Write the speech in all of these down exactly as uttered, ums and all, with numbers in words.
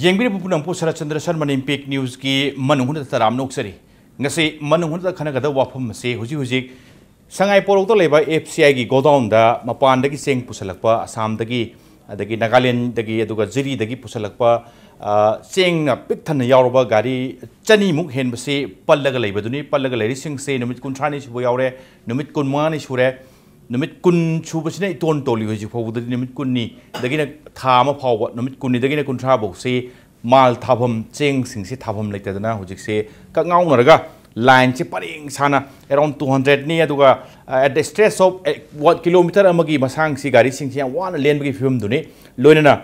ꯌꯦꯡꯕꯤꯔꯤꯕ ꯄꯨꯝꯅꯃꯛꯄꯨ ꯁꯔꯠ ꯆꯟꯗ꯭ꯔ ꯁꯔꯃꯅ ꯏꯝꯄꯦꯛ ꯅ꯭ꯌꯨꯁꯀꯤ ꯃꯅꯨꯡ ꯍꯨꯠꯅ ꯇꯔꯥꯝꯅ ꯑꯣꯛꯆꯔꯤ꯫ ꯉꯁꯤ ꯃꯅꯨꯡ ꯍꯨꯠꯅ ꯈꯟꯅꯒꯗꯕ ꯋꯥꯐꯝ ꯑꯁꯤ ꯍꯧꯖꯤꯛ ꯍꯧꯖꯤꯛ ꯁꯉꯥꯏ ꯄꯣꯔꯣꯛꯇ ꯂꯩꯕ ꯑꯦꯐ ꯁꯤ ꯑꯥꯏꯒꯤ ꯒꯣꯗꯥꯎꯟꯗ ꯃꯄꯥꯟꯗꯒꯤ ꯆꯦꯡ ꯄꯨꯁꯜꯂꯛꯄ, ꯑꯁꯥꯝꯗꯒꯤ, ꯑꯗꯒꯤ ꯅꯥꯒꯥꯂꯦꯟꯗꯒꯤ, ꯑꯗꯨꯒ ꯖꯤꯔꯤꯗꯒꯤ ꯄꯨꯁꯜꯂꯛꯄ, ꯑ, ꯆꯦꯡꯅ ꯄꯤꯛ ꯊꯟꯅ ꯌꯥꯎꯔꯕ ꯒꯥꯔꯤ ꯆꯅꯤꯃꯨꯛ ꯍꯦꯟꯕꯁꯤ ꯄꯜꯂꯒ ꯂꯩꯕꯗꯨꯅꯤ꯫ ꯄꯜꯂꯒ ꯂꯩꯔꯤꯁꯤꯡꯁꯦ ꯅꯨꯃꯤꯠ ꯀꯨꯟꯊ꯭ꯔꯥꯅꯤ ꯁꯨꯕ ꯌꯥꯎꯔꯦ, ꯅꯨꯃꯤꯠ ꯀꯨꯟꯃꯉꯥꯅꯤ ꯁꯨꯔꯦ, ꯅꯨꯃꯤꯠ ꯀꯨꯟ ꯁꯨꯕꯁꯤꯅ ꯏꯇꯣꯟ ꯇꯣꯜꯂꯤ꯫ ꯍꯧꯖꯤꯛ ꯐꯥꯎꯕꯗꯗꯤ ꯅꯨꯃꯤꯠ ꯀꯨꯟꯅꯤꯗꯒꯤꯅ ꯊꯥ ꯑꯃ ꯐꯥꯎꯕ, ꯅꯨꯃꯤꯠ ꯀꯨꯟꯅꯤꯗꯒꯤꯅ ꯀꯨꯟꯊ꯭ꯔꯥ ꯐꯥꯎꯁꯤ ꯃꯥꯜ ꯊꯥꯐꯝ, ꯆꯦꯡꯁꯤꯡꯁꯤ ꯊꯥꯐꯝ ꯂꯩꯇꯗꯅ ꯍꯧꯖꯤꯛꯁꯦ ꯀꯛꯉꯥꯎꯅꯔꯒ ꯂꯥꯏꯟꯁꯦ ꯄꯔꯦꯡ ꯁꯥꯅ around two hundredꯅꯤ꯫ ꯑꯗꯨꯒ, uh, at the stretch of, uh, what, kilometer ꯑꯃꯒꯤ ꯃꯁꯥꯡꯁꯤ ꯒꯥꯔꯤꯁꯤꯡꯁꯤ ꯌꯥꯝ ꯋꯥꯅ ꯂꯦꯟꯕꯒꯤ ꯐꯤꯕꯝꯗꯨꯅꯤ꯫ ꯂꯣꯏꯅꯅ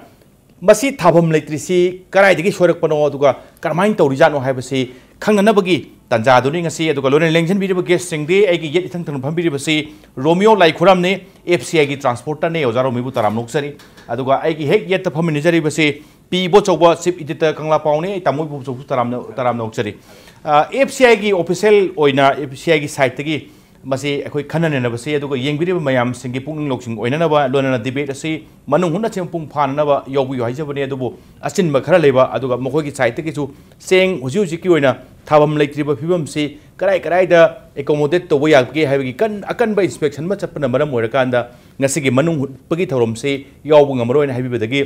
ꯃꯁꯤ ꯊꯥꯐꯝ ꯂꯩꯇ꯭ꯔꯤꯁꯤ ꯀꯗꯥꯏꯗꯒꯤ ꯁꯣꯏꯔꯛꯄꯅꯣ, ꯑꯗꯨꯒ ꯀꯔꯝꯍꯥꯏꯅ ꯇꯧꯔꯤꯖꯥꯠꯅꯣ ꯍꯥꯏꯕꯁꯤ ꯈꯪꯅꯅꯕꯒꯤ ꯇꯥꯟꯖꯥꯗꯨꯅꯤ ꯉꯁꯤ꯫ ꯑꯗꯨꯒ ꯂꯣꯏꯅꯅ ꯂꯦꯡꯁꯤꯟꯕꯤꯔꯤꯕ guestꯁꯤꯡꯗꯤ ꯑꯩꯒꯤ ꯌꯦꯠ ꯏꯊꯪ ꯊꯪꯅ ꯐꯝꯕꯤꯔꯤꯕꯁꯤ ꯔꯣꯃꯤꯌꯣ ꯂꯥꯏꯈꯨꯔꯝꯅꯤ, ꯑꯦꯐ ꯁꯤ ꯑꯥꯏꯒꯤ transporterꯅꯤ꯫ ꯑꯣꯖꯥ ꯔꯣꯃꯤꯕꯨ ꯇꯔꯥꯝꯅ ꯑꯣꯛꯆꯔꯤ꯫ ꯑꯗꯨꯒ ꯑꯩꯒꯤ ꯍꯦꯛ ꯌꯦꯠꯇ ꯐꯝꯃꯤꯟꯅꯖꯔꯤꯕꯁꯤ ꯄꯤ ꯏꯕꯣꯆꯧꯕ, chief editor ꯀꯪꯂꯥ ꯄꯥꯎꯅꯤ꯫ ꯑꯩ ꯇꯥꯃꯣ ꯏꯕꯣꯆꯧꯕꯁꯨ ꯇꯔꯥꯝꯅ, ꯇꯔꯥꯝꯅ ꯑꯣꯛꯆꯔꯤ꯫ ꯑ, ꯑꯦꯐ ꯁꯤ ꯑꯥꯏꯒꯤ official ꯑꯣꯏꯅ, ꯑꯦꯐ ꯁꯤ ꯑꯥꯏꯒꯤ sideꯇꯒꯤ ꯃꯁꯤ ꯑꯩꯈꯣꯏ ꯈꯟꯅ ꯅꯩꯅꯕꯁꯤ, ꯑꯗꯨꯒ ꯌꯦꯡꯕꯤꯔꯤꯕ ꯃꯌꯥꯝꯁꯤꯡꯒꯤ ꯄꯨꯛꯅꯤꯡ ꯂꯧꯁꯤꯡ ꯑꯣꯏꯅꯅꯕ, ꯂꯣꯏꯅꯅ debate ꯑꯁꯤ ꯃꯅꯨꯡ ꯍꯨꯠꯅ ꯁꯤ ꯃꯄꯨꯡ ꯐꯥꯅꯅꯕ ꯌꯥꯎꯕꯤꯌꯨ ꯍꯥꯏꯖꯕꯅꯤ꯫ ꯑꯗꯨꯕꯨ ꯑꯆꯤꯟꯕ ꯈꯔ ꯂꯩꯕ, ꯑꯗꯨꯒ ꯃꯈꯣꯏꯒꯤ sideꯇꯒꯤꯁꯨ ꯆꯦꯡ ꯍꯧꯖꯤꯛ ꯍꯧꯖꯤꯛꯀꯤ ꯑꯣꯏꯅ ꯊꯥꯐꯝ ꯂꯩꯇ꯭ꯔꯤꯕ ꯐꯤꯕꯝꯁꯤ ꯀꯔꯥꯏ ꯀꯔꯥꯏꯗ accommodate ꯇꯧꯕ ꯌꯥꯕꯒꯦ ꯍꯥꯏꯕꯒꯤ ꯀꯟ-, ꯑꯀꯟꯕ inspection ꯑꯃ ꯆꯠꯄꯅ ꯃꯔꯝ ꯑꯣꯏꯔꯀꯥꯟꯗ ꯉꯁꯤꯒꯤ ꯃꯅꯨꯡ ꯍꯨꯠꯄꯒꯤ ꯊꯧꯔꯝꯁꯤ ꯌꯥꯎꯕ ꯉꯝꯃꯔꯣꯏꯅ ꯍꯥꯏꯕꯤꯕꯗꯒꯤ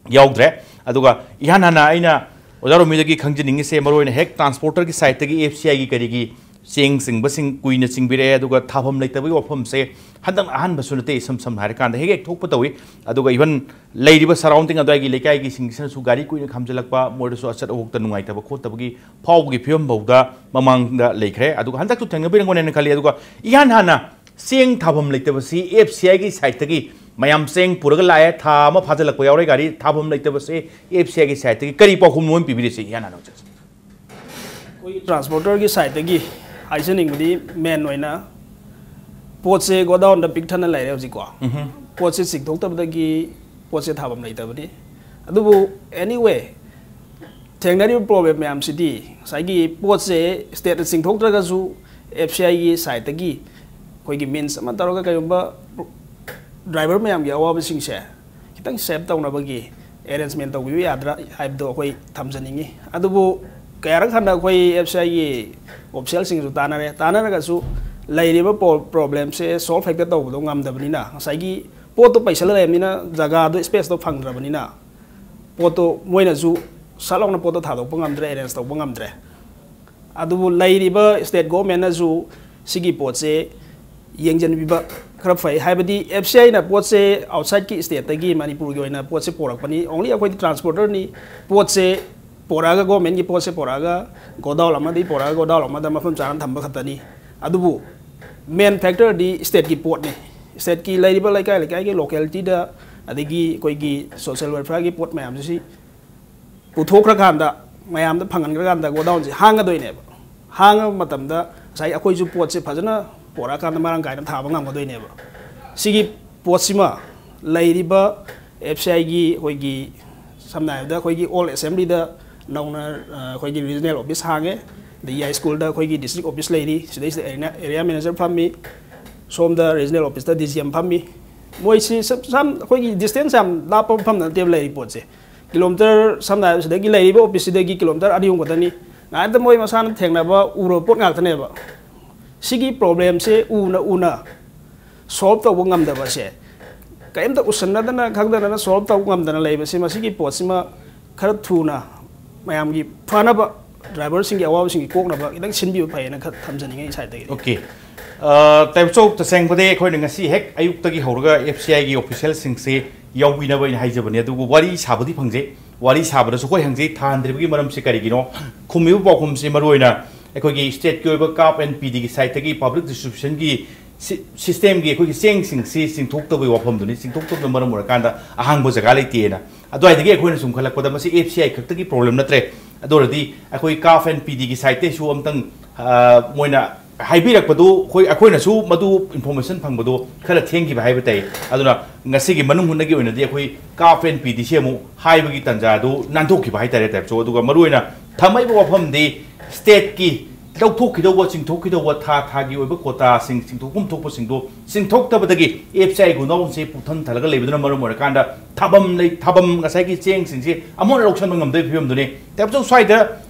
ꯌꯥꯎꯗ꯭ꯔꯦ꯫ ꯑꯗꯨꯒ ꯏꯍꯥꯟ ꯍꯥꯟꯅ ꯑꯩꯅ ꯑꯣꯖꯥ ꯔꯣꯃꯤꯗꯒꯤ ꯈꯪꯖꯅꯤꯡꯉꯤꯁꯦ, ꯃꯔꯨꯑꯣꯏꯅ ꯍꯦꯛ transporterꯒꯤ sideꯇꯒꯤ, ꯑꯦꯐ ꯁꯤ ꯑꯥꯏꯒꯤ ꯀꯔꯤꯒꯤ ꯆꯦꯡ ꯆꯤꯡꯕꯁꯤꯡ ꯀꯨꯏꯅ ꯆꯤꯡꯕꯤꯔꯛꯑꯦ, ꯑꯗꯨꯒ ꯊꯥꯐꯝ ꯂꯩꯇꯕꯒꯤ ꯋꯥꯐꯝꯁꯦ ꯍꯟꯗꯛꯅ ꯑꯍꯥꯟꯕꯁꯨ ꯅꯠꯇꯦ꯫ ꯏꯁꯝ ꯁꯝꯅ ꯍꯥꯏꯔꯀꯥꯟꯗ ꯍꯦꯛ ꯍꯦꯛ ꯊꯣꯛꯄ ꯇꯧꯏ꯫ ꯑꯗꯨꯒ even ꯂꯩꯔꯤꯕ surrounding ꯑꯗꯨꯋꯥꯏꯒꯤ ꯂꯩꯀꯥꯏꯒꯤꯁꯤꯡꯁꯤꯅꯁꯨ ꯒꯥꯔꯤ ꯀꯨꯏꯅ ꯈꯥꯝꯖꯤꯜꯂꯛꯄ, ꯃꯣꯏꯗꯁꯨ ꯑꯆꯠ ꯑꯋꯣꯛꯇ ꯅꯨꯡꯉꯥꯏꯇꯕ ꯈꯣꯠꯇꯕꯒꯤ ꯐꯥꯎꯕꯒꯤ ꯐꯤꯕꯝ ꯐꯥꯎꯗ ꯃꯃꯥꯡꯗ ꯂꯩꯈ꯭ꯔꯦ꯫ ꯑꯗꯨꯒ ꯍꯟꯗꯛꯁꯨ ꯊꯦꯡꯅꯕꯤꯔꯝꯒꯅꯦꯅ ꯈꯜꯂꯤ꯫ ꯑꯗꯨꯒ ꯏꯍꯥꯟ ꯍꯥꯟꯅ ꯆꯦꯡ ꯊꯥꯐꯝ ꯂꯩꯇꯕꯁꯤ ꯑꯦꯐ ꯁꯤ ꯑꯥꯏꯒꯤ sideꯇꯒꯤ ꯃꯌꯥꯝ ꯆꯦꯡ ꯄꯨꯔꯒ ꯂꯥꯛꯑꯦ, ꯊꯥ ꯑꯃ ꯐꯥꯖꯤꯜꯂꯛꯄ ꯌꯥꯎꯔꯦ ꯒꯥꯔꯤ ꯊꯥꯐꯝ ꯂꯩꯇꯕꯁꯦ꯫ ꯑꯦꯐ ꯁꯤ ꯑꯥꯏꯒꯤ sideꯇꯒꯤ ꯀꯔꯤ ꯄꯥꯎꯈꯨꯝꯅꯣ ꯑꯣꯏꯅ ꯄꯤꯕꯤꯔꯤꯁꯦ ꯏꯍꯥꯟ ꯍꯥꯟꯅ ꯍꯧꯖꯤꯛ? ꯑꯩꯈꯣꯏꯒꯤ transporterꯒꯤ sideꯇꯒꯤ ꯍꯥꯏꯖꯅꯤꯡꯕꯗꯤ, main ꯑꯣꯏꯅ ꯄꯣꯠꯁꯦ ꯒꯣꯗꯥꯎꯟꯗ ꯄꯤꯛ ꯊꯟꯅ ꯂꯩꯔꯦ ꯍꯧꯖꯤꯛꯀꯣ꯫ ꯎꯝꯍꯨꯝ꯫ ꯄꯣꯠꯁꯦ ꯆꯤꯡꯊꯣꯛꯇꯕꯗꯒꯤ ꯄꯣꯠꯁꯦ ꯊꯥꯐꯝ ꯂꯩꯇꯕꯅꯤ꯫ ꯑꯗꯨꯕꯨ anyway, ꯊꯦꯡꯅꯔꯤꯕ problem ꯃꯌꯥꯝꯁꯤꯗꯤ ꯉꯁꯥꯏꯒꯤ ꯄꯣꯠꯁꯦ stateꯅ ꯆꯤꯡꯊꯣꯛꯇ꯭ꯔꯒꯁꯨ ꯑꯦꯐ ꯁꯤ ꯑꯥꯏꯒꯤ sideꯇꯒꯤ ꯑꯩꯈꯣꯏꯒꯤ means ꯑꯃ ꯇꯧꯔꯒ ꯀꯩꯒꯨꯝꯕ driver ꯃꯌꯥꯝꯒꯤ ꯑꯋꯥꯕꯁꯤꯡꯁꯦ ꯈꯤꯇꯪ save ꯇꯧꯅꯕꯒꯤ ꯑꯦꯔꯦꯟꯖꯃꯦꯟ ꯇꯧꯕꯤꯕ ꯌꯥꯗ꯭ꯔꯥ ꯍꯥꯏꯕꯗꯣ ꯑꯩꯈꯣꯏ ꯊꯝꯖꯅꯤꯡꯉꯤ꯫ ꯑꯗꯨꯕꯨ ꯀꯌꯥꯔꯛ ꯍꯟꯅ ꯑꯩꯈꯣꯏ ꯑꯦꯐ ꯁꯤ ꯑꯥꯏꯒꯤ ꯑꯣꯐꯤꯁꯤꯌꯦꯜꯁꯤꯡꯁꯨ ꯇꯥꯟꯅꯔꯦ꯫ ꯇꯥꯟꯅꯔꯒꯁꯨ ꯂꯩꯔꯤꯕ ꯄ꯭ꯔꯣꯕ꯭ꯂꯦꯝꯁꯦ ꯁꯣꯜꯕ ꯍꯦꯛꯇ ꯇꯧꯕꯗꯣ ꯉꯝꯗꯕꯅꯤꯅ, ꯉꯁꯥꯏꯒꯤ ꯄꯣꯠꯇꯣ ꯄꯩꯁꯜꯂ ꯂꯩꯔꯕꯅꯤꯅ, ꯖꯒꯥꯗꯣ, ꯁ꯭ꯄꯦꯁꯇꯣ ꯐꯪꯗ꯭ꯔꯕꯅꯤꯅ, ꯄꯣꯠꯇꯣ ꯃꯣꯏꯅꯁꯨ ꯁꯠ ꯂꯥꯎꯅ ꯄꯣꯠꯇꯣ ꯊꯥꯗꯣꯛꯄ ꯉꯝꯗ꯭ꯔꯦ, ꯑꯦꯔꯦꯟꯖ ꯇꯧꯕ ꯉꯝꯗ꯭ꯔꯦ꯫ ꯑꯗꯨꯕꯨ ꯂꯩꯔꯤꯕ ꯁ꯭ꯇꯦꯠ ꯒꯣꯚꯔꯟꯃꯦꯟꯠꯅꯁꯨ ꯁꯤꯒꯤ ꯄꯣꯠꯁꯦ ꯌꯦꯡꯁꯤꯟꯕꯤꯕ ꯈꯔ ꯐꯩ꯫ ꯍꯥꯏꯕꯗꯤ ꯑꯦꯐ ꯁꯤ ꯑꯥꯏꯅ ꯄꯣꯠꯁꯦ ꯑꯥꯎꯠꯁꯥꯏꯗꯀꯤ ꯁ꯭ꯇꯦꯠꯇꯒꯤ ꯃꯅꯤꯄꯨꯔꯒꯤ ꯑꯣꯏꯅ ꯄꯣꯠꯁꯦ ꯄꯣꯔꯛꯄꯅꯤ꯫ ꯑꯣꯡꯂꯤ ꯑꯩꯈꯣꯏꯗꯤ ꯇ꯭ꯔꯥꯟꯁꯄꯣꯔꯇꯔꯅꯤ꯫ ꯄꯣꯠꯁꯦ ꯄꯣꯔꯛꯑꯒ, ꯒꯣꯚꯔꯟꯃꯦꯟꯠꯀꯤ ꯄꯣꯠꯁꯦ ꯄꯣꯔꯛꯑꯒ ꯒꯣꯗꯥꯎꯟ ꯑꯃꯗꯒꯤ ꯄꯣꯔꯛꯑꯒ ꯒꯣꯗꯥꯎꯟ ꯑꯃꯗ ꯃꯐꯝ ꯆꯥꯅ ꯊꯝꯕ ꯈꯛꯇꯅꯤ꯫ ꯑꯗꯨꯕꯨ ꯃꯦꯟ ꯐꯦꯛꯇꯔꯗꯤ ꯁ꯭ꯇꯦꯠꯀꯤ ꯄꯣꯠꯅꯤ꯫ ꯁ꯭ꯇꯦꯠꯀꯤ ꯂꯩꯔꯤꯕ ꯂꯩꯀꯥꯏ ꯂꯩꯀꯥꯏꯒꯤ ꯂꯣꯀꯦꯂꯤꯇꯤꯗ, ꯑꯗꯒꯤ ꯑꯩꯈꯣꯏꯒꯤ ꯁꯣꯁꯤꯌꯦꯜ ꯋꯦꯜꯐꯤꯌꯔꯒꯤ ꯄꯣꯠ ꯃꯌꯥꯝꯁꯤ ꯁꯤ ꯄꯨꯊꯣꯛꯈ꯭ꯔꯀꯥꯟꯗ, ꯃꯌꯥꯝꯗ ꯐꯪꯍꯟꯈ꯭ꯔꯀꯥꯟꯗ ꯒꯣꯗꯥꯎꯟꯁꯤ ꯍꯥꯡꯒꯗꯣꯏꯅꯦꯕ꯫ ꯍꯥꯡꯉꯕ ꯃꯇꯝꯗ ꯉꯁꯥꯏ ꯑꯩꯈꯣꯏꯁꯨ ꯄꯣꯠꯁꯦ ꯐꯖꯅ ꯄꯣꯔꯛꯑꯀꯥꯟꯗ ꯃꯔꯥꯡ ꯀꯥꯏꯅ ꯊꯥꯕ ꯉꯝꯒꯗꯣꯏꯅꯦꯕ꯫ ꯁꯤꯒꯤ ꯄꯣꯠꯁꯤꯃ ꯂꯩꯔꯤꯕ ꯑꯦꯐ ꯁꯤ ꯑꯥꯏꯒꯤ ꯑꯩꯈꯣꯏꯒꯤ, ꯁꯝꯅ ꯍꯥꯏꯔꯕꯗ, ꯑꯩꯈꯣꯏꯒꯤ ꯑꯣꯜ ꯑꯦꯁꯦꯝꯕ꯭ꯂꯤꯗ ꯅꯧꯅ, ꯑ, ꯑꯩꯈꯣꯏꯒꯤ ꯔꯤꯖꯅꯦꯜ ꯑꯣꯐꯤꯁ ꯍꯥꯡꯉꯦ, ꯑꯗꯒꯤ ꯌꯥꯏꯁ꯭ꯀꯨꯜꯗ ꯑꯩꯈꯣꯏꯒꯤ ꯗꯤꯁꯇ꯭ꯔꯤꯛ ꯑꯣꯐꯤꯁ ꯂꯩꯔꯤ, ꯁꯤꯗꯩꯁꯤꯗ ꯑꯦꯔꯤꯌꯥ, ꯑꯦꯔꯤꯌꯥ ꯃꯦꯅꯦꯖꯔ ꯐꯝꯃꯤ, ꯁꯣꯝꯗ ꯔꯤꯖꯅꯦꯜ ꯑꯣꯐꯤꯁꯇ ꯗꯤ ꯁꯤ ꯑꯦꯝ ꯐꯝꯃꯤ꯫ ꯃꯣꯏꯁꯤ ꯁꯝ-, ꯁꯝ-, ꯑꯩꯈꯣꯏꯒꯤ ꯗꯤꯁꯇꯦꯟꯁ ꯌꯥꯝ ꯂꯥꯞꯄ ꯃꯐꯝꯗ ꯅꯠꯇꯦꯕ ꯂꯩꯔꯤ ꯄꯣꯠꯁꯦ꯫ ꯀꯤꯂꯣꯃꯤꯇꯔ, ꯁꯝꯅ ꯍꯥꯏꯔꯕꯗ, ꯁꯤꯗꯒꯤ ꯂꯩꯔꯤꯕ ꯑꯣꯐꯤꯁꯁꯤꯗꯒꯤ ꯀꯤꯂꯣꯃꯤꯇꯔ ꯑꯅꯤ ꯑꯍꯨꯝ ꯈꯛꯇꯅꯤ꯫ ꯉꯥꯏꯇ ꯃꯣꯏ ꯃꯁꯥꯅ ꯊꯦꯡꯅꯕ, ꯎꯔꯕ ꯄꯣꯠ ꯉꯥꯛꯇꯅꯦꯕ꯫ ꯁꯤꯒꯤ ꯄ꯭ꯔꯣꯕ꯭ꯂꯦꯝꯁꯦ ꯎꯅ ꯎꯅ ꯁꯣꯜꯕ ꯇꯧꯕ ꯉꯝꯗꯕꯁꯦ, ꯀꯔꯤꯝꯇ ꯎꯁꯟꯅꯗꯅ ꯈꯪꯗꯅ ꯁꯣꯜꯕ ꯇꯧꯕ ꯉꯝꯗꯅ ꯂꯩꯕꯁꯦ, ꯃꯁꯤꯒꯤ ꯄꯣꯠꯁꯤꯃ ꯈꯔ ꯊꯨꯅ ꯃꯌꯥꯝꯒꯤ ꯐꯅꯕ, ꯗ꯭ꯔꯥꯏꯚꯔꯁꯤꯡꯒꯤ ꯑꯋꯥꯕꯁꯤꯡꯒꯤ ꯀꯣꯛꯅꯕ ꯈꯤꯇꯪ ꯁꯤꯟꯕꯤꯕ ꯐꯩꯌꯦꯅ ꯈꯔ ꯊꯝꯖꯅꯤꯡꯉꯤ ꯑꯩ ꯁꯥꯏꯠꯇꯒꯤ꯫ ꯑꯣꯀꯦ꯫ ꯑ, ꯇꯥꯏꯕꯆꯧ, ꯇꯁꯦꯡꯕꯗꯤ ꯑꯩꯈꯣꯏꯅ ꯉꯁꯤ ꯍꯦꯛ ꯑꯌꯨꯛꯇꯒꯤ ꯍꯧꯔꯒ ꯑꯦꯐ ꯁꯤ ꯑꯥꯏꯒꯤ ꯑꯣꯐꯤꯁꯤꯌꯦꯜꯁꯤꯡꯁꯦ ꯌꯥꯎꯕꯤꯅꯕ ꯑꯩꯅ ꯍꯥꯏꯖꯕꯅꯤ, ꯑꯗꯨꯕꯨ ꯋꯥꯔꯤ ꯁꯥꯕꯗꯤ ꯐꯪꯖꯩ꯫ ꯋꯥꯔꯤ ꯁꯥꯕꯗꯁꯨ ꯑꯩꯈꯣꯏ ꯍꯪꯖꯩ, ꯊꯥꯍꯟꯗ꯭ꯔꯤꯕꯒꯤ ꯃꯔꯝꯁꯤ ꯀꯔꯤꯒꯤꯅꯣ? ꯈꯨꯝꯃꯤꯕ ꯄꯥꯎꯈꯨꯝꯁꯤ ꯃꯔꯨꯑꯣꯏꯅ ꯑꯩꯈꯣꯏꯒꯤ ꯁ꯭ꯇꯦꯠꯀꯤ ꯑꯣꯏꯕ ꯀꯥꯞ ꯑꯦꯟ ꯄꯤ ꯗꯤꯒꯤ ꯁꯥꯏꯠꯇꯒꯤ ꯄꯕ꯭ꯂꯤꯛ ꯗꯤꯁꯇ꯭ꯔꯤꯕ꯭ꯌꯨꯁꯟꯒꯤ ꯁꯤ-, ꯁꯤꯁꯇꯦꯝꯒꯤ ꯑꯩꯈꯣꯏꯒꯤ ꯆꯦꯡꯁꯤꯡꯁꯤ ꯆꯤꯡꯊꯣꯛꯇꯕꯒꯤ ꯋꯥꯐꯝꯗꯨꯅꯤ꯫ ꯆꯤꯡꯊꯣꯛꯇꯕꯅ ꯃꯔꯝ ꯑꯣꯏꯔꯀꯥꯟꯗ ꯑꯍꯥꯡꯕ ꯖꯒꯥ ꯂꯩꯇꯦꯅ꯫ ꯑꯗꯨꯋꯥꯏꯗꯒꯤ ꯑꯩꯈꯣꯏꯅ ꯁꯨꯝ ꯈꯜꯂꯛꯄꯗ ꯃꯁꯤ ꯑꯦꯐ ꯁꯤ ꯑꯥꯏ ꯈꯛꯇꯒꯤ ꯄ꯭ꯔꯣꯕ꯭ꯂꯦꯝ ꯅꯠꯇ꯭ꯔꯦ꯫ ꯑꯗꯨ ꯑꯣꯏꯔꯗꯤ ꯑꯩꯈꯣꯏ ꯀꯥꯞ ꯑꯦꯟ ꯄꯤ ꯗꯤꯒꯤ ꯁꯥꯏꯠꯇꯩꯁꯨ ꯑꯝꯇꯪ, ꯑ, ꯃꯣꯏꯅ ꯍꯥꯏꯕꯤꯔꯛꯄꯗꯨ, ꯑꯩꯈꯣꯏ, ꯑꯩꯈꯣꯏꯅꯁꯨ ꯃꯗꯨ ꯏꯟꯐꯣꯔꯃꯦꯁꯟ ꯐꯪꯕꯗꯣ ꯈꯔ ꯊꯦꯡꯈꯤꯕ ꯍꯥꯏꯕ ꯇꯥꯏ꯫ ꯑꯗꯨꯅ ꯉꯁꯤꯒꯤ ꯃꯅꯨꯡ ꯍꯨꯠꯅꯒꯤ ꯑꯣꯏꯅꯗꯤ ꯑꯩꯈꯣꯏ ꯀꯥꯞ ꯑꯦꯟ ꯄꯤ ꯗꯤꯁꯤ ꯑꯃꯨꯛ ꯍꯥꯏꯕꯒꯤ ꯇꯥꯟꯖꯥꯗꯨ ꯅꯥꯟꯊꯣꯛꯈꯤꯕ ꯍꯥꯏ ꯇꯥꯔꯦ, ꯇꯥꯏꯕꯆꯧ꯫ ꯑꯗꯨꯒ ꯃꯔꯨꯑꯣꯏꯅ ꯊꯝꯃꯛꯏꯕ ꯋꯥꯐꯝꯗꯤ ꯁ꯭ꯇꯦꯠꯀꯤ ꯂꯧꯊꯣꯛꯈꯤꯗꯧꯕ, ꯆꯤꯡꯊꯣꯛꯈꯤꯗꯧꯕ ꯊꯥ ꯊꯥꯒꯤ ꯑꯣꯏꯕ ꯀꯣꯇꯥꯁꯤꯡ, ꯆꯤꯡꯊꯣꯛꯐꯝ ꯊꯣꯛꯄꯁꯤꯡꯗꯣ ꯆꯤꯡꯊꯣꯛꯇꯕꯗꯒꯤ ꯑꯦꯐ ꯁꯤ ꯑꯥꯏ ꯒꯣꯗꯥꯎꯟꯁꯦ ꯄꯨꯛꯊꯟ ꯊꯜꯂꯒ ꯂꯩꯕꯗꯨꯅ ꯃꯔꯝ ꯑꯣꯏꯔꯀꯥꯟꯗ ꯊꯥꯐꯝ ꯂꯩ, ꯊꯥꯐꯝ, ꯉꯁꯥꯏꯒꯤ ꯆꯦꯡꯁꯤꯡꯁꯦ ꯑꯃꯨꯛ ꯂꯧꯁꯟꯕ ꯉꯝꯗꯕꯒꯤ ꯐꯤꯕꯝꯗꯨꯅꯤ꯫ ꯇꯥꯏꯕꯆꯧ, ꯁ꯭ꯋꯥꯏꯗ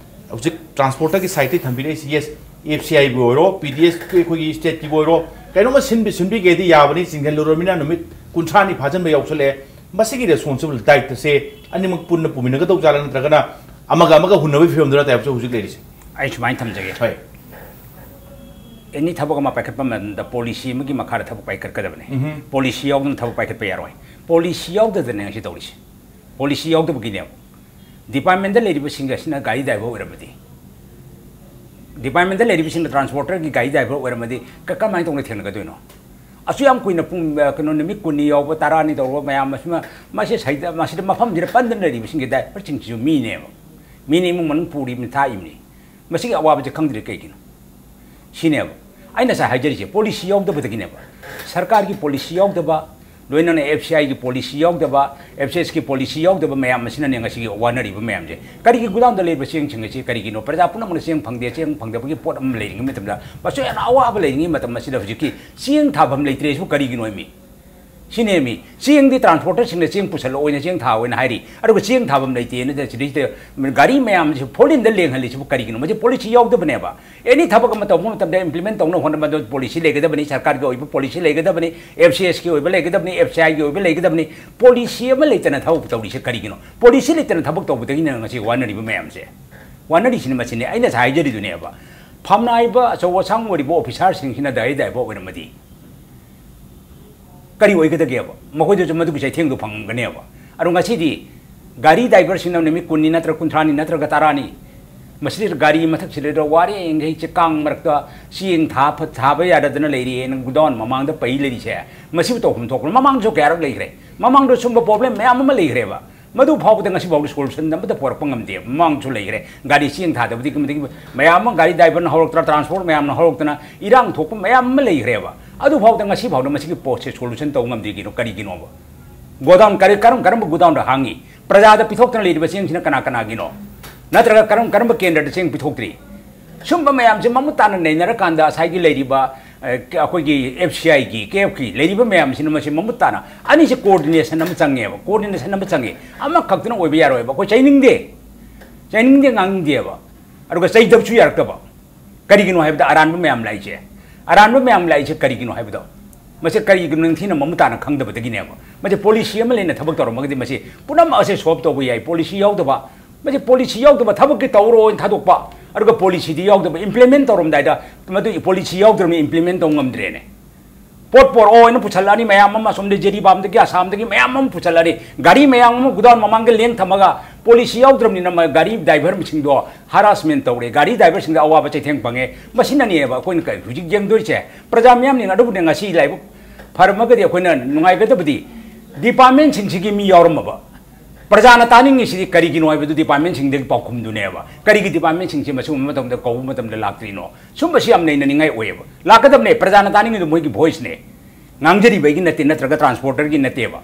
ꯍꯧꯖꯤꯛ ꯇ꯭ꯔꯥꯟꯁꯄꯣꯔꯠꯇꯒꯤ ꯁꯥꯏꯠꯇꯒꯤ ꯊꯝꯕꯤꯔꯛꯏꯁꯤ, ꯌꯦꯁ, ꯑꯦꯐ ꯁꯤ ꯑꯥꯏꯕꯨ ꯑꯣꯏꯔꯣ, ꯄꯤ ꯗꯤ ꯑꯦꯁ ꯑꯩꯈꯣꯏꯒꯤ ꯁ꯭ꯇꯦꯠꯀꯤꯕꯨ ꯑꯣꯏꯔꯣ, ꯀꯩꯅꯣꯝꯃ ꯁꯤꯟꯕꯤ ꯁꯤꯟꯕꯤꯒꯦꯗꯤ ꯌꯥꯕꯅꯤ, ꯆꯤꯡꯁꯤꯜꯂꯨꯔꯃꯤꯅ ꯅꯨꯃꯤꯠ ꯀꯨꯟꯊ꯭ꯔꯥꯅꯤ ꯐꯥꯖꯤꯟꯕ ꯌꯥꯎꯁꯜꯂꯛꯑꯦ꯫ ꯃꯁꯤꯒꯤ ꯔꯦꯁꯄꯣꯟꯁꯤꯕꯜ ꯗꯥꯏꯠꯇꯁꯦ ꯑꯅꯤꯃꯛ ꯄꯨꯟꯅ ꯄꯨꯃꯤꯟꯅꯒꯗꯧ ꯖꯥꯠꯂꯥ, ꯅꯠꯇ꯭ꯔꯒꯅ ꯑꯃꯒ ꯑꯃꯒ ꯍꯨꯟꯅꯕꯒꯤ ꯐꯤꯕꯝꯗꯨꯔ ꯇꯥꯏꯕꯆꯧ ꯍꯧꯖꯤꯛ ꯂꯩꯔꯤꯁꯦ? ꯑꯩ ꯁꯨꯃꯥꯏꯅ ꯊꯝꯖꯒꯦ꯫ ꯍꯣꯏ꯫ ꯑꯦꯅꯤ ꯊꯕꯛ ꯑꯃ ꯄꯥꯏꯈꯠꯄ ꯃꯇꯝꯗ ꯄꯣꯂꯤꯁꯤ ꯑꯃꯒꯤ ꯃꯈꯥꯗ ꯊꯕꯛ ꯄꯥꯏꯈꯠꯀꯗꯕꯅꯤ꯫ ꯎꯝꯍꯨꯝ꯫ ꯄꯣꯂꯤꯁꯤ ꯌꯥꯎꯗꯅ ꯊꯕꯛ ꯄꯥꯏꯈꯠꯄ ꯌꯥꯔꯣꯏ꯫ ꯄꯣꯂꯤꯁꯤ ꯌꯥꯎꯗꯗꯅ ꯉꯁꯤ ꯇꯧꯔꯤꯁꯦ꯫ ꯄꯣꯂꯤꯁꯤ ꯌꯥꯎꯗꯕꯒꯤꯅꯦꯕ꯫ ꯗꯤꯄꯥꯔꯠꯃꯦꯟꯗ ꯂꯩꯔꯤꯕꯁꯤꯡ ꯑꯁꯤꯅ ꯒꯥꯔꯤ ꯗ꯭ꯔꯥꯏꯚꯔ ꯑꯣꯏꯔꯝꯃꯗꯤ, ꯗꯤꯄꯥꯔꯠꯃꯦꯟꯗ ꯂꯩꯔꯤꯕꯁꯤꯡꯅ ꯇ꯭ꯔꯥꯟꯁꯄꯣꯔꯇꯔꯒꯤ ꯒꯥꯔꯤ ꯗ꯭ꯔꯥꯏꯚꯔ ꯑꯣꯏꯔꯝꯃꯗꯤ ꯀ-, ꯀꯃꯥꯏꯅ ꯇꯧꯅ ꯊꯦꯡꯅꯒꯗꯣꯏꯅꯣ? ꯑꯁꯨꯛ ꯌꯥꯝ ꯀꯨꯏꯅ ꯄꯨꯡ, ꯑ, ꯀꯩꯅꯣ, ꯅꯨꯃꯤꯠ ꯀꯨꯟꯅꯤ ꯌꯥꯎꯕ, ꯇꯔꯥꯅꯤ ꯇꯧꯔꯕ ꯃꯌꯥꯝ ꯑꯁꯤꯃ, ꯃꯁꯤ ꯁꯩꯗ-, ꯃꯁꯤꯗ ꯃꯐꯝꯁꯤꯗ ꯄꯟꯗꯅ ꯂꯩꯔꯤꯕꯁꯤꯡꯒꯤ ꯗ꯭ꯔꯥꯏꯚꯔꯁꯤꯡꯁꯤꯁꯨ ꯃꯤꯅꯦꯕ꯫ ꯃꯤꯅ ꯏꯃꯨꯡ ꯃꯅꯨꯡ ꯄꯨꯔꯤꯕꯅꯤ, ꯊꯥꯛꯏꯕꯅꯤ꯫ ꯃꯁꯤꯒꯤ ꯑꯋꯥꯕꯁꯦ ꯈꯪꯗ꯭ꯔꯤ ꯀꯩꯒꯤꯅꯣ? ꯁꯤꯅꯦꯕ ꯑꯩꯅ ꯉꯁꯥꯏ ꯍꯥꯏꯖꯔꯤꯁꯦ, ꯄꯣꯂꯤꯁꯤ ꯌꯥꯎꯗꯕꯗꯒꯤꯅꯦꯕ꯫ ꯁꯔꯀꯥꯔꯒꯤ ꯄꯣꯂꯤꯁꯤ ꯌꯥꯎꯗꯕ, ꯂꯣꯏꯅꯅ ꯑꯦꯐ ꯁꯤ ꯑꯥꯏꯒꯤ ꯄꯣꯂꯤꯁꯤ ꯌꯥꯎꯗꯕ, ꯑꯦꯐ ꯁꯤ ꯑꯦꯁꯀꯤ ꯄꯣꯂꯤꯁꯤ ꯌꯥꯎꯗꯕ ꯃꯌꯥꯝ ꯑꯁꯤꯅꯅꯦ ꯉꯁꯤꯒꯤ ꯋꯥꯅꯔꯤꯕ ꯃꯌꯥꯝꯁꯦ꯫ ꯀꯔꯤꯒꯤ ꯒꯨꯗꯥꯎꯟꯗ ꯂꯩꯔꯤꯕ ꯆꯦꯡꯁꯤꯡ ꯑꯁꯤ ꯀꯔꯤꯒꯤꯅꯣ? ꯄ꯭ꯔꯖꯥ ꯄꯨꯝꯅꯃꯛꯅ ꯆꯦꯡ ꯐꯪꯗꯦ, ꯆꯦꯡ ꯐꯪꯗꯕꯒꯤ ꯄꯣꯠ ꯑꯃ ꯂꯩꯔꯤꯉꯩ ꯃꯇꯝꯗ, ꯃꯁꯤ ꯌꯥꯝꯅ ꯑꯋꯥꯕ ꯂꯩꯔꯤꯉꯩ ꯃꯇꯝ ꯑꯁꯤꯗ ꯍꯧꯖꯤꯛꯀꯤ ꯆꯦꯡ ꯊꯥꯐꯝ ꯂꯩꯇ꯭ꯔꯦ ꯍꯥꯏꯁꯤꯕꯨ ꯀꯔꯤꯒꯤꯅꯣ ꯃꯤ? ꯁꯤꯅꯦꯃꯤ, ꯆꯦꯡꯗꯤ ꯇ꯭ꯔꯥꯟꯁꯄꯣꯔꯇꯔꯁꯤꯡꯅ ꯆꯦꯡ ꯄꯨꯁꯜꯂꯛꯑꯣꯅ ꯆꯦꯡ ꯊꯥꯑꯣꯅ ꯍꯥꯏꯔꯤ, ꯑꯗꯨꯒ ꯆꯦꯡ ꯊꯥꯐꯝ ꯂꯩꯇꯦꯅ ꯁꯤꯗꯩꯁꯤꯗ ꯒꯥꯔꯤ ꯃꯌꯥꯝꯁꯤ ꯐꯣꯔꯤꯟꯗ ꯂꯦꯡꯍꯜꯂꯤꯁꯤꯕꯨ ꯀꯔꯤꯒꯤꯅꯣ? ꯃꯁꯤ ꯄꯣꯂꯤꯁꯤ ꯌꯥꯎꯗꯕꯅꯦꯕ꯫ ꯑꯦꯅꯤ ꯊꯕꯛ ꯑꯃ ꯇꯧꯕ ꯃꯇꯝꯗ ꯏꯝꯄ꯭ꯂꯤꯃꯦꯟ ꯇꯧꯅꯕ ꯍꯣꯠꯅꯕꯗ ꯄꯣꯂꯤꯁꯤ ꯂꯩꯒꯗꯕꯅꯤ, ꯁꯔꯀꯥꯔꯒꯤ ꯑꯣꯏꯕ ꯄꯣꯂꯤꯁꯤ ꯂꯩꯒꯗꯕꯅꯤ, ꯑꯦꯐ ꯁꯤ ꯑꯦꯁꯀꯤ ꯑꯣꯏꯕ ꯂꯩꯒꯗꯕꯅꯤ, ꯑꯦꯐ ꯁꯤ ꯑꯥꯏꯒꯤ ꯑꯣꯏꯕ ꯂꯩꯒꯗꯕꯅꯤ꯫ ꯄꯣꯂꯤꯁꯤ ꯑꯃ ꯂꯩꯇꯅ ꯊꯕꯛ ꯇꯧꯔꯤꯁꯦ ꯀꯔꯤꯒꯤꯅꯣ? ꯄꯣꯂꯤꯁꯤ ꯂꯩꯇꯅ ꯊꯕꯛ ꯇꯧꯕꯗꯒꯤꯅꯦ ꯉꯁꯤ ꯋꯥꯅꯔꯤꯕ ꯃꯌꯥꯝꯁꯦ꯫ ꯋꯥꯅꯔꯤꯁꯤꯅ ꯃꯁꯤꯅꯤ꯫ ꯑꯩꯅ ꯉꯁꯥꯏ ꯍꯥꯏꯖꯔꯤꯗꯨꯅꯦꯕ, ꯐꯝꯅꯥꯏꯕ ꯑꯆꯧ ꯑꯁꯥꯡ ꯑꯣꯏꯔꯤꯕ ꯑꯣꯐꯤꯁꯥꯔꯁꯤꯡꯁꯤꯅ ꯗꯥꯏꯔꯦꯛ ꯗꯥꯏꯔꯦꯛ ꯑꯣꯏꯔꯝꯃꯗꯤ ꯀꯔꯤ ꯑꯣꯏꯒꯗꯒꯦꯕ? ꯃꯈꯣꯏꯗꯁꯨ ꯃꯗꯨꯒꯤ ꯆꯩꯊꯦꯡꯗꯨ ꯐꯪꯉꯝꯒꯅꯦꯕ꯫ ꯑꯗꯣ ꯉꯁꯤꯗꯤ ꯒꯥꯔꯤ ꯗ꯭ꯔꯥꯏꯚꯔꯁꯤꯡꯅ ꯅꯨꯃꯤꯠ ꯀꯨꯟꯅꯤ ꯅꯠꯇ꯭ꯔ ꯀꯨꯟꯊ꯭ꯔꯥꯅꯤ ꯅꯠꯇ꯭ꯔꯒ ꯇꯔꯥꯅꯤ ꯃꯁꯤꯗ ꯒꯥꯔꯤ ꯃꯊꯛꯁꯤꯗ ꯋꯥꯔꯦꯡꯈꯩ ꯆꯦ ꯀꯥꯡ ꯃꯔꯛꯇ ꯆꯦꯡ ꯊꯥ-, ꯊꯥꯕ ꯌꯥꯗꯗꯅ ꯂꯩꯔꯤꯑꯅ ꯒꯨꯗꯥꯎꯟ ꯃꯃꯥꯡꯗ ꯄꯩ ꯂꯩꯔꯤꯁꯦ, ꯃꯁꯤꯕꯨ ꯇꯧꯐꯝ ꯊꯣꯛꯄ꯭ꯔꯣ? ꯃꯃꯥꯡꯗꯁꯨ ꯀꯌꯥꯔꯛ ꯂꯩꯈ꯭ꯔꯦ꯫ ꯃꯃꯥꯡꯗ ꯁꯨꯝꯕ ꯄ꯭ꯔꯣꯕ꯭ꯂꯦꯝ ꯃꯌꯥꯝ ꯑꯃ ꯂꯩꯈ꯭ꯔꯦꯕ꯫ ꯃꯗꯨ ꯐꯥꯎꯕꯗ ꯉꯁꯤ ꯐꯥꯎꯗ ꯁꯣꯂꯨꯁꯟ ꯑꯃꯠꯇ ꯄꯨꯔꯛꯄ ꯉꯝꯗꯦ꯫ ꯃꯃꯥꯡꯁꯨ ꯂꯩꯈ꯭ꯔꯦ, ꯒꯥꯔꯤ ꯆꯦꯡ ꯊꯥꯗꯕꯗꯒꯤ ꯃꯇꯤꯛ ꯃꯌꯥꯝ ꯑꯃ ꯒꯥꯔꯤ ꯗ꯭ꯔꯥꯏꯚꯔꯅ ꯍꯧꯔꯛꯇꯅ, ꯇ꯭ꯔꯥꯟꯁꯄꯣꯔꯠ ꯃꯌꯥꯝꯅ ꯍꯧꯔꯛꯇꯅ ꯏꯔꯥꯡ ꯊꯣꯛꯄ ꯃꯌꯥꯝ ꯑꯃ ꯂꯩꯈ꯭ꯔꯦꯕ꯫ ꯑꯗꯨ ꯐꯥꯎꯗ ꯉꯁꯤ ꯐꯥꯎꯗ ꯃꯁꯤꯒꯤ ꯄꯣꯠꯁꯦ ꯁꯣꯂꯨꯁꯟ ꯇꯧꯕ ꯉꯝꯗ꯭ꯔꯤꯒꯤꯅꯣ ꯀꯔꯤꯒꯤꯅꯣꯕ? ꯒꯣꯗꯥꯎꯟ ꯀꯔꯤ, ꯀꯔꯝ ꯀꯔꯝꯕ ꯒꯣꯗꯥꯎꯟꯗ ꯍꯥꯡꯉꯤ? ꯄ꯭ꯔꯖꯥꯗ ꯄꯤꯊꯣꯛꯇꯅ ꯂꯩꯔꯤꯕ ꯆꯦꯡꯁꯤꯅ ꯀꯅꯥ ꯀꯅꯥꯒꯤꯅꯣ? ꯅꯠꯇ꯭ꯔꯒ ꯀꯔꯝ ꯀꯔꯝꯕ ꯀꯦꯟꯗ꯭ꯔꯗ ꯆꯦꯡ ꯄꯤꯊꯣꯛꯇ꯭ꯔꯤ? ꯁꯨꯝꯕ ꯃꯌꯥꯝꯁꯦ ꯃꯃꯨꯠ ꯇꯥꯅ ꯅꯩꯅꯔꯀꯥꯟꯗ ꯉꯁꯥꯏꯒꯤ ꯂꯩꯔꯤꯕ, ꯑ, ꯑꯩꯈꯣꯏꯒꯤ F C I ꯒꯤ, K F ꯀꯤ ꯂꯩꯔꯤꯕ ꯃꯌꯥꯝꯁꯤꯅ ꯃꯁꯤ ꯃꯃꯨꯠ ꯇꯥꯅ, ꯑꯅꯤꯁꯦ coordination ꯑꯃ ꯆꯪꯉꯦꯕ, coordination ꯑꯃ ꯆꯪꯉꯦ꯫ ꯑꯃꯈꯛꯇꯅ ꯑꯣꯏꯕ ꯌꯥꯔꯣꯏꯕ꯫ ꯑꯩꯈꯣꯏ ꯆꯩꯅꯤꯡꯗꯦ, ꯆꯩꯅꯤꯡꯗꯦ, ꯉꯥꯡꯅꯤꯡꯗꯦꯕ꯫ ꯑꯗꯨꯒ ꯆꯩꯗꯕꯁꯨ ꯌꯥꯔꯛꯇꯕ꯫ ꯀꯔꯤꯒꯤꯅꯣ ꯍꯥꯏꯕꯗ ꯑꯔꯥꯟꯕ ꯃꯌꯥꯝ ꯂꯥꯛꯏꯁꯦ, ꯑꯔꯥꯟꯕ ꯃꯌꯥꯝ ꯂꯥꯛꯏꯁꯦ ꯀꯔꯤꯒꯤꯅꯣ ꯍꯥꯏꯕꯗꯣ, ꯃꯁꯤ ꯀꯔꯤꯒꯤꯅꯣ ꯅꯤꯡꯊꯤꯅ ꯃꯃꯨꯠ ꯇꯥꯅ ꯈꯪꯗꯕꯗꯒꯤꯅꯦꯕ꯫ ꯃꯁꯤ policy ꯑꯃ ꯂꯩꯅ ꯊꯕꯛ ꯇꯧꯔꯝꯃꯒꯗꯤ ꯃꯁꯤ ꯄꯨꯝꯅꯃꯛ ꯑꯁꯦ solve ꯇꯧꯕ ꯌꯥꯏ꯫ Policy ꯌꯥꯎꯗꯕ, ꯃꯁꯤ policy ꯌꯥꯎꯗꯕ ꯊꯕꯛꯀꯤ ꯇꯧꯔꯣꯅ ꯊꯥꯗꯣꯛꯄ, ꯑꯗꯨꯒ policyꯗꯤ ꯌꯥꯎꯗꯕ, implement ꯇꯧꯔꯝꯗꯥꯏꯗ ꯃꯗꯨ policy ꯌꯥꯎꯗ꯭ꯔꯕꯅꯤ implement ꯇꯧ ꯉꯝꯗ꯭ꯔꯦꯅꯦ꯫ ꯄꯣꯠ ꯄꯣꯔꯛꯑꯣ ꯍꯥꯏꯅ ꯄꯨꯁꯜꯂꯛꯑꯅꯤ, ꯃꯌꯥꯝ ꯑꯃ ꯑꯁꯣꯝꯗ ꯖꯤꯔꯤꯕꯥꯝꯗꯒꯤ, ꯑꯁꯥꯝꯗꯒꯤ ꯃꯌꯥꯝ ꯑꯃ ꯄꯨꯁꯜꯂꯛꯑꯅꯤ, ꯒꯥꯔꯤ ꯃꯌꯥꯝ ꯑꯃ ꯒꯨꯗꯥꯎꯟ ꯃꯃꯥꯡꯗ ꯂꯦꯡ ꯊꯝꯃꯒ policy ꯌꯥꯎꯗ꯭ꯔꯕꯅꯤꯅ ꯃ-, ꯒꯥꯔꯤ driverꯁꯤꯡꯗꯣ harassment ꯇꯧꯔꯦ, ꯒꯥꯔꯤ driverꯁꯤꯡꯗ ꯑꯋꯥꯕ ꯆꯩꯊꯦꯡ ꯐꯪꯉꯦ꯫ ꯃꯁꯤꯅꯅꯦꯕ ꯑꯩꯈꯣꯏꯅ ꯀ-, ꯍꯧꯖꯤꯛ ꯌꯦꯡꯗꯣꯏꯁꯦ꯫ ꯄ꯭ꯔꯖꯥ ꯃꯤꯌꯥꯝꯅꯤꯅ ꯑꯗꯨꯕꯨꯅꯦ ꯉꯁꯤ ꯂꯥꯏꯕꯛ ꯐꯔꯝꯃꯒꯗꯤ ꯑꯩꯈꯣꯏꯅ ꯅꯨꯡꯉꯥꯏꯒꯗꯕꯗꯤ departmentꯁꯤꯡꯁꯤꯒꯤ ꯃꯤ ꯌꯥꯎꯔꯝꯃꯕ꯫ ꯄ꯭ꯔꯖꯥꯅ ꯇꯥꯅꯤꯡꯉꯤꯁꯤꯗꯤ ꯀꯔꯤꯒꯤꯅꯣ ꯍꯥꯏꯕꯗꯨ departmentꯁꯤꯡꯗꯒꯤ ꯄꯥꯎꯈꯨꯝꯗꯨꯅꯦꯕ꯫ ꯀꯔꯤꯒꯤ departmentꯁꯤꯡꯁꯤ ꯃꯁꯤꯒꯨꯝꯕ ꯃꯇꯝꯗ ꯀꯧꯕ ꯃꯇꯝꯗ ꯂꯥꯛꯇ꯭ꯔꯤꯅꯣ? ꯁꯨꯝꯕꯁꯤ ꯌꯥꯝ ꯅꯩꯅꯅꯤꯡꯉꯥꯏ ꯑꯣꯏꯌꯦꯕ꯫ ꯂꯥꯛꯀꯗꯕꯅꯦ, ꯄ꯭ꯔꯖꯥꯅ ꯇꯥꯅꯤꯡꯉꯤꯗꯨ ꯃꯣꯏꯒꯤ voiceꯅꯦ꯫ ꯉꯥꯡꯖꯔꯤꯕꯩꯒꯤ ꯅꯠꯇꯦ, ꯅꯠꯇ꯭ꯔꯒ transporterꯒꯤ ꯅꯠꯇꯦꯕ꯫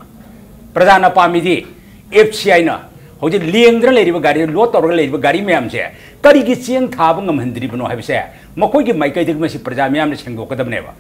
ꯄ꯭ꯔꯖꯥꯅ ꯄꯥꯝꯃꯤꯗꯤ F C Iꯅ ꯍꯧꯖꯤꯛ ꯂꯦꯡꯗꯅ ꯂꯩꯔꯤꯕ ꯒꯥꯔꯤ, load ꯇꯧꯔꯒ ꯂꯩꯔꯤꯕ ꯒꯥꯔꯤ ꯃꯌꯥꯝꯁꯦ ꯀꯔꯤꯒꯤ ꯆꯦꯡ ꯊꯥꯕ ꯉꯝꯍꯟꯗ꯭ꯔꯤꯕꯅꯣ ꯍꯥꯏꯕꯁꯦ ꯃꯈꯣꯏꯒꯤ ꯃꯥꯏꯀꯩꯗꯒꯤ ꯃꯁꯤ ꯄ꯭ꯔꯖꯥ ꯃꯤꯌꯥꯝꯅ ꯁꯦꯡꯗꯣꯛꯀꯗꯕꯅꯦꯕ꯫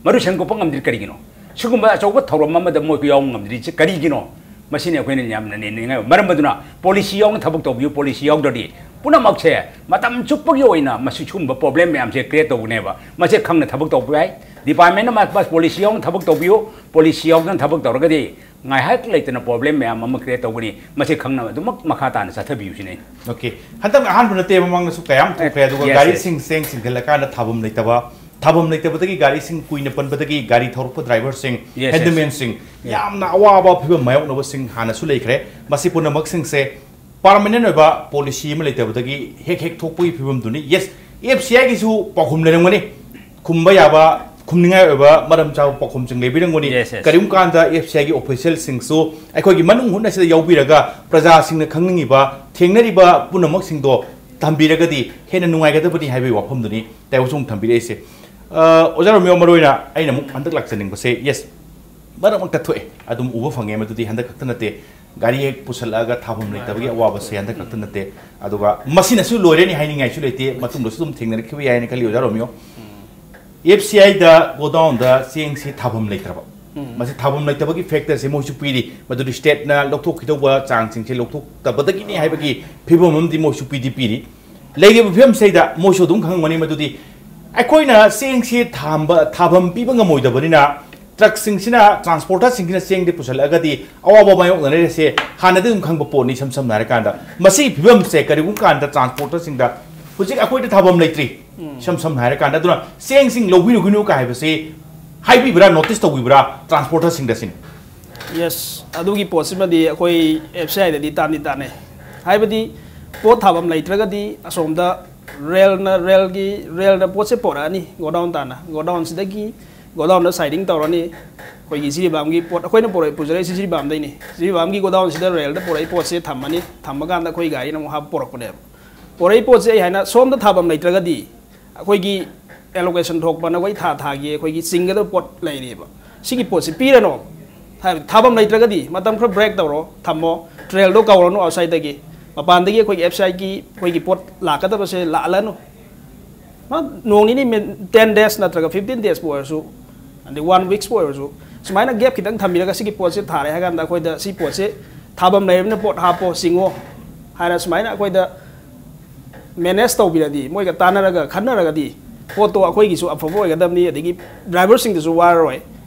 ꯃꯗꯨ ꯁꯦꯡꯗꯣꯛꯄ ꯉꯝꯗ꯭ꯔꯤ ꯀꯔꯤꯒꯤꯅꯣ? ꯁꯤꯒꯨꯝꯕ ꯑꯆꯧꯕ ꯊꯧꯔꯝ ꯑꯃꯗ ꯃꯣꯏ ꯌꯥꯎꯕ ꯉꯝꯗ꯭ꯔꯤꯁꯦ ꯀꯔꯤꯒꯤꯅꯣ? ꯃꯁꯤꯅꯤ ꯑꯩꯈꯣꯏꯅ ꯌꯥꯝꯅ ꯅꯦꯅꯤꯡꯉꯥꯏ꯫ ꯃꯔꯝ ꯑꯗꯨꯅ policy ꯌꯥꯎꯅ ꯊꯕꯛ ꯇꯧꯕꯤꯌꯨ, policy ꯌꯥꯎꯗ꯭ꯔꯗꯤ ꯄꯨꯝꯅꯃꯛꯁꯦ ꯃꯇꯝ ꯆꯨꯞꯄꯒꯤ ꯑꯣꯏꯅ ꯃꯁꯤ ꯁꯤꯒꯨꯝꯕ problem ꯃꯌꯥꯝꯁꯦ create ꯇꯧꯒꯅꯦꯕ꯫ ꯃꯁꯦ ꯈꯪꯅ ꯊꯕꯛ ꯇꯧꯕ ꯌꯥꯏ꯫ Departmentꯅ ꯃꯥ-, ꯃꯥ-, policy ꯌꯥꯎꯅ ꯊꯕꯛ ꯇꯧꯕꯤꯌꯨ, policy ꯌꯥꯎꯗꯅ ꯊꯕꯛ ꯇꯧꯔꯒꯗꯤ ꯉꯥꯏꯍꯥꯛ ꯂꯩꯇꯅ problem ꯃꯌꯥꯝ ꯑꯃ create ꯇꯧꯒꯅꯤ꯫ ꯃꯁꯤ ꯈꯪꯅ ꯑꯗꯨꯃꯛ ꯃꯈꯥ ꯇꯥꯅ ꯆꯠꯊꯕꯤꯌꯨ ꯁꯤꯅꯤ꯫ OK꯫ ꯍꯟꯗꯛ ꯑꯍꯥꯟꯕ ꯅꯠꯇꯦ, ꯃꯃꯥꯡꯗꯁꯨ ꯀꯌꯥꯝ ꯊꯣꯛꯈ꯭ꯔꯦ꯫ ꯑꯗꯨꯒ Yes, yes꯫ ꯒꯥꯔꯤꯁꯤꯡ ꯆꯦꯡ ꯆꯤꯡꯈꯠꯂꯀꯥꯟꯗ ꯊꯥꯐꯝ ꯂꯩꯇꯕ, ꯊꯥꯐꯝ ꯂꯩꯇꯕꯗꯒꯤ ꯒꯥꯔꯤꯁꯤꯡ ꯀꯨꯏꯅ ꯄꯟꯕꯗꯒꯤ ꯒꯥꯔꯤ ꯊꯧꯔꯛꯄ driverꯁꯤꯡ, Yes, yes꯫ Handymanꯁꯤꯡ, Yeah꯫ ꯌꯥꯝꯅ ꯑꯋꯥꯕ ꯐꯤꯕꯝ ꯃꯥꯌꯣꯛꯅꯕꯁꯤꯡ ꯍꯥꯟꯅꯁꯨ ꯂꯩꯈ꯭ꯔꯦ꯫ ꯃꯁꯤ ꯄꯨꯝꯅꯃꯛꯁꯤꯡꯁꯦ permanent ꯑꯣꯏꯕ policy ꯑꯃ ꯂꯩꯇꯕꯗꯒꯤ ꯍꯦꯛ ꯍꯦꯛ ꯊꯣꯛꯄꯒꯤ ꯐꯤꯕꯝꯗꯨꯅꯤ꯫ Yes, F C Iꯒꯤꯁꯨ ꯄꯥꯎꯈꯨꯝ ꯂꯩꯔꯝꯒꯅꯤ, ꯈꯨꯝꯕ ꯌꯥꯕ, ꯈꯨꯝꯅꯤꯡꯉꯥꯏ ꯑꯣꯏꯕ ꯃꯔꯝ ꯆꯥꯕ ꯄꯥꯎꯈꯨꯝꯁꯤꯡ ꯂꯩꯕꯤꯔꯝꯒꯅꯤ꯫ Yes, yes꯫ ꯀꯔꯤꯒꯨꯝꯕ ꯀꯥꯟꯗ F C Iꯒꯤ officialꯁꯤꯡꯁꯨ ꯑꯩꯈꯣꯏꯒꯤ ꯃꯅꯨꯡ ꯍꯨꯠꯅ ꯁꯤꯗ ꯌꯥꯎꯕꯤꯔꯒ ꯄ꯭ꯔꯖꯥꯁꯤꯡꯅ ꯈꯪꯅꯤꯡꯉꯤꯕ, ꯊꯦꯡꯅꯔꯤꯕ ꯄꯨꯝꯅꯃꯛꯁꯤꯡꯗꯣ ꯊꯝꯕꯤꯔꯒꯗꯤ ꯍꯦꯟꯅ ꯅꯨꯡꯉꯥꯏꯒꯗꯕꯅꯤ ꯍꯥꯏꯕꯒꯤ ꯋꯥꯐꯝꯗꯨꯅꯤ ꯇꯥꯏꯕꯪꯁꯨ ꯑꯃꯨꯛ ꯊꯝꯕꯤꯔꯛꯏꯁꯦ꯫ ꯑ, ꯑꯣꯖꯥ ꯔꯣꯃꯤꯌꯣ, ꯃꯔꯨꯑꯣꯏꯅ ꯑꯩꯅ ꯑꯃꯨꯛ ꯍꯟꯗꯛ ꯂꯥꯛꯆꯅꯤꯡꯕꯁꯦ, yes, ꯃꯔꯛ ꯃꯔꯛꯇ ꯊꯣꯛꯑꯦ, ꯑꯗꯨꯝ ꯎꯕ ꯐꯪꯉꯦ, ꯃꯗꯨꯗꯤ ꯍꯟꯗꯛ ꯈꯛꯇ ꯅꯠꯇꯦ꯫ ꯒꯥꯔꯤ ꯍꯦꯛ ꯄꯨꯁꯜꯂꯛꯑꯒ ꯊꯥꯐꯝ ꯂꯩꯇꯕꯒꯤ ꯑꯋꯥꯕꯁꯦ ꯍꯟꯗꯛ ꯈꯛꯇ ꯅꯠꯇꯦ꯫ ꯑꯗꯨꯒ ꯃꯁꯤꯅꯁꯨ ꯂꯣꯏꯔꯅꯤ ꯍꯥꯏꯅꯤꯡꯉꯥꯏꯁꯨ ꯂꯩꯇꯦ, ꯃꯇꯨꯡꯗꯁꯨ ꯑꯗꯨꯝ ꯊꯦꯡꯅꯔꯛꯈꯤꯕ ꯌꯥꯏꯅ ꯈꯜꯂꯤ, ꯑꯣꯖꯥ ꯔꯣꯃꯤꯌꯣ꯫ ꯑꯦꯐ ꯁꯤ ꯑꯥꯏꯗ ꯒꯣꯗꯥꯎꯟꯗ ꯆꯦꯡꯁꯤ ꯊꯥꯐꯝ ꯂꯩꯇ꯭ꯔꯕ, ꯃꯁꯤ ꯊꯥꯐꯝ ꯂꯩꯇꯕꯒꯤ ꯐꯦꯛꯇꯔꯁꯦ ꯃꯣꯏꯁꯨ ꯄꯤꯔꯤ, ꯃꯗꯨꯗꯤ ꯁ꯭ꯇꯦꯠꯅ ꯂꯧꯊꯣꯛꯈꯤꯗꯧꯕ ꯆꯥꯡꯁꯤꯡꯁꯦ ꯂꯧꯊꯣꯛꯇꯕꯗꯒꯤꯅꯤ ꯍꯥꯏꯕꯒꯤ ꯐꯤꯕꯝ ꯑꯃꯗꯤ ꯃꯣꯏꯁꯨ ꯄꯤꯗꯤ ꯄꯤꯔꯤ꯫ ꯂꯩꯔꯤꯕ ꯐꯤꯕꯝꯁꯤꯗ ꯃꯣꯏꯁꯨ ꯑꯗꯨꯝ ꯈꯪꯉꯝꯒꯅꯤ ꯃꯗꯨꯗꯤ ꯑꯩꯈꯣꯏꯅ ꯆꯦꯡꯁꯤ ꯊꯥꯝꯕ, ꯊꯥꯐꯝ ꯄꯤꯕ ꯉꯝꯃꯣꯏꯗꯕꯅꯤꯅ, ꯇ꯭ꯔꯛꯁꯤꯡꯁꯤꯅ, ꯇ꯭ꯔꯥꯟꯁꯄꯣꯔꯇꯔꯁꯤꯡꯁꯤꯅ ꯆꯦꯡꯗꯤ ꯄꯨꯁꯜꯂꯛꯑꯒꯗꯤ ꯑꯋꯥꯕ ꯃꯥꯌꯣꯛꯅꯔꯤꯁꯦ ꯍꯥꯟꯅꯗꯤ ꯑꯗꯨꯝ ꯈꯪꯕ ꯄꯣꯠꯅꯤ꯫ ꯏꯁꯝ ꯁꯝꯅ ꯍꯥꯏꯔꯀꯥꯟꯗ, ꯃꯁꯤꯒꯤ ꯐꯤꯕꯝꯁꯦ ꯀꯔꯤꯒꯨꯝꯕ ꯀꯥꯟꯗ ꯇ꯭ꯔꯥꯟꯁꯄꯣꯔꯇꯔꯁꯤꯡꯗ ꯍꯧꯖꯤꯛ ꯑꯩꯈꯣꯏꯗ ꯊꯥꯐꯝ ꯂꯩꯇ꯭ꯔꯤ, ꯏꯁꯝ ꯁꯝꯅ ꯍꯥꯏꯔꯀꯥꯟꯗ꯫ ꯑꯗꯨꯅ ꯆꯦꯡꯁꯤꯡ ꯂꯧꯕꯤꯔꯨꯒꯅꯨ ꯀꯥꯏ ꯍꯥꯏꯕꯁꯤ ꯍꯥꯏꯕꯤꯕ꯭ꯔꯥ, ꯅꯣꯇꯤꯁ ꯇꯧꯕꯤꯕ꯭ꯔꯥ ꯇ꯭ꯔꯥꯟꯁꯄꯣꯔꯇꯔꯁꯤꯡꯗ ꯁꯤꯅꯤ? ꯌꯦꯁ, ꯑꯗꯨꯒꯤ ꯄꯣꯠꯁꯤꯃꯗꯤ ꯑꯩꯈꯣꯏ ꯑꯦꯐ ꯁꯤ ꯑꯥꯏꯗꯗꯤ ꯇꯥꯟꯗꯤ ꯇꯥꯟꯅꯩ꯫ ꯍꯥꯏꯕꯗꯤ ꯄꯣꯠ ꯊꯥꯐꯝ ꯂꯩꯇ꯭ꯔꯒꯗꯤ ꯑꯁꯣꯝꯗ ꯔꯦꯜꯅ, ꯔꯦꯜꯒꯤ, ꯔꯦꯜꯅ ꯄꯣꯠꯁꯦ ꯄꯣꯔꯛꯑꯅꯤ ꯒꯣꯗꯥꯎꯟ ꯇꯥꯟꯅ꯫ ꯒꯣꯗꯥꯎꯟꯁꯤꯗꯒꯤ, ꯒꯣꯗꯥꯎꯟꯗ ꯁꯥꯏꯗꯤꯡ ꯇꯧꯔꯅꯤ꯫ ꯑꯩꯈꯣꯏꯒꯤ ꯖꯤꯔꯤꯕꯥꯝꯒꯤ ꯄꯣꯠ ꯑꯩꯈꯣꯏꯅ ꯄꯨꯔꯛ-, ꯄꯨꯖꯔꯛꯏꯁꯤ ꯖꯤꯔꯤꯕꯥꯝꯗꯩꯅꯤ꯫ ꯖꯤꯔꯤꯕꯥꯝꯒꯤ ꯒꯣꯗꯥꯎꯟꯁꯤꯗ ꯔꯦꯜꯗ ꯄꯨꯔꯛꯏ ꯄꯣꯠꯁꯦ ꯊꯝꯃꯅꯤ꯫ ꯊꯝꯃꯀꯥꯟꯗ ꯑꯩꯈꯣꯏ ꯒꯥꯔꯤꯅ ꯑꯃꯨꯛ ꯍꯥꯞꯄ ꯄꯨꯔꯛꯄꯅꯦꯕ꯫ ꯄꯨꯔꯛꯏ ꯄꯣꯠꯁꯦ ꯑꯩ ꯍꯥꯏꯅ ꯁꯣꯝꯗ ꯊꯥꯐꯝ ꯂꯩꯇ꯭ꯔꯒꯗꯤ ꯑꯩꯈꯣꯏꯒꯤ ꯑꯦꯂꯣꯀꯦꯁꯟ ꯊꯣꯛꯄ ꯅꯈꯣꯏ ꯊꯥ ꯊꯥꯒꯤ ꯑꯩꯈꯣꯏꯒꯤ ꯆꯤꯡꯒꯗꯕ ꯄꯣꯠ ꯂꯩꯔꯤꯕ, ꯁꯤꯒꯤ ꯄꯣꯠꯁꯤ ꯄꯤꯔꯅꯣ꯫ ꯍꯥꯏꯕꯗꯤ ꯊꯥꯐꯝ ꯂꯩꯇ꯭ꯔꯒꯗꯤ ꯃꯇꯝ ꯈꯔ ꯕ꯭ꯔꯦꯛ ꯇꯧꯔꯣ, ꯊꯝꯃꯣ, ꯇ꯭ꯔꯦꯜꯗꯣ ꯀꯧꯔꯅꯨ ꯑꯥꯎꯠꯁꯥꯏꯗꯇꯒꯤ꯫ ꯃꯄꯥꯟꯗꯒꯤ ꯑꯩꯈꯣꯏꯒꯤ ꯑꯦꯐ ꯁꯤ ꯑꯥꯏꯒꯤ ꯑꯩꯈꯣꯏꯒꯤ ꯄꯣꯠ ꯂꯥꯛꯀꯗꯕꯁꯦ ꯂꯥꯛꯍꯜꯂꯅꯨ꯫ ꯃꯥ ꯅꯣꯡ ꯅꯤꯅꯤ, ꯇꯦꯟ ꯗꯦꯖ ꯅꯠꯇ꯭ꯔꯒ ꯐꯤꯐꯇꯤꯟ ꯗꯦꯖꯄꯨ ꯑꯣꯏꯔꯁꯨ, ꯑꯗꯩ ꯋꯥꯟ ꯋꯤꯛꯁꯄꯨ ꯑꯣꯏꯔꯁꯨ, ꯁꯨꯃꯥꯏꯅ ꯒꯦꯞ ꯈꯤꯇꯪ ꯊꯝꯕꯤꯔꯒ ꯁꯤꯒꯤ ꯄꯣꯠꯁꯦ ꯊꯥꯔꯦ ꯍꯥꯏ ꯀꯥꯟꯗ ꯑꯩꯈꯣꯏꯗ ꯁꯤ ꯄꯣꯠꯁꯦ ꯊꯥꯐꯝ ꯂꯩꯔꯕꯅꯤꯅ ꯄꯣꯠ ꯍꯥꯞꯄꯣ, ꯆꯤꯡꯉꯣ ꯍꯥꯏꯅ ꯁꯨꯃꯥꯏꯅ ꯑꯩꯈꯣꯏꯗ ꯃꯦꯅꯦꯖ ꯇꯧꯕꯤꯔꯗꯤ, ꯃꯣꯏꯒ ꯇꯥꯟꯅꯔꯒ ꯈꯟꯅꯔꯒꯗꯤ ꯄꯣꯠꯇꯣ ꯑꯩꯈꯣꯏꯒꯤꯁꯨ ꯑꯐꯕ ꯑꯣꯏꯒꯗꯕꯅꯤ, ꯑꯗꯒꯤ ꯗ꯭ꯔꯥꯏꯚꯔꯁꯤꯡꯗꯁꯨ ꯋꯥꯔꯔꯣꯏ,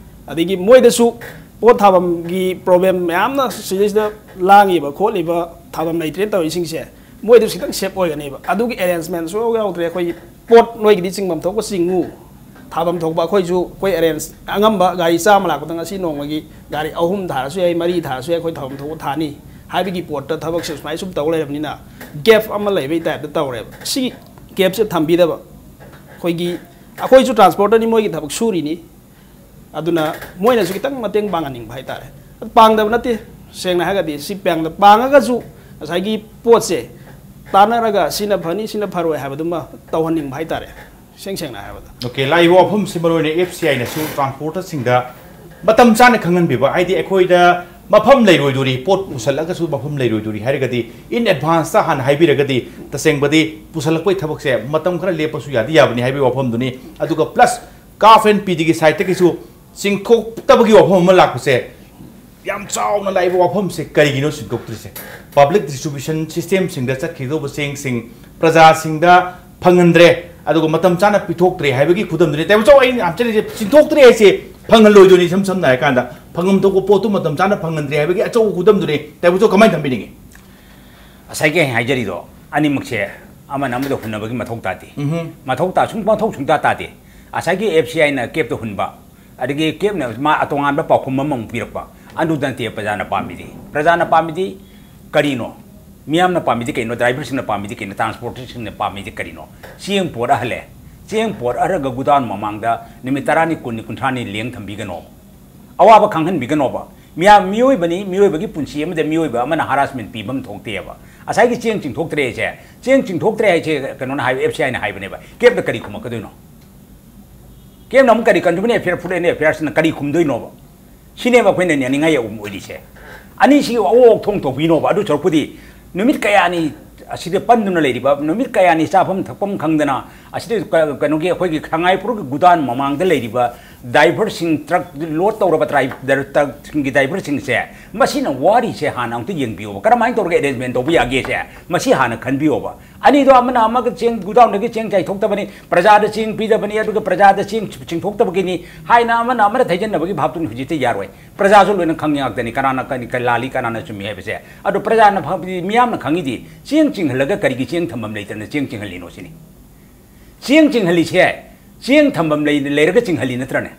ꯑꯗꯒꯤ ꯃꯣꯏꯗꯁꯨ ꯄꯣꯠ ꯊꯥꯐꯝꯒꯤ ꯄ꯭ꯔꯣꯕ꯭ꯂꯦꯝ ꯃꯌꯥꯝꯅ ꯁꯤꯗꯩꯁꯤꯗ ꯂꯥꯡꯉꯤꯕ ꯈꯣꯠꯂꯤꯕ ꯊꯥꯐꯝ ꯂꯩꯇ꯭ꯔꯦꯅ ꯇꯧꯔꯤꯁꯤꯡꯁꯦ ꯃꯣꯏꯗꯁꯨ ꯈꯤꯇꯪ ꯁꯦꯞ ꯑꯣꯏꯒꯅꯦꯕ꯫ ꯑꯗꯨꯒꯤ ꯑꯦꯔꯦꯟꯖꯃꯦꯟ ꯁꯨꯡꯌꯥꯎ ꯌꯥꯎꯗ꯭ꯔꯦ꯫ ꯑꯩꯈꯣꯏꯒꯤ ꯄꯣꯠ ꯅꯣꯏꯒꯤꯗꯤ ꯆꯤꯡꯐꯝ ꯊꯣꯛꯄ ꯆꯤꯡꯉꯨ, ꯊꯥꯐꯝ ꯊꯣꯛꯄ ꯑꯩꯈꯣꯏꯁꯨ ꯑꯩꯈꯣꯏ ꯑꯦꯔꯦꯟꯖ ꯑꯉꯝꯕ ꯒꯥꯔꯤ ꯆꯥꯝꯃ ꯂꯥꯛꯄꯗ ꯉꯁꯤ ꯅꯣꯡꯃꯒꯤ ꯒꯥꯔꯤ ꯑꯍꯨꯝ ꯊꯥꯔꯁꯨ ꯌꯥꯏ, ꯃꯔꯤ ꯊꯥꯔꯁꯨ ꯌꯥꯏ, ꯑꯩꯈꯣꯏ ꯊꯥꯐꯝ ꯊꯣꯛꯄ ꯊꯥꯅꯤ ꯍꯥꯏꯕꯒꯤ ꯄꯣꯠꯇ ꯊꯕꯛꯁꯦ ꯁꯨꯃꯥꯏꯅ ꯁꯨꯝ ꯇꯧ ꯂꯩꯔꯕꯅꯤꯅ ꯒꯦꯞ ꯑꯃ ꯂꯩꯕꯒꯤ ꯇꯥꯏꯞꯇ ꯇꯧꯔꯦꯕ꯫ ꯁꯤꯒꯤ ꯒꯦꯞꯁꯦ ꯊꯝꯕꯤꯗꯕ ꯑꯩꯈꯣꯏꯒꯤ, ꯑꯩꯈꯣꯏꯁꯨ ꯇ꯭ꯔꯥꯟꯁꯄꯣꯔꯇꯔꯅꯤ, ꯃꯣꯏꯒꯤ ꯊꯕꯛ ꯁꯨꯔꯤꯅꯤ꯫ ꯑꯗꯨꯅ ꯃꯣꯏꯅꯁꯨ ꯈꯤꯇꯪ ꯃꯇꯦꯡ ꯄꯥꯡꯍꯟꯅꯤꯡꯕ ꯍꯥꯏꯇꯥꯔꯦ꯫ ꯑꯗꯨ ꯄꯥꯡꯗꯕ ꯅꯠꯇꯦ, ꯁꯦꯡꯅ ꯍꯥꯏꯔꯒꯗꯤ ꯁꯤ ꯄꯥꯡꯗ-, ꯄꯥꯡꯉꯒꯁꯨ ꯉꯁꯥꯏꯒꯤ ꯄꯣꯠꯁꯦ ꯇꯥꯟꯅꯔꯒ ꯁꯤꯅ ꯐꯅꯤ, ꯁꯤꯅ ꯐꯔꯣꯏ ꯍꯥꯏꯕꯗꯨꯃ ꯇꯧꯍꯟꯅꯤꯡꯕ ꯍꯥꯏꯇꯥꯔꯦ, ꯏꯁꯦꯡ ꯁꯦꯡꯅ ꯍꯥꯏꯔꯕꯗ꯫ ꯑꯣꯀꯦ, ꯂꯥꯛꯏꯕ ꯋꯥꯐꯝꯁꯤ ꯃꯔꯨꯑꯣꯏꯅ ꯑꯦꯐ ꯁꯤ ꯑꯥꯏꯅꯁꯨ ꯇ꯭ꯔꯥꯟꯁꯄꯣꯔꯇꯔꯁꯤꯡꯗ ꯃꯇꯝ ꯆꯥꯅ ꯈꯪꯍꯟꯕꯤꯕ, ꯍꯥꯏꯗꯤ ꯑꯩꯈꯣꯏꯗ ꯃꯐꯝ ꯂꯩꯔꯣꯏꯗꯣꯔꯤ, ꯄꯣꯠ ꯄꯨꯁꯜꯂꯒꯁꯨ ꯃꯐꯝ ꯂꯩꯔꯣꯏꯗꯣꯔꯤ ꯍꯥꯏꯔꯒꯗꯤ, in advance ꯇ ꯍꯥꯟꯅ ꯍꯥꯏꯕꯤꯔꯒꯗꯤ, ꯇꯁꯦꯡꯕꯗꯤ ꯄꯨꯁꯜꯂꯛꯄꯒꯤ ꯊꯕꯛꯁꯦ ꯃꯇꯝ ꯈꯔ ꯂꯦꯞꯄꯁꯨ ꯌꯥꯗꯤ ꯌꯥꯕꯅꯤ ꯍꯥꯏꯕꯒꯤ ꯋꯥꯐꯝꯗꯨꯅꯤ꯫ ꯑꯗꯨꯒ plus CAF and PD ꯒꯤ side ꯇꯒꯤꯁꯨ ꯆꯤꯡꯊꯣꯛꯇꯕꯒꯤ ꯋꯥꯐꯝ ꯑꯃ ꯂꯥꯛꯄꯁꯦ, ꯌꯥꯝ ꯆꯥꯎꯅ ꯂꯥꯛꯏꯕ ꯋꯥꯐꯝꯁꯦ ꯀꯔꯤꯒꯤꯅꯣ ꯆꯤꯡꯊꯣꯛꯇ꯭ꯔꯤꯁꯦ? Public distribution system ꯁꯤꯡꯗ ꯆꯠꯈꯤꯒꯗꯧꯕ ꯆꯦꯡꯁꯤꯡ ꯄ꯭ꯔꯖꯥꯁꯤꯡꯗ ꯐꯪꯍꯟꯗ꯭ꯔꯦ, ꯑꯗꯨꯒ ꯃꯇꯝ ꯆꯥꯅ ꯄꯤꯊꯣꯛꯇ꯭ꯔꯦ ꯍꯥꯏꯕꯒꯤ ꯈꯨꯗꯝꯗꯨꯅꯤ꯫ ꯇꯥꯏꯕꯪꯆꯧ, ꯑꯩꯅ ꯌꯥꯝ ꯆꯠꯂꯤꯁꯦ, ꯆꯤꯡꯊꯣꯛꯇ꯭ꯔꯦ ꯍꯥꯏꯁꯦ ꯐꯪꯍꯜꯂꯣꯏꯗꯣꯏꯅꯤ꯫ ꯏꯁꯝ ꯁꯝꯅ ꯍꯥꯏꯔꯀꯥꯟꯗ, ꯐꯪꯐꯝ ꯊꯣꯛꯄ ꯄꯣꯠꯇꯨ ꯃꯇꯝ ꯆꯥꯅ ꯐꯪꯍꯟꯗ꯭ꯔꯦ ꯍꯥꯏꯕꯒꯤ ꯑꯆꯧꯕ ꯈꯨꯗꯝꯗꯨꯅꯤ꯫ ꯇꯥꯏꯕꯪꯆꯧ, ꯀꯃꯥꯏꯅ ꯊꯝꯕꯤꯅꯤꯡꯉꯤ? ꯉꯁꯥꯏꯒꯤ ꯑꯩꯅ ꯍꯥꯏꯖꯔꯤꯗꯣ, ꯑꯅꯤꯃꯛꯁꯦ ꯑꯃꯅ ꯑꯃꯗ ꯍꯨꯟꯅꯕꯒꯤ ꯃꯊꯧ ꯇꯥꯗꯦ꯫ ꯎꯝꯍꯨꯝ꯫ ꯃꯊꯧ ꯇꯥ ꯁꯨꯡ ꯃꯊꯧ ꯁꯨꯡꯇꯥ ꯇꯥꯗꯦ꯫ ꯉꯁꯥꯏꯒꯤ FCI ꯅ CAF ꯇ ꯍꯨꯟꯕ, ꯑꯗꯒꯤ CAF ꯅ ꯃꯥ ꯇꯣꯉꯥꯟꯕ ꯄꯥꯎꯈꯨꯝ ꯑꯃꯃꯨꯛ ꯄꯤꯔꯛꯄ, ꯑꯗꯨ ꯅꯠꯇꯦ ꯄ꯭ꯔꯖꯥꯅ ꯄꯥꯝꯃꯤꯗꯤ꯫ ꯄ꯭ꯔꯖꯥꯅ ꯄꯥꯝꯃꯤꯗꯤ ꯀꯔꯤꯅꯣ? ꯃꯤꯌꯥꯝꯅ ꯄꯥꯝꯃꯤꯗꯤ ꯀꯩꯅꯣ? ꯗ꯭ꯔꯥꯏꯚꯔꯁꯤꯡꯅ ꯄꯥꯝꯃꯤꯗꯤ ꯀꯩꯅꯣ? ꯇ꯭ꯔꯥꯟꯁꯄꯣꯔꯇꯦꯁꯟꯅ ꯄꯥꯝꯃꯤꯗꯤ ꯀꯔꯤꯅꯣ? ꯆꯦꯡ ꯄꯣꯔꯛꯍꯜꯂꯦ, ꯆꯦꯡ ꯄꯣꯔꯛꯍꯜꯂꯒ ꯒꯨꯗꯥꯎꯟ ꯃꯃꯥꯡꯗ ꯅꯨꯃꯤꯠ ꯇꯔꯥꯅꯤ, ꯀꯨꯟꯅꯤ, ꯀꯨꯟꯊ꯭ꯔꯥꯅꯤ ꯂꯦꯡ ꯊꯝꯕꯤꯒꯅꯣ꯫ ꯑꯋꯥꯕ ꯈꯪꯍꯟꯕꯤꯒꯅꯣꯕ꯫ ꯃꯤꯌꯥꯝ, ꯃꯤꯑꯣꯏꯕꯅꯤ, ꯃꯤꯑꯣꯏꯕꯒꯤ ꯄꯨꯟꯁꯤ ꯑꯃꯗ ꯃꯤꯑꯣꯏꯕ ꯑꯃꯅ ꯍꯔꯥꯁꯃꯦꯟ ꯄꯤꯐꯝ ꯊꯣꯛꯇꯦꯕ꯫ ꯉꯁꯥꯏꯒꯤ ꯆꯦꯡ ꯆꯤꯡꯊꯣꯛꯇ꯭ꯔꯦ ꯍꯥꯏꯁꯦ, ꯆꯦꯡ ꯆꯤꯡꯊꯣꯛꯇ꯭ꯔꯦ ꯍꯥꯏꯁꯦ ꯀꯩꯅꯣꯅ ꯍꯥꯏꯕ, FCI ꯅ ꯍꯥꯏꯕꯅꯦꯕ꯫ CAF ꯇ ꯀꯔꯤ ꯈꯨꯝꯃꯛꯀꯗꯣꯏꯅꯣ? CAF ꯅ ꯑꯃꯨꯛ ꯀꯔꯤ, Consumer Affairs, Food and Affairs ꯅ ꯀꯔꯤ ꯈꯨꯝꯗꯣꯏꯅꯣꯕ? ꯁꯤꯅꯦꯕ ꯑꯩꯈꯣꯏꯅ ꯌꯥꯅꯤꯡꯉꯥꯏ ꯑꯣꯏꯔꯤꯁꯦ꯫ ꯑꯅꯤꯁꯤꯒꯤ ꯑꯋꯥ ꯑꯋꯥ ꯊꯣꯡ ꯇꯧꯕꯤꯅꯣꯕ꯫ ꯑꯗꯨ ꯁꯔꯨꯛꯄꯨꯗꯤ ꯅꯨꯃꯤꯠ ꯀꯌꯥꯅꯤ ꯑꯁꯤꯗ ꯄꯟꯗꯨꯅ ꯂꯩꯔꯤꯕ, ꯅꯨꯃꯤꯠ ꯀꯌꯥꯅꯤ ꯆꯥꯐꯝ ꯊꯛꯐꯝ ꯈꯪꯗꯅ ꯑꯁꯤꯗ ꯀ-, ꯀꯩꯅꯣꯒꯤ ꯑꯩꯈꯣꯏꯒꯤ ꯁꯉꯥꯏ ꯄꯣꯔꯣꯛꯀꯤ ꯒꯨꯗꯥꯎꯟ ꯃꯃꯥꯡꯗ ꯂꯩꯔꯤꯕ ꯗ꯭ꯔꯥꯏꯚꯔꯁꯤꯡ, ꯇ꯭ꯔꯛ ꯂꯣꯗ ꯇꯧꯔꯕ ꯇ꯭ꯔꯥꯏ-, ꯗ꯭ꯔ-, ꯇ꯭ꯔꯛꯁꯤꯡꯒꯤ ꯗ꯭ꯔꯥꯏꯚꯔꯁꯤꯡꯁꯦ, ꯃꯁꯤꯅ ꯋꯥꯔꯤꯁꯦ ꯍꯥꯟꯅ ꯑꯃꯨꯛꯇ ꯌꯦꯡꯕꯤꯌꯣꯕ, ꯀꯔꯝꯍꯥꯏꯅ ꯇꯧꯔꯒ ꯑꯦꯔꯦꯟꯖꯃꯦꯟ ꯇꯧꯕ ꯌꯥꯒꯦꯁꯦ, ꯃꯁꯤ ꯍꯥꯟꯅ ꯈꯟꯕꯤꯌꯣꯕ꯫ ꯑꯅꯤꯗꯣ ꯑꯃꯅ ꯑꯃꯒ ꯆꯦꯡ ꯒꯨꯗꯥꯎꯟꯗꯒꯤ ꯆꯦꯡ ꯆꯥꯏꯊꯣꯛꯇꯕꯅꯤ, ꯄ꯭ꯔꯖꯥꯗ ꯆꯦꯡ ꯄꯤꯗꯕꯅꯤ, ꯑꯗꯨꯒ ꯄ꯭ꯔꯖꯥꯗ ꯆꯦꯡ ꯆꯤꯡꯊꯣꯛꯇꯕꯒꯤꯅꯤ ꯍꯥꯏꯅ ꯑꯃꯅ ꯑꯃꯅ ꯊꯩꯖꯤꯟꯅꯕꯒꯤ ꯚꯥꯞꯇꯨꯅꯤ ꯍꯧꯖꯤꯛꯇꯤ ꯌꯥꯔꯣꯏ꯫ ꯄ꯭ꯔꯖꯥꯁꯨ ꯂꯣꯏꯅ ꯈꯪꯉꯤ ꯉꯥꯛꯇꯅꯤ, ꯀꯅꯥꯅ ꯀꯔꯤ, ꯀꯔꯤ ꯂꯥꯜꯂꯤ, ꯀꯅꯥꯅ ꯆꯨꯝꯃꯤ ꯍꯥꯏꯕꯁꯦ꯫ ꯑꯗꯣ ꯄ꯭ꯔꯖꯥꯅ ꯐꯪ-, ꯃꯤꯌꯥꯝꯅ ꯈꯪꯉꯤꯗꯤ ꯆꯦꯡ ꯆꯤꯡꯍꯜꯂꯒ ꯀꯔꯤꯒꯤ ꯆꯦꯡ ꯊꯝꯐꯝ ꯂꯩꯇꯅ ꯆꯦꯡ ꯆꯤꯡꯍꯜꯂꯤꯅꯣ ꯁꯤꯅꯤ꯫ ꯆꯦꯡ ꯆꯤꯡꯍꯜꯂꯤꯁꯦ ꯆꯦꯡ ꯊꯝꯐꯝ ꯂꯩ-, ꯂꯩꯔꯒ ꯆꯤꯡꯍꯜꯂꯤ ꯅꯠꯇ꯭ꯔꯅꯦ?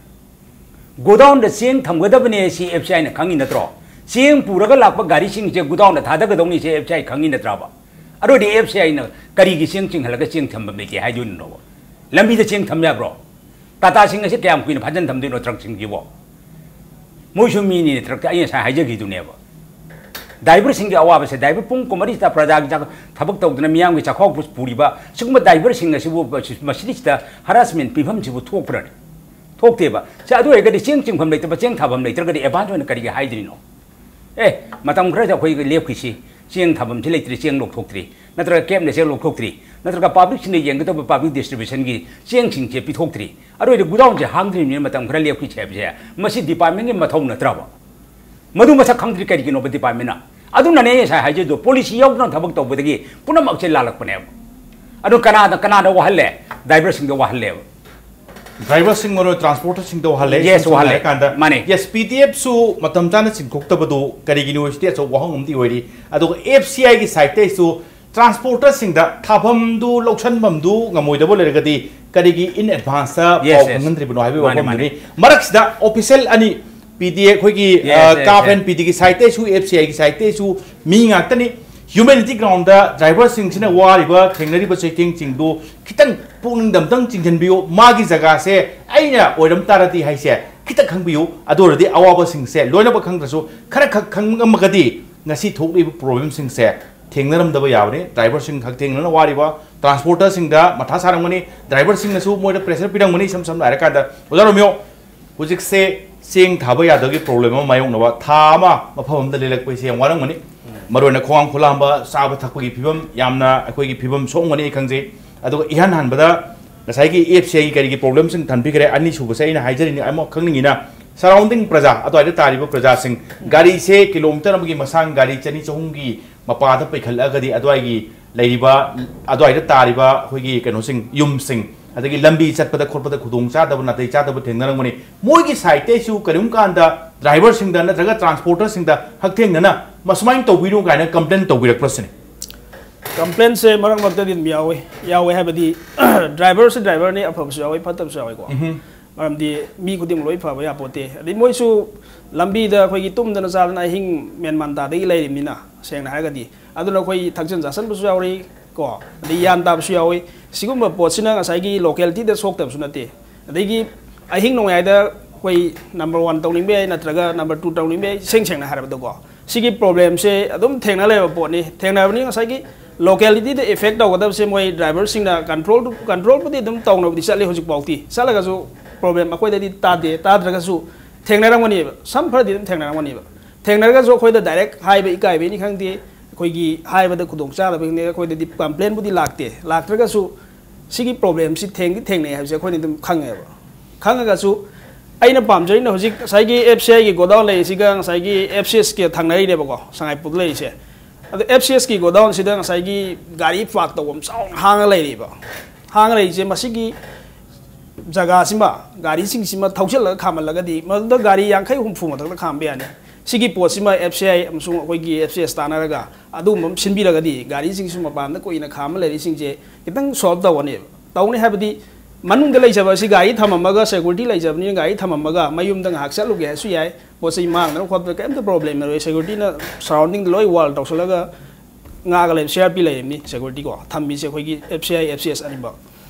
ꯒꯣꯗꯥꯎꯟꯗ ꯆꯦꯡ ꯊꯝꯒꯗꯕꯅꯦ ꯁꯤ FCI ꯅ ꯈꯪꯉꯤ ꯅꯠꯇ꯭ꯔꯣ? ꯆꯦꯡ ꯄꯨꯔꯒ ꯂꯥꯛꯄ ꯒꯥꯔꯤꯁꯤꯡꯁꯦ ꯒꯣꯗꯥꯎꯟꯗ ꯊꯥꯗꯒꯗꯧꯅꯤ ꯁꯤ FCI ꯈꯪꯉꯤ ꯅꯠꯇ꯭ꯔꯕ? ꯑꯗꯨ ꯑꯣꯏꯗꯤ FCI ꯅ ꯀꯔꯤꯒꯤ ꯆꯦꯡ ꯆꯤꯡꯍꯜꯂꯒ ꯆꯦꯡ ꯊꯝꯐꯝ ꯂꯩꯇꯦ ꯍꯥꯏꯗꯣꯏꯅꯣꯕ? ꯂꯝꯕꯤꯗ ꯆꯦꯡ ꯊꯝ ꯌꯥꯕ꯭ꯔꯣ? ꯇꯥꯇꯥꯁꯤꯡ ꯑꯁꯤ ꯀꯌꯥꯝ ꯀꯨꯏꯅ ꯐꯥꯖꯤꯟ ꯊꯝꯗꯣꯏꯅꯣ ꯇ꯭ꯔꯛꯁꯤꯡꯁꯤꯕꯣ? ꯃꯣꯏꯁꯨ ꯃꯤꯅꯤ, ꯇ꯭ꯔꯛꯇ ꯑꯩ ꯉꯁꯥꯏ ꯍꯥꯏꯖꯈꯤꯗꯨꯅꯦꯕ꯫ ꯗ꯭ꯔꯥꯏꯚꯔꯁꯤꯡꯒꯤ ꯑꯋꯥꯕꯁꯦ, ꯗ꯭ꯔꯥꯏꯚꯔ ꯄꯨꯡ ꯀꯨꯟꯃꯔꯤꯁꯤꯗ ꯄ꯭ꯔꯖꯥꯒꯤ ꯆꯥꯛ-, ꯊꯕꯛ ꯇꯧꯗꯅ ꯃꯤꯌꯥꯝꯒꯤ ꯆꯥꯛꯈꯥꯎ ꯄꯨꯔꯤꯕ ꯁꯤꯒꯨꯝꯕ ꯗ꯭ꯔꯥꯏꯚꯔꯁꯤꯡ ꯑꯁꯤꯕꯨ ꯃꯁꯤꯗꯩꯁꯤꯗ ꯍꯔꯥꯁꯃꯦꯟ ꯄꯤꯐꯝꯁꯤꯕꯨ ꯊꯣꯛꯄ꯭ꯔꯅꯦ? ꯊꯣꯛꯇꯦꯕ꯫ ꯁꯦ, ꯑꯗꯨ ꯑꯣꯏꯔꯒꯗꯤ ꯆꯦꯡ ꯆꯤꯡꯐꯝ ꯂꯩꯇꯕ, ꯆꯦꯡ ꯊꯥꯐꯝ ꯂꯩꯇ꯭ꯔꯒꯗꯤ ꯑꯦꯗꯚꯥꯟꯁ ꯑꯣꯏꯅ ꯀꯔꯤꯒꯤ ꯍꯥꯏꯗ꯭ꯔꯤꯅꯣ? ꯑꯦ, ꯃꯇꯝ ꯈꯔꯗ ꯑꯩꯈꯣꯏ ꯂꯦꯞꯈꯤꯁꯤ, ꯆꯦꯡ ꯊꯥꯐꯝꯁꯤ ꯂꯩꯇ꯭ꯔꯤ, ꯆꯦꯡ ꯂꯧꯊꯣꯛꯇ꯭ꯔꯤ, ꯅꯠꯇ꯭ꯔꯒ ꯀꯦꯞꯅ ꯆꯦꯡ ꯂꯧꯊꯣꯛꯇ꯭ꯔꯤ, ꯅꯠꯇ꯭ꯔꯒ ꯄꯕ꯭ꯂꯤꯛꯁꯤꯡꯅ ꯌꯦꯡꯒꯗꯕ ꯄꯕ꯭ꯂꯤꯛ ꯗꯤꯁꯇ꯭ꯔꯤꯕ꯭ꯌꯨꯁꯟꯒꯤ ꯆꯦꯡꯁꯤꯡꯁꯦ ꯄꯤꯊꯣꯛꯇ꯭ꯔꯤ, ꯑꯔꯣꯏꯗ ꯒꯨꯗꯥꯎꯟꯁꯦ ꯍꯥꯡꯗ꯭ꯔꯤꯕꯅꯤꯅ ꯃꯇꯝ ꯈꯔ ꯂꯦꯞꯈꯤꯁꯤ ꯍꯥꯏꯕꯁꯦ ꯃꯁꯤ ꯗꯤꯄꯥꯔꯠꯃꯦꯟꯒꯤ ꯃꯊꯧ ꯅꯠꯇ꯭ꯔꯕ? ꯃꯗꯨ ꯃꯁꯛ ꯈꯪꯗ꯭ꯔꯤ ꯀꯔꯤꯒꯤꯅꯣꯕ ꯗꯤꯄꯥꯔꯠꯃꯦꯟꯅ? ꯑꯗꯨꯅꯅꯦ ꯑꯩ ꯉꯁꯥꯏ ꯍꯥꯏꯖꯩꯗꯣ, ꯄꯣꯂꯤꯁꯤ ꯌꯥꯎꯗꯅ ꯊꯕꯛ ꯇꯧꯕꯗꯒꯤ ꯄꯨꯝꯅꯃꯛꯁꯦ ꯂꯥꯜꯂꯛꯄꯅꯦꯕ꯫ ꯑꯗꯣ ꯀꯅꯥꯗ, ꯀꯅꯥꯗ ꯋꯥꯍꯜꯂꯦ? ꯗ꯭ꯔꯥꯏꯚꯔꯁꯤꯡꯗ ꯋꯥꯍꯜꯂꯦꯕ꯫ ꯗ꯭ꯔꯥꯏꯚꯔꯁꯤꯡ ꯑꯣꯏꯔꯣ, ꯇ꯭ꯔꯥꯟꯁꯄꯣꯔꯇꯔꯁꯤꯡꯗ ꯋꯥꯍꯜꯂꯦ꯫ Yes, ꯏꯁꯝ ꯁꯝꯅ ꯋꯥꯍꯜꯂꯦ꯫ ꯍꯥꯏꯔꯀꯥꯟꯗ, ꯃꯥꯅꯦ꯫ ꯌꯦꯁ, ꯄꯤ ꯗꯤ ꯑꯦꯐꯁꯨ ꯃꯇꯝ ꯆꯥꯅ ꯆꯤꯡꯊꯣꯛꯇꯕꯗꯨ ꯀꯔꯤꯒꯤꯅꯣ ꯍꯥꯏꯁꯤꯗꯤ ꯑꯆꯧꯕ ꯋꯥꯍꯪ ꯑꯃꯗꯤ ꯑꯣꯏꯔꯤ꯫ ꯑꯗꯨꯒ ꯑꯦꯐ ꯁꯤ ꯑꯥꯏꯒꯤ ꯁꯥꯏꯠꯇꯩꯁꯨ ꯇ꯭ꯔꯥꯟꯁꯄꯣꯔꯇꯔꯁꯤꯡꯗ ꯊꯥꯐꯝꯗꯨ ꯂꯧꯁꯟꯐꯝꯗꯨ ꯉꯝꯃꯣꯏꯗꯕ ꯂꯩꯔꯒꯗꯤ ꯀꯔꯤꯒꯤ in advance ꯄꯥꯎ Yes, yes. ꯈꯪꯍꯟꯗ꯭ꯔꯤꯕꯅꯣ ꯍꯥꯏꯕꯒꯤ ꯃꯥꯅꯦ, ꯋꯥꯐꯝꯗꯨꯅꯤ꯫ ꯃꯥꯅꯦ꯫ ꯃꯔꯛꯁꯤꯗ ꯑꯣꯐꯤꯁꯦꯜ ꯑꯅꯤ, ꯄꯤ ꯗꯤ ꯑꯦ ꯑꯩꯈꯣꯏꯒꯤ Yes, yes, ꯀꯥꯞ yes. ꯑꯦꯟ ꯄꯤ ꯗꯤꯒꯤ ꯁꯥꯏꯠꯇꯩꯁꯨ, ꯑꯦꯐ ꯁꯤ ꯑꯥꯏꯒꯤ ꯁꯥꯏꯠꯇꯩꯁꯨ ꯃꯤ ꯉꯥꯛꯇꯅꯤ꯫ ꯍ꯭ꯌꯨꯃꯦꯅꯤꯇꯤ ꯒ꯭ꯔꯥꯎꯟꯗ ꯗ꯭ꯔꯥꯏꯚꯔꯁꯤꯡꯁꯤꯅ ꯋꯥꯔꯤꯕ, ꯊꯦꯡꯅꯔꯤꯕ ꯆꯩꯊꯦꯡꯁꯤꯡꯗꯨ ꯈꯤꯇꯪ ꯄꯨꯛꯅꯤꯡꯗ ꯑꯝꯇꯪ ꯆꯤꯡꯁꯤꯟꯕꯤꯌꯨ꯫ ꯃꯥꯒꯤ ꯖꯒꯥꯁꯦ ꯑꯩꯅ ꯑꯣꯏꯔꯝ ꯇꯥꯔꯗꯤ ꯍꯥꯏꯁꯦ ꯈꯤꯇꯪ ꯈꯪꯕꯤꯌꯨ꯫ ꯑꯗꯨ ꯑꯣꯏꯔꯗꯤ ꯑꯋꯥꯕꯁꯤꯡꯁꯦ ꯂꯣꯏꯅꯃꯛ ꯈꯪꯗ꯭ꯔꯁꯨ ꯈꯔ ꯈꯛ ꯈꯪꯉꯝꯃꯒꯗꯤ ꯉꯁꯤ ꯊꯣꯛꯂꯤꯕ ꯄ꯭ꯔꯣꯕ꯭ꯂꯦꯝꯁꯤꯡꯁꯦ ꯊꯦꯡꯅꯔꯝꯗꯕ ꯌꯥꯕꯅꯤ꯫ ꯗ꯭ꯔꯥꯏꯚꯔꯁꯤꯡ ꯍꯛꯊꯦꯡꯅꯅ ꯋꯥꯔꯤꯕ ꯇ꯭ꯔꯥꯟꯁꯄꯣꯔꯇꯔꯁꯤꯡꯗ ꯃꯊꯥ ꯁꯥꯔꯝꯒꯅꯤ, ꯗ꯭ꯔꯥꯏꯚꯔꯁꯤꯡꯅꯁꯨ ꯃꯣꯏꯗ ꯄ꯭ꯔꯦꯁꯔ ꯄꯤꯔꯝꯒꯅꯤ꯫ ꯏꯁꯝ ꯁꯝꯅ ꯍꯥꯏꯔꯀꯥꯟꯗ, ꯑꯣꯖꯥ ꯔꯣꯃꯤꯌꯣ, ꯍꯧꯖꯤꯛꯁꯦ ꯆꯦꯡ ꯊꯥꯕ ꯌꯥꯗꯕꯒꯤ ꯄ꯭ꯔꯣꯕ꯭ꯂꯦꯝ ꯑꯃ ꯃꯥꯌꯣꯛꯅꯕ, ꯊꯥ ꯑꯃ ꯃꯐꯝ ꯑꯃꯗ ꯂꯦꯜꯂꯛꯄꯁꯦ ꯌꯥꯝ ꯋꯥꯔꯝꯒꯅꯤ꯫ ꯃꯔꯨꯑꯣꯏꯅ ꯈꯣꯡꯍꯥꯝ ꯈꯣꯂꯥꯝꯕ, ꯆꯥꯕ ꯊꯛꯄꯒꯤ ꯐꯤꯕꯝ ꯌꯥꯝꯅ ꯑꯩꯈꯣꯏꯒꯤ ꯐꯤꯕꯝ ꯁꯣꯛꯑꯝꯒꯅꯤ ꯑꯩ ꯈꯪꯖꯩ꯫ ꯑꯗꯨꯒ ꯏꯍꯥꯟ ꯍꯥꯟꯕꯗ ꯉꯁꯥꯏꯒꯤ ꯑꯦꯐ ꯁꯤ ꯑꯥꯏꯒꯤ ꯀꯔꯤꯒꯤ ꯄ꯭ꯔꯣꯕ꯭ꯂꯦꯝꯁꯤꯡ ꯊꯝꯕꯤꯈ꯭ꯔꯦ꯫ ꯑꯅꯤꯁꯨꯕꯁꯦ ꯑꯩꯅ ꯍꯥꯏꯖꯔꯤꯅꯤ, ꯑꯃ ꯈꯪꯅꯤꯡꯉꯤꯅ, ꯁꯔꯥꯎꯟꯗꯤꯡ ꯄ꯭ꯔꯖꯥ, ꯑꯗꯨꯋꯥꯏꯗ ꯇꯥꯔꯤꯕ ꯄ꯭ꯔꯖꯥꯁꯤꯡ, ꯒꯥꯔꯤꯁꯦ ꯀꯤꯂꯣꯃꯤꯇꯔ ꯑꯃꯒꯤ ꯃꯁꯥꯡ ꯒꯥꯔꯤ ꯆꯅꯤ ꯆꯍꯨꯝꯒꯤ ꯃꯄꯥꯗ ꯄꯩꯈꯠꯂꯛꯑꯒꯗꯤ ꯑꯗꯨꯋꯥꯏꯒꯤ ꯂꯩꯔꯤꯕ, ꯑꯗꯨꯋꯥꯏꯗ ꯇꯥꯔꯤꯕ ꯑꯩꯈꯣꯏꯒꯤ ꯀꯩꯅꯣꯁꯤꯡ, ꯌꯨꯝꯁꯤꯡ, ꯑꯗꯒꯤ ꯂꯝꯕꯤ ꯆꯠꯄꯗ ꯈꯣꯠꯄꯗ ꯈꯨꯗꯣꯡ ꯆꯥꯗꯕ, ꯅꯥꯇꯩ ꯆꯥꯗꯕ ꯊꯦꯡꯅꯔꯝꯒꯅꯤ꯫ ꯃꯣꯏꯒꯤ ꯁꯥꯏꯠꯇꯩꯁꯨ ꯀꯔꯤꯒꯨꯝꯕ ꯀꯥꯟꯗ ꯗ꯭ꯔꯥꯏꯚꯔꯁꯤꯡꯗ ꯅꯠꯇ꯭ꯔꯒ ꯇ꯭ꯔꯥꯟꯁꯄꯣꯔꯇꯔꯁꯤꯡꯗ ꯍꯛꯊꯦꯡꯅꯅ ꯃꯁꯨꯃꯥꯏꯅ ꯇꯧꯕꯤꯔꯨ ꯀꯥꯏꯅ ꯀꯝꯄ꯭ꯂꯦꯟ ꯇꯧꯕꯤꯔꯛꯄ꯭ꯔꯥ ꯁꯤꯅꯤ꯫ ꯀꯝꯄ꯭ꯂꯦꯟꯁꯦ ꯃꯔꯛ ꯃꯔꯛꯇꯗꯤ ꯑꯗꯨꯝ ꯌꯥꯎꯋꯤ꯫ ꯌꯥꯎꯋꯦ ꯍꯥꯏꯕꯗꯤ, ꯗ꯭ꯔꯥꯏꯚꯔꯁꯨ ꯗ꯭ꯔꯥꯏꯚꯔꯅꯤ, ꯑꯐꯕꯁꯨ ꯌꯥꯎꯋꯤ, ꯐꯠꯇꯕꯁꯨ ꯌꯥꯎꯋꯤꯀꯣ꯫ ꯃꯔꯝꯗꯤ ꯃꯤ ꯈꯨꯗꯤꯡꯃꯛ ꯂꯣꯏ ꯐꯕ ꯌꯥꯄꯣꯠꯇꯦ꯫ ꯑꯗꯩ ꯃꯣꯏꯁꯨ ꯂꯝꯕꯤꯗ ꯑꯩꯈꯣꯏꯒꯤ ꯇꯨꯝꯗꯅ ꯆꯥꯗꯅ ꯑꯍꯤꯡ ꯃꯦꯟꯃꯥꯟ ꯇꯥꯗꯒꯤ ꯂꯩꯔꯤꯕꯅꯤꯅ, ꯁꯦꯡꯅ ꯍꯥꯏꯔꯒꯗꯤ꯫ ꯑꯗꯨꯅ ꯑꯩꯈꯣꯏ ꯊꯛꯆꯟ ꯆꯥꯁꯟꯕꯁꯨ ꯌꯥꯎꯔꯤ ꯀꯣ, ꯑꯗꯩ ꯒ꯭ꯌꯥꯟ ꯇꯥꯕꯁꯨ ꯌꯥꯎꯏ꯫ ꯁꯤꯒꯨꯝꯕ ꯄꯣꯠꯁꯤꯅ ꯉꯁꯥꯏꯒꯤ ꯂꯣꯀꯦꯂꯤꯇꯤꯗ ꯁꯣꯛꯇꯕꯁꯨ ꯅꯠꯇꯦ꯫ ꯑꯗꯒꯤ ꯑꯍꯤꯡ ꯅꯣꯡꯌꯥꯏꯗ ꯑꯩꯈꯣꯏ ꯅꯝꯕꯔ ꯋꯥꯟ ꯇꯧꯅꯤꯡꯕ ꯌꯥꯏ, ꯅꯠꯇ꯭ꯔꯒ ꯅꯝꯕꯔ ꯇꯨ ꯇꯧꯅꯤꯡꯕ ꯌꯥꯏ, ꯏꯁꯦꯡ ꯁꯦꯡꯅ ꯍꯥꯏꯔꯕꯗꯀꯣ꯫ ꯁꯤꯒꯤ ꯄ꯭ꯔꯣꯕ꯭ꯂꯦꯝꯁꯦ ꯑꯗꯨꯝ ꯊꯦꯡꯅ ꯂꯩꯕ ꯄꯣꯠꯅꯤ꯫ ꯊꯦꯡꯅꯕꯅꯤ, ꯉꯁꯥꯏꯒꯤ ꯂꯣꯀꯦꯂꯤꯇꯤꯗ ꯏꯐꯦꯛ ꯇꯧꯒꯗꯕꯁꯦ ꯃꯣꯏ ꯗ꯭ꯔꯥꯏꯚꯔꯁꯤꯡꯅ ꯀꯟꯇ꯭ꯔꯣꯜ, ꯀꯟꯇ꯭ꯔꯣꯜꯕꯨꯗꯤ ꯑꯗꯨꯝ ꯇꯧꯅꯕꯗꯤ ꯆꯠꯂꯤ ꯍꯧꯖꯤꯛꯐꯥꯎꯗꯤ꯫ ꯆꯠꯂꯒꯁꯨ ꯄ꯭ꯔꯣꯕ꯭ꯂꯦꯝ ꯑꯩꯈꯣꯏꯗꯗꯤ ꯇꯥꯗꯦ, ꯇꯥꯗ꯭ꯔꯒꯁꯨ ꯊꯦꯡꯅꯔꯝꯒꯅꯦꯕ, ꯁꯝ ꯈꯔꯗꯤ ꯑꯗꯨꯝ ꯊꯦꯡꯅꯔꯝꯒꯅꯦꯕ꯫ ꯊꯦꯡꯅꯔꯒꯁꯨ ꯑꯩꯈꯣꯏꯗ ꯗꯥꯏꯔꯦꯛ ꯍꯥꯏꯕ ꯏꯀꯥꯏꯕꯩꯅꯤ ꯈꯪꯗꯦ, ꯑꯩꯈꯣꯏꯒꯤ ꯍꯥꯏꯕꯗ ꯈꯨꯗꯣꯡꯆꯥꯗꯕꯒꯤꯅꯤ ꯈꯪꯗꯦ, ꯑꯩꯈꯣꯏꯗꯗꯤ ꯀꯝꯄ꯭ꯂꯦꯟꯕꯨꯗꯤ ꯂꯥꯛꯇꯦ꯫ ꯂꯥꯛꯇ꯭ꯔꯒꯁꯨ ꯁꯤꯒꯤ ꯄ꯭ꯔꯣꯕ꯭ꯂꯦꯝꯁꯤ ꯊꯦꯡꯗꯤ ꯊꯦꯡꯅꯩ ꯍꯥꯏꯕꯁꯦ ꯑꯩꯈꯣꯏꯅ ꯑꯗꯨꯝ ꯈꯪꯉꯦꯕ꯫ ꯈꯪꯉꯒꯁꯨ ꯑꯩꯅ ꯄꯥꯝꯖꯔꯤꯅ ꯍꯧꯖꯤꯛ ꯉꯁꯥꯏꯒꯤ ꯑꯦꯐ ꯁꯤ ꯑꯥꯏꯒꯤ ꯒꯣꯗꯥꯎꯟ ꯂꯩꯔꯤꯁꯤꯒ ꯉꯁꯥꯏꯒꯤ ꯑꯦꯐ ꯁꯤ ꯑꯦꯁꯀꯤ ꯊꯪꯅꯔꯤꯅꯦꯕꯀꯣ, ꯁꯉꯥꯏꯄ꯭ꯔꯧꯗ ꯂꯩꯔꯤꯁꯦ꯫ ꯑꯗꯣ ꯑꯦꯐ ꯁꯤ ꯑꯦꯁꯀꯤ ꯒꯣꯗꯥꯎꯟꯁꯤꯗ ꯉꯁꯥꯏꯒꯤ ꯒꯥꯔꯤ ꯄꯥꯔꯛ ꯇꯧꯕ ꯑꯃ ꯆꯥꯎꯅ ꯍꯥꯡꯉ ꯂꯩꯔꯤꯕ꯫ ꯍꯥꯡꯉ ꯂꯩꯔꯤꯁꯦ ꯃꯁꯤꯒꯤ ꯖꯒꯥꯁꯤꯃ, ꯒꯥꯔꯤꯁꯤꯡꯁꯤꯃ ꯊꯧꯖꯤꯜꯂꯒ ꯈꯥꯝꯃꯜꯂꯒꯗꯤ ꯃꯗꯨꯗ ꯒꯥꯔꯤ ꯌꯥꯡꯈꯩ ꯍꯨꯝꯐꯨ ꯃꯊꯛꯇ ꯈꯥꯝꯕ ꯌꯥꯅꯤ꯫ ꯁꯤꯒꯤ ꯄꯣꯠꯁꯤꯃ ꯑꯦꯐ ꯁꯤ ꯑꯥꯏ ꯑꯃꯁꯨꯡ ꯑꯩꯈꯣꯏꯒꯤ ꯑꯦꯐ ꯁꯤ ꯑꯦꯁ ꯇꯥꯟꯅꯔꯒ ꯑꯗꯨꯒꯨꯝꯕ ꯑꯃ ꯁꯤꯟꯕꯤꯔꯒꯗꯤ ꯒꯥꯔꯤꯁꯤꯡꯁꯨ ꯃꯄꯥꯟꯗ ꯀꯨꯏꯅ ꯈꯥꯝꯃ ꯂꯩꯔꯤꯁꯤꯡꯁꯦ ꯈꯤꯇꯪ ꯁꯣꯜꯕ ꯇꯧꯒꯅꯦꯕ꯫ ꯇꯧꯅꯤ ꯍꯥꯏꯕꯗꯤ ꯃꯅꯨꯡꯗ ꯂꯩꯖꯕ ꯑꯁꯤ ꯒꯥꯔꯤ ꯊꯝꯃꯝꯃꯒ, ꯁꯦꯀ꯭ꯌꯨꯔꯤꯇꯤ ꯂꯩꯖꯕꯅꯤꯅ ꯒꯥꯔꯤ ꯊꯝꯃꯝꯃꯒ ꯃꯌꯨꯝꯗ ꯉꯥꯏꯍꯥꯛ ꯆꯠꯂꯨꯒꯦ ꯍꯥꯏꯁꯨ ꯌꯥꯏ꯫ ꯄꯣꯠ ꯆꯩ ꯃꯥꯡꯗꯅ ꯈꯣꯠꯇꯅ ꯀꯔꯤꯝꯇ ꯄ꯭ꯔꯣꯕ꯭ꯂꯦꯝ ꯂꯩꯔꯣꯏ꯫ ꯁꯦꯀ꯭ꯌꯨꯔꯤꯇꯤꯅ ꯁꯔꯥꯎꯟꯗꯤꯡꯗ ꯂꯣꯏ ꯋꯥꯜ ꯇꯧꯁꯜꯂꯒ ꯉꯥꯛꯑꯒ ꯂꯩ, ꯁꯤ ꯑꯥꯔ ꯄꯤ ꯂꯩꯔꯤꯕꯅꯤ, ꯁꯦꯀ꯭ꯌꯨꯔꯤꯇꯤ ꯀꯣ ꯊꯝꯃꯤꯁꯦ ꯑꯩꯈꯣꯏꯒꯤ F C I, F C S ꯑꯅꯤꯃꯛ꯫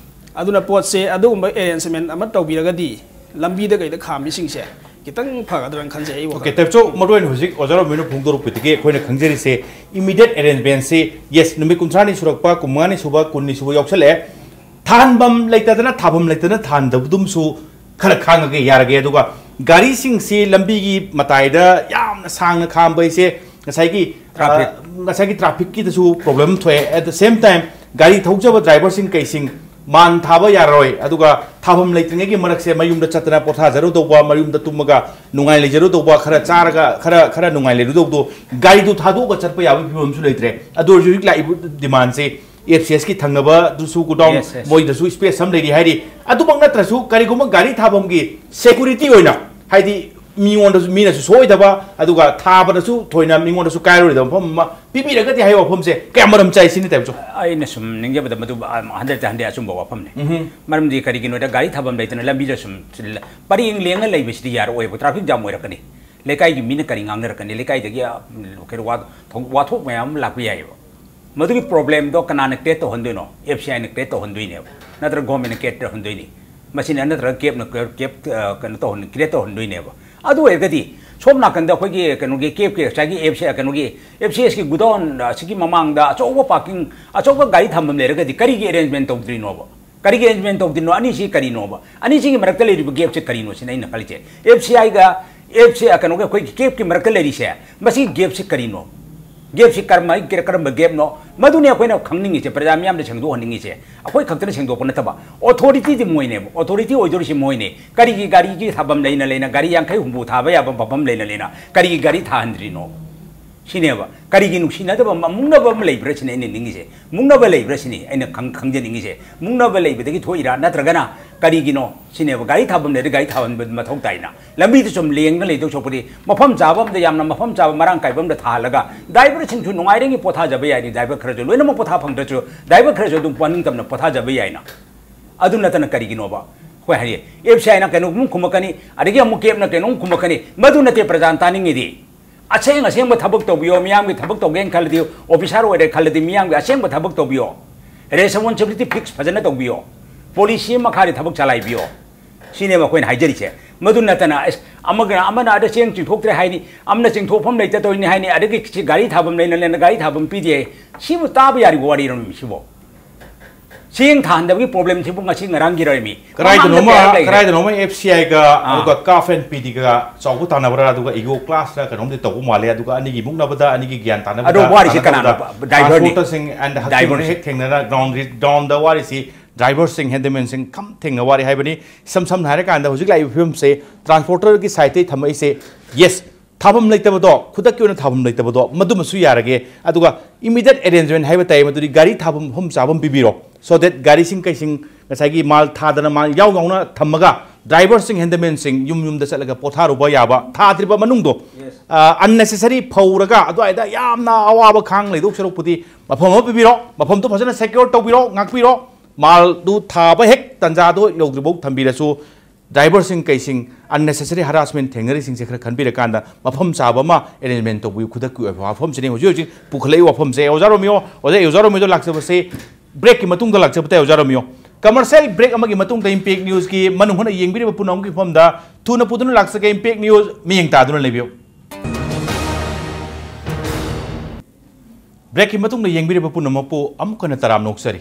ꯑꯗꯨꯅ ꯄꯣꯠꯁꯦ ꯑꯗꯨꯒꯨꯝꯕ ꯑꯦꯔꯦꯟꯖꯃꯦꯟ ꯑꯃ ꯇꯧꯕꯤꯔꯒꯗꯤ ꯂꯝꯕꯤꯗ ꯀꯩꯗ ꯈꯥꯝꯃꯤꯁꯤꯡꯁꯦ ꯈꯤꯇꯪ ꯐꯒꯗ꯭ꯔꯅ ꯈꯟꯖꯩ ꯑꯩ ꯑꯣꯀꯦ, ꯋꯥꯈꯜ꯫ ꯇꯥꯏꯞꯆꯧ, ꯃꯔꯨ ꯑꯣꯏꯅ ꯍꯧꯖꯤꯛ ꯑꯣꯖꯥ ꯔꯣꯃꯤꯅ ꯐꯣꯡꯗꯣꯔꯛꯄꯗꯒꯤ ꯑꯩꯈꯣꯏꯅ ꯈꯪꯖꯔꯤꯁꯦ, ꯏꯃꯤꯗꯤꯌꯦꯠ ꯑꯦꯔꯦꯟꯖꯃꯦꯟꯁꯤ, ꯌꯦꯁ, ꯅꯨꯃꯤꯠ ꯀꯨꯟꯊ꯭ꯔꯥꯅꯤ ꯁꯨꯔꯛꯄ, ꯀꯨꯟꯃꯉꯥꯅꯤ ꯁꯨꯕ, ꯀꯨꯟꯅꯤ ꯁꯨꯕ ꯌꯥꯎꯁꯜꯂꯛꯑꯦ꯫ ꯊꯥꯍꯟꯐꯝ ꯂꯩꯇꯗꯅ, ꯊꯥꯐꯝ ꯂꯩꯇꯅ ꯊꯥꯍꯟꯗꯕꯗꯨꯝꯁꯨ ꯈꯔ ꯈꯥꯡꯉꯒꯦ, ꯌꯥꯔꯒꯦ꯫ ꯑꯗꯨꯒ ꯒꯥꯔꯤꯁꯤꯡꯁꯤ ꯂꯝꯕꯤꯒꯤ ꯃꯇꯥꯏꯗ ꯌꯥꯝꯅ ꯁꯥꯡꯅ ꯈꯥꯝꯕ ꯍꯥꯏꯁꯦ ꯉꯁꯥꯏꯒꯤ, ꯇ꯭ꯔꯥꯐꯤꯛ꯫ ꯑ, ꯉꯁꯥꯏꯒꯤ ꯇ꯭ꯔꯥꯐꯤꯛꯀꯤꯗꯁꯨ ꯄ꯭ꯔꯣꯕ꯭ꯂꯦꯝ ꯊꯣꯛꯑꯦ꯫ At the same time, ꯒꯥꯔꯤ ꯊꯧꯖꯕ ꯗ꯭ꯔꯥꯏꯚꯔꯁꯤꯡ ꯀꯩꯁꯤꯡ ꯃꯥꯟ ꯊꯥꯕ ꯌꯥꯔꯔꯣꯏ꯫ ꯑꯗꯨꯒ ꯊꯥꯐꯝ ꯂꯩꯇ꯭ꯔꯤꯉꯩꯒꯤ ꯃꯔꯛꯁꯦ ꯃꯌꯨꯝꯗ ꯆꯠꯇꯅ ꯄꯣꯊꯥꯖꯔꯨꯗꯧꯕ, ꯃꯌꯨꯝꯗ ꯇꯨꯝꯃꯒ ꯅꯨꯡꯉꯥꯏ ꯂꯩꯖꯔꯨꯗꯧꯕ, ꯈꯔ ꯆꯥꯔꯒ, ꯈꯔ, ꯈꯔ ꯅꯨꯡꯉꯥꯏ ꯂꯩꯔꯨꯗꯧꯗꯣ, ꯒꯥꯔꯤꯗꯨ ꯊꯥꯗꯣꯛꯑꯒ ꯆꯠꯄ ꯌꯥꯕꯒꯤ ꯐꯤꯕꯝꯁꯨ ꯂꯩꯇ꯭ꯔꯦ꯫ ꯑꯗꯨ ꯑꯣꯏꯔꯁꯨ ꯍꯧꯖꯤꯛ ꯂꯥꯛꯏꯕ ꯗꯤꯃꯥꯟꯁꯦ ꯑꯦꯐ ꯁꯤ ꯑꯦꯁꯀꯤ ꯊꯪꯅꯕꯗꯨꯁꯨ ꯒꯣꯗꯥꯎꯟ, ꯌꯦꯁ, ꯌꯦꯁ꯫ ꯃꯣꯏꯗꯁꯨ ꯁ꯭ꯄꯦꯁ ꯑꯃ ꯂꯩꯔꯤ ꯍꯥꯏꯔꯤ꯫ ꯑꯗꯨꯃꯛ ꯅꯠꯇ꯭ꯔꯁꯨ ꯀꯔꯤꯒꯨꯝꯕ ꯒꯥꯔꯤ ꯊꯥꯐꯝꯒꯤ ꯁꯦꯀ꯭ꯌꯨꯔꯤꯇꯤ ꯑꯣꯏꯅ, ꯍꯥꯏꯗꯤ ꯃꯤꯉꯣꯟꯗꯁꯨ, ꯃꯤꯅꯁꯨ ꯁꯣꯏꯗꯕ, ꯑꯗꯨꯒ ꯊꯥꯕꯗꯁꯨ ꯊꯣꯏꯅ ꯃꯤꯉꯣꯟꯗꯁꯨ ꯀꯥꯏꯔꯣꯏꯗꯕ ꯃꯐꯝ ꯑꯃ ꯄꯤꯕꯤꯔꯒꯗꯤ ꯍꯥꯏꯕ ꯋꯥꯐꯝꯁꯦ ꯀꯌꯥꯝ ꯃꯔꯝ ꯆꯥꯏ ꯁꯤꯅꯤ, ꯇꯥꯏꯕꯆꯧ? ꯑꯩꯅ ꯁꯨꯝ ꯅꯤꯡꯖꯕꯗ ꯃꯗꯨ, ꯑ, ꯍꯟꯗ꯭ꯔꯦꯠꯇ ꯍꯟꯗ꯭ꯔꯦꯠ ꯑꯆꯨꯝꯕ ꯋꯥꯐꯝꯅꯤ꯫ ꯎꯝꯍꯨꯝ꯫ ꯃꯔꯝꯗꯤ ꯀꯔꯤꯒꯤꯅꯣꯗ ꯒꯥꯔꯤ ꯊꯥꯐꯝ ꯂꯩꯇꯅ ꯂꯝꯕꯤꯗ ꯁꯨꯝ ꯄꯔꯦꯡ ꯂꯦꯡꯉ ꯂꯩꯕꯁꯤꯗꯤ ꯌꯥꯔꯛꯑꯣꯏꯕ, ꯇ꯭ꯔꯥꯐꯤꯛ ꯖꯥꯝ ꯑꯣꯏꯔꯛꯀꯅꯤ꯫ ꯂꯩꯀꯥꯏꯒꯤ ꯃꯤꯅ ꯀꯔꯤ ꯉꯥꯡꯅꯔꯛꯀꯅꯤ? ꯂꯩꯀꯥꯏꯗꯒꯤ, ꯑ, ꯀꯩꯅꯣ, ꯋꯥ-, ꯋꯥꯊꯣꯛ ꯃꯌꯥꯝ ꯑꯃ ꯂꯥꯛꯄ ꯌꯥꯏꯑꯕ꯫ ꯃꯗꯨꯒꯤ ꯄ꯭ꯔꯣꯕ꯭ꯂꯦꯝꯗꯣ ꯀꯅꯥꯅ ꯀ꯭ꯔꯤꯌꯦꯠ ꯇꯧꯍꯟꯗꯣꯏꯅꯣ? ꯑꯦꯐ ꯁꯤ ꯑꯥꯏꯅ ꯀ꯭ꯔꯤꯌꯦꯠ ꯇꯧꯍꯟꯗꯣꯏꯅꯦꯕ, ꯅꯠꯇ꯭ꯔꯒ ꯒꯣꯔꯃꯦꯟꯅ ꯀ꯭ꯔꯤꯌꯦꯠ ꯇꯧꯍꯟꯗꯣꯏꯅꯤ꯫ ꯃꯁꯤꯅ ꯅꯠꯇ꯭ꯔꯒ ꯀꯦꯞꯅ ꯀ꯭ꯔꯤꯌꯦꯠ, ꯀꯦꯞ, ꯑ, ꯀꯩꯅꯣ ꯇꯧꯍꯟ-, ꯀ꯭ꯔꯤꯌꯦꯠ ꯇꯧꯍꯟꯗꯣꯏꯅꯦꯕ꯫ ꯑꯗꯨ ꯑꯣꯏꯔꯒꯗꯤ ꯁꯣꯝ ꯅꯥꯀꯟꯗ ꯑꯩꯈꯣꯏꯒꯤ ꯀꯩꯅꯣꯒꯤ ꯀꯦꯞꯀꯤ, ꯉꯁꯥꯏꯒꯤ ꯑꯦꯐ ꯁꯤ, ꯀꯩꯅꯣꯒꯤ ꯑꯦꯐ ꯁꯤ ꯑꯦꯁꯀꯤ ꯒꯨꯗꯥꯎꯟ ꯑꯁꯤꯒꯤ ꯃꯃꯥꯡꯗ ꯑꯆꯧꯕ ꯄꯥꯔꯀꯤꯡ, ꯑꯆꯧꯕ ꯒꯥꯔꯤ ꯊꯝꯐꯝ ꯂꯩꯔꯒꯗꯤ ꯀꯔꯤꯒꯤ ꯑꯦꯔꯦꯟꯖꯃꯦꯟ ꯇꯧꯗ꯭ꯔꯤꯅꯣꯕ? ꯀꯔꯤꯒꯤ ꯑꯦꯔꯦꯟꯖꯃꯦꯟ ꯇꯧꯗ꯭ꯔꯤꯅꯣ? ꯑꯅꯤꯁꯤ ꯀꯔꯤꯅꯣꯕ? ꯑꯅꯤꯁꯤꯒꯤ ꯃꯔꯛꯇ ꯂꯩꯔꯤꯕ ꯒꯦꯞꯁꯦ ꯀꯔꯤꯅꯣ ꯁꯤꯅ ꯑꯩꯅ ꯈꯜꯂꯤꯁꯦ꯫ ꯑꯦꯐ ꯁꯤ ꯑꯥꯏꯒ ꯑꯦꯞꯁꯦ, ꯀꯩꯅꯣꯒ ꯑꯩꯈꯣꯏꯒꯤ ꯀꯦꯞꯀꯤ ꯃꯔꯛꯇ ꯂꯩꯔꯤꯁꯦ, ꯃꯁꯤ ꯒꯦꯞꯁꯤ ꯀꯔꯤꯅꯣ? ꯒꯦꯞꯁꯤ ꯀꯔꯝꯕ, ꯀꯔꯝꯕ ꯒꯦꯞꯅꯣ? ꯃꯗꯨꯅꯤ ꯑꯩꯈꯣꯏꯅ ꯈꯪꯅꯤꯡꯉꯤꯁꯦ, ꯄ꯭ꯔꯖꯥ ꯃꯤꯌꯥꯝꯗ ꯁꯦꯡꯗꯣꯛꯍꯟꯅꯤꯡꯉꯤꯁꯦ꯫ ꯑꯩꯈꯣꯏ ꯈꯛꯇꯅ ꯁꯦꯡꯗꯣꯛꯄ ꯅꯠꯇꯕ, ꯑꯣꯊꯣꯔꯤꯇꯤꯗꯤ ꯃꯣꯏꯅꯦꯕ, ꯑꯣꯊꯣꯔꯤꯇꯤ ꯑꯣꯏꯗꯣꯔꯤꯁꯤ ꯃꯣꯏꯅꯦ꯫ ꯀꯔꯤꯒꯤ ꯒꯥꯔꯤꯒꯤ ꯊꯥꯐꯝ ꯂꯩꯅ ꯂꯩꯅ, ꯒꯥꯔꯤ ꯌꯥꯡꯈꯩ ꯍꯨꯝꯐꯨ ꯊꯥꯕ ꯌꯥꯕ ꯃꯐꯝ ꯂꯩꯅ ꯂꯩꯅ ꯀꯔꯤꯒꯤ ꯒꯥꯔꯤ ꯊꯥꯍꯟꯗ꯭ꯔꯤꯅꯣ? ꯁꯤꯅꯦꯕ꯫ ꯀꯔꯤꯒꯤ ꯅꯨꯡꯁꯤꯅꯗꯕ ꯑꯃ, ꯃꯨꯛꯅꯕ ꯑꯃ ꯂꯩꯕ꯭ꯔꯥ ꯁꯤꯅꯤ ꯑꯩꯅ ꯅꯤꯡꯉꯤꯁꯦ꯫ ꯃꯨꯛꯅꯕ ꯂꯩꯕ꯭ꯔꯥ ꯁꯤꯅꯤ ꯑꯩꯅ ꯈꯪ-, ꯈꯪꯖꯅꯤꯡꯉꯤꯁꯦ꯫ ꯃꯨꯛꯅꯕ ꯂꯩꯕꯗꯒꯤ ꯊꯣꯛꯏꯔꯥ, ꯅꯠꯇ꯭ꯔꯒꯅ ꯀꯔꯤꯒꯤꯅꯣ ꯁꯤꯅꯦꯕ꯫ ꯒꯥꯔꯤ ꯊꯥꯐꯝ ꯂꯩꯔꯗꯤ ꯒꯥꯔꯤ ꯊꯥꯐꯝ ꯃꯊꯧ ꯇꯥꯏꯅ꯫ ꯂꯝꯕꯤꯗ ꯁꯨꯝ ꯂꯦꯡꯉ ꯂꯩꯗꯧ ꯁꯔꯨꯛꯄꯨꯗꯤ ꯃꯐꯝ ꯆꯥꯕ ꯑꯃꯗ, ꯌꯥꯝꯅ ꯃꯐꯝ ꯆꯥꯕ ꯃꯔꯥꯡ ꯀꯥꯏꯕ ꯑꯃꯗ ꯊꯥꯍꯜꯂꯒ ꯗ꯭ꯔꯥꯏꯚꯔꯁꯤꯡꯁꯨ ꯅꯨꯡꯉꯥꯏꯔꯤꯉꯩ ꯄꯣꯊꯥꯖꯕ ꯌꯥꯏꯅꯤ꯫ ꯗ꯭ꯔꯥꯏꯚꯔ ꯈꯔꯁꯨ, ꯂꯣꯏꯅꯃꯛ ꯄꯣꯊꯥ ꯐꯪꯗ꯭ꯔꯁꯨ ꯗ꯭ꯔꯥꯏꯚꯔ ꯈꯔꯁꯨ ꯑꯗꯨꯝ ꯄꯣꯅꯤꯡꯇꯝꯅ ꯄꯣꯊꯥꯖꯕ ꯌꯥꯏꯅ꯫ ꯑꯗꯨ ꯅꯠꯇꯅ ꯀꯔꯤꯒꯤꯅꯣꯕ? ꯑꯩꯈꯣꯏ ꯍꯥꯏꯗꯤ ꯑꯦꯞꯁꯤ ꯍꯥꯏꯅ ꯀꯩꯅꯣꯒꯨꯝ ꯈꯨꯝꯃꯛꯀꯅꯤ, ꯑꯗꯒꯤ ꯑꯃꯨꯛ ꯀꯦꯞꯅ ꯀꯩꯅꯣꯝ ꯈꯨꯝꯃꯛꯀꯅꯤ꯫ ꯃꯗꯨ ꯅꯠꯇꯦ ꯄ꯭ꯔꯖꯥꯅ ꯇꯥꯅꯤꯡꯉꯤꯗꯤ꯫ ꯑꯁꯦꯡ ꯑꯁꯦꯡꯕ ꯊꯕꯛ ꯇꯧꯕꯤꯌꯣ, ꯃꯤꯌꯥꯝꯒꯤ ꯊꯕꯛ ꯇꯧꯒꯦꯅ ꯈꯜꯂꯗꯤ ꯑꯣꯐꯤꯁꯥꯔ ꯑꯣꯏꯔꯦ ꯈꯜꯂꯗꯤ ꯃꯤꯌꯥꯝꯒꯤ ꯑꯁꯦꯡꯕ ꯊꯕꯛ ꯇꯧꯕꯤꯌꯣ꯫ ꯔꯦꯁꯄꯣꯟꯁꯤꯕꯤꯂꯤꯇꯤ ꯐꯤꯛꯁ ꯐꯖꯅ ꯇꯧꯕꯤꯌꯣ꯫ ꯄꯣꯂꯤꯁꯤ ꯑꯃ ꯃꯈꯥꯗ ꯊꯕꯛ ꯆꯂꯥꯏꯕꯤꯌꯣ꯫ ꯁꯤꯅꯦꯕ ꯑꯩꯈꯣꯏꯅ ꯍꯥꯏꯖꯔꯤꯁꯦ꯫ ꯃꯗꯨ ꯅꯠꯇꯅ ꯑꯁ ꯑꯃꯒ ꯑꯃꯅ ꯑꯗ ꯆꯦꯡ ꯆꯤꯡꯊꯣꯛꯇ꯭ꯔꯦ ꯍꯥꯏꯅꯤ, ꯑꯃꯅ ꯆꯤꯡꯊꯣꯛꯐꯝ ꯂꯩꯇ ꯇꯧꯔꯤꯅꯤ ꯍꯥꯏꯅꯤ, ꯑꯗꯒꯤ ꯁꯤ ꯒꯥꯔꯤ ꯊꯥꯐꯝ ꯂꯩꯅ ꯂꯩꯅ ꯒꯥꯔꯤ ꯊꯥꯐꯝ ꯄꯤꯗꯦ꯫ ꯁꯤꯕꯨ ꯇꯥꯕ ꯌꯥꯔꯤꯕ ꯋꯥꯔꯤꯔꯣ ꯁꯤꯕꯣ? ꯆꯦꯡ ꯊꯥꯍꯟꯗꯕꯒꯤ ꯄ꯭ꯔꯣꯕ꯭ꯂꯦꯝꯁꯤꯕꯨ ꯉꯁꯤ ꯉꯔꯥꯡꯒꯤ ꯔꯣꯏꯃꯤ꯫ ꯀꯗꯥꯏꯗꯅꯣꯃ, ꯃꯃꯥꯡꯗ ꯂꯩꯔꯦ꯫ ꯀꯗꯥꯏꯗꯅꯣꯃ ꯑꯦꯐ ꯁꯤ ꯑꯥꯏꯒ ꯑꯥ꯫ ꯑꯗꯨꯒ ꯀꯥꯐ ꯑꯦꯟ ꯄꯤ ꯗꯤꯒ ꯆꯥꯎꯕ ꯇꯥꯟꯅꯕ꯭ꯔꯥ, ꯑꯗꯨꯒ ꯏꯒꯣ ꯀ꯭ꯂꯥꯁꯇ ꯀꯩꯅꯣꯝꯗꯤ ꯇꯧꯕ ꯃꯥꯜꯂꯦ, ꯑꯗꯨꯒ ꯑꯅꯤꯒꯤ ꯃꯨꯛꯅꯕꯗ, ꯑꯅꯤꯒꯤ ꯒ꯭ꯌꯥꯟ ꯇꯥꯅꯕꯗ, ꯑꯗꯣ ꯋꯥꯔꯤꯁꯦ ꯇꯥꯟꯅꯗꯕꯗ ꯀꯅꯥꯅꯣ? ꯗ꯭ꯔꯥꯏꯚꯔꯅꯤ꯫ ꯇ꯭ꯔꯥꯟꯁꯄꯣꯔꯇꯔꯁꯤꯡ and ꯍꯛꯆꯤꯡ ꯗ꯭ꯔꯥꯏꯚꯔꯁꯤꯡ꯫ ꯍꯦꯛ ꯊꯦꯡꯅꯅ ꯒ꯭ꯔꯥꯎꯟ, ꯒ꯭ꯔꯥꯎꯟꯗ ꯋꯥꯔꯤꯁꯤ ꯗ꯭ꯔꯥꯏꯚꯔꯁꯤꯡ, ꯍꯦꯟꯗꯃꯦꯟꯁꯤꯡ ꯈꯝ ꯊꯦꯡꯅ ꯋꯥꯔꯤ ꯍꯥꯏꯕꯅꯤ꯫ ꯏꯁꯝ ꯁꯝꯅ ꯍꯥꯏꯔꯀꯥꯟꯗ ꯍꯧꯖꯤꯛ ꯂꯥꯛꯏꯕ ꯐꯤꯕꯝꯁꯦ ꯇ꯭ꯔꯥꯟꯁꯄꯣꯔꯇꯔꯒꯤ ꯁꯥꯏꯠꯇꯩ ꯊꯝꯃꯛꯏꯁꯦ, ꯌꯦꯁ, ꯊꯥꯐꯝ ꯂꯩꯇꯕꯗꯣ, ꯈꯨꯗꯛꯀꯤ ꯑꯣꯏꯅ ꯊꯥꯐꯝ ꯂꯩꯇꯕꯗꯣ, ꯃꯗꯨꯃꯁꯨ ꯌꯥꯔꯒꯦ꯫ ꯑꯗꯨꯒ ꯏꯃꯤꯗꯦꯠ ꯑꯦꯔꯦꯟꯖꯃꯦꯟ ꯍꯥꯏꯕ ꯇꯥꯏ, ꯃꯗꯨꯗꯤ ꯒꯥꯔꯤ ꯊꯥꯐꯝ, ꯃꯐꯝ ꯆꯥꯐꯝ ꯄꯤꯕꯤꯔꯣ, so that ꯒꯥꯔꯤꯁꯤꯡ ꯀꯩꯁꯤꯡ ꯉꯁꯥꯏꯒꯤ ꯃꯥꯜ ꯊꯥꯗꯅ ꯃꯥꯜ ꯌꯥꯎ ꯌꯥꯎꯅ ꯊꯝꯃꯒ ꯗ꯭ꯔꯥꯏꯚꯔꯁꯤꯡ, ꯍꯦꯟꯗꯃꯦꯟꯁꯤꯡ ꯌꯨꯝ ꯌꯨꯝꯗ ꯆꯠꯂꯒ ꯄꯣꯊꯥꯔꯨꯕ ꯌꯥꯕ, ꯊꯥꯗ꯭ꯔꯤꯕ ꯃꯅꯨꯡꯗꯣ, ꯌꯦꯁ꯫ ꯑ, unnecessary ꯐꯧꯔꯒ ꯑꯗꯨꯋꯥꯏꯗ ꯌꯥꯝꯅ ꯑꯋꯥꯕ ꯈꯥꯡ ꯂꯩꯗꯧ ꯁꯔꯨꯛꯄꯨꯗꯤ ꯃꯐꯝ ꯑꯃ ꯄꯤꯕꯤꯔꯣ, ꯃꯐꯝꯗꯨ ꯐꯖꯅ ꯁꯦꯀ꯭ꯌꯣꯔ ꯇꯧꯕꯤꯔꯣ, ꯉꯥꯛꯄꯤꯔꯣ꯫ ꯃꯥꯜꯗꯨ ꯊꯥꯕ ꯍꯦꯛ ꯇꯟꯖꯥꯗꯣ ꯌꯧꯗ꯭ꯔꯤꯐꯥꯎ ꯊꯝꯕꯤꯔꯁꯨ, ꯗ꯭ꯔꯥꯏꯚꯔꯁꯤꯡ ꯀꯩꯁꯤꯡ unnecessary harassment ꯊꯦꯡꯅꯔꯤꯁꯤꯡꯁꯦ ꯈꯔ ꯈꯟꯕꯤꯔꯀꯥꯟꯗ ꯃꯐꯝ ꯆꯥꯕ ꯑꯃ ꯑꯦꯔꯦꯟꯖꯃꯦꯟ ꯇꯧꯕꯤꯌꯨ꯫ ꯈꯨꯗꯛꯀꯤ ꯑꯣꯏꯕ ꯋꯥꯐꯝꯁꯤꯅꯤ ꯍꯧꯖꯤꯛ ꯍꯧꯖꯤꯛ ꯄꯨꯈꯠꯂꯛꯏ ꯋꯥꯐꯝꯁꯦ꯫ ꯑꯣꯖꯥ ꯔꯣꯃꯤꯌꯣ, ꯑꯣꯖꯥ, ꯑꯣꯖꯥ ꯔꯣꯃꯤꯌꯣꯗ ꯂꯥꯛꯆꯕꯁꯦ ꯕ꯭ꯔꯦꯛꯀꯤ ꯃꯇꯨꯡꯗ ꯂꯥꯛꯆꯕ ꯇꯥꯏ꯫ ꯑꯣꯖꯥ ꯔꯣꯃꯤꯌꯣ, ꯀꯃꯔꯁꯤꯌꯦꯜ ꯕ꯭ꯔꯦꯛ ꯑꯃꯒꯤ ꯃꯇꯨꯡꯗ ꯏꯝꯄꯦꯛ ꯅ꯭ꯌꯨꯁꯀꯤ ꯃꯅꯨꯡ ꯍꯨꯠꯅ ꯌꯦꯡꯕꯤꯔꯤꯕ ꯄꯨꯝꯅꯃꯛꯀꯤ ꯃꯐꯝꯗ ꯊꯨꯅ ꯄꯨꯗꯨꯅ ꯂꯥꯛꯆꯒꯦ꯫ ꯏꯝꯄꯦꯛ ꯅ꯭ꯌꯨꯁ ꯃꯤꯠꯌꯦꯡ ꯇꯥꯗꯨꯅ ꯂꯩꯕꯤꯌꯨ꯫ ꯕ꯭ꯔꯦꯛꯀꯤ ꯃꯇꯨꯡꯗ ꯌꯦꯡꯕꯤꯔꯤꯕ ꯄꯨꯝꯅꯃꯛꯄꯨ ꯑꯃꯨꯛ ꯍꯟꯅ ꯇꯔꯥꯝꯅ ꯑꯣꯛꯆꯔꯤ꯫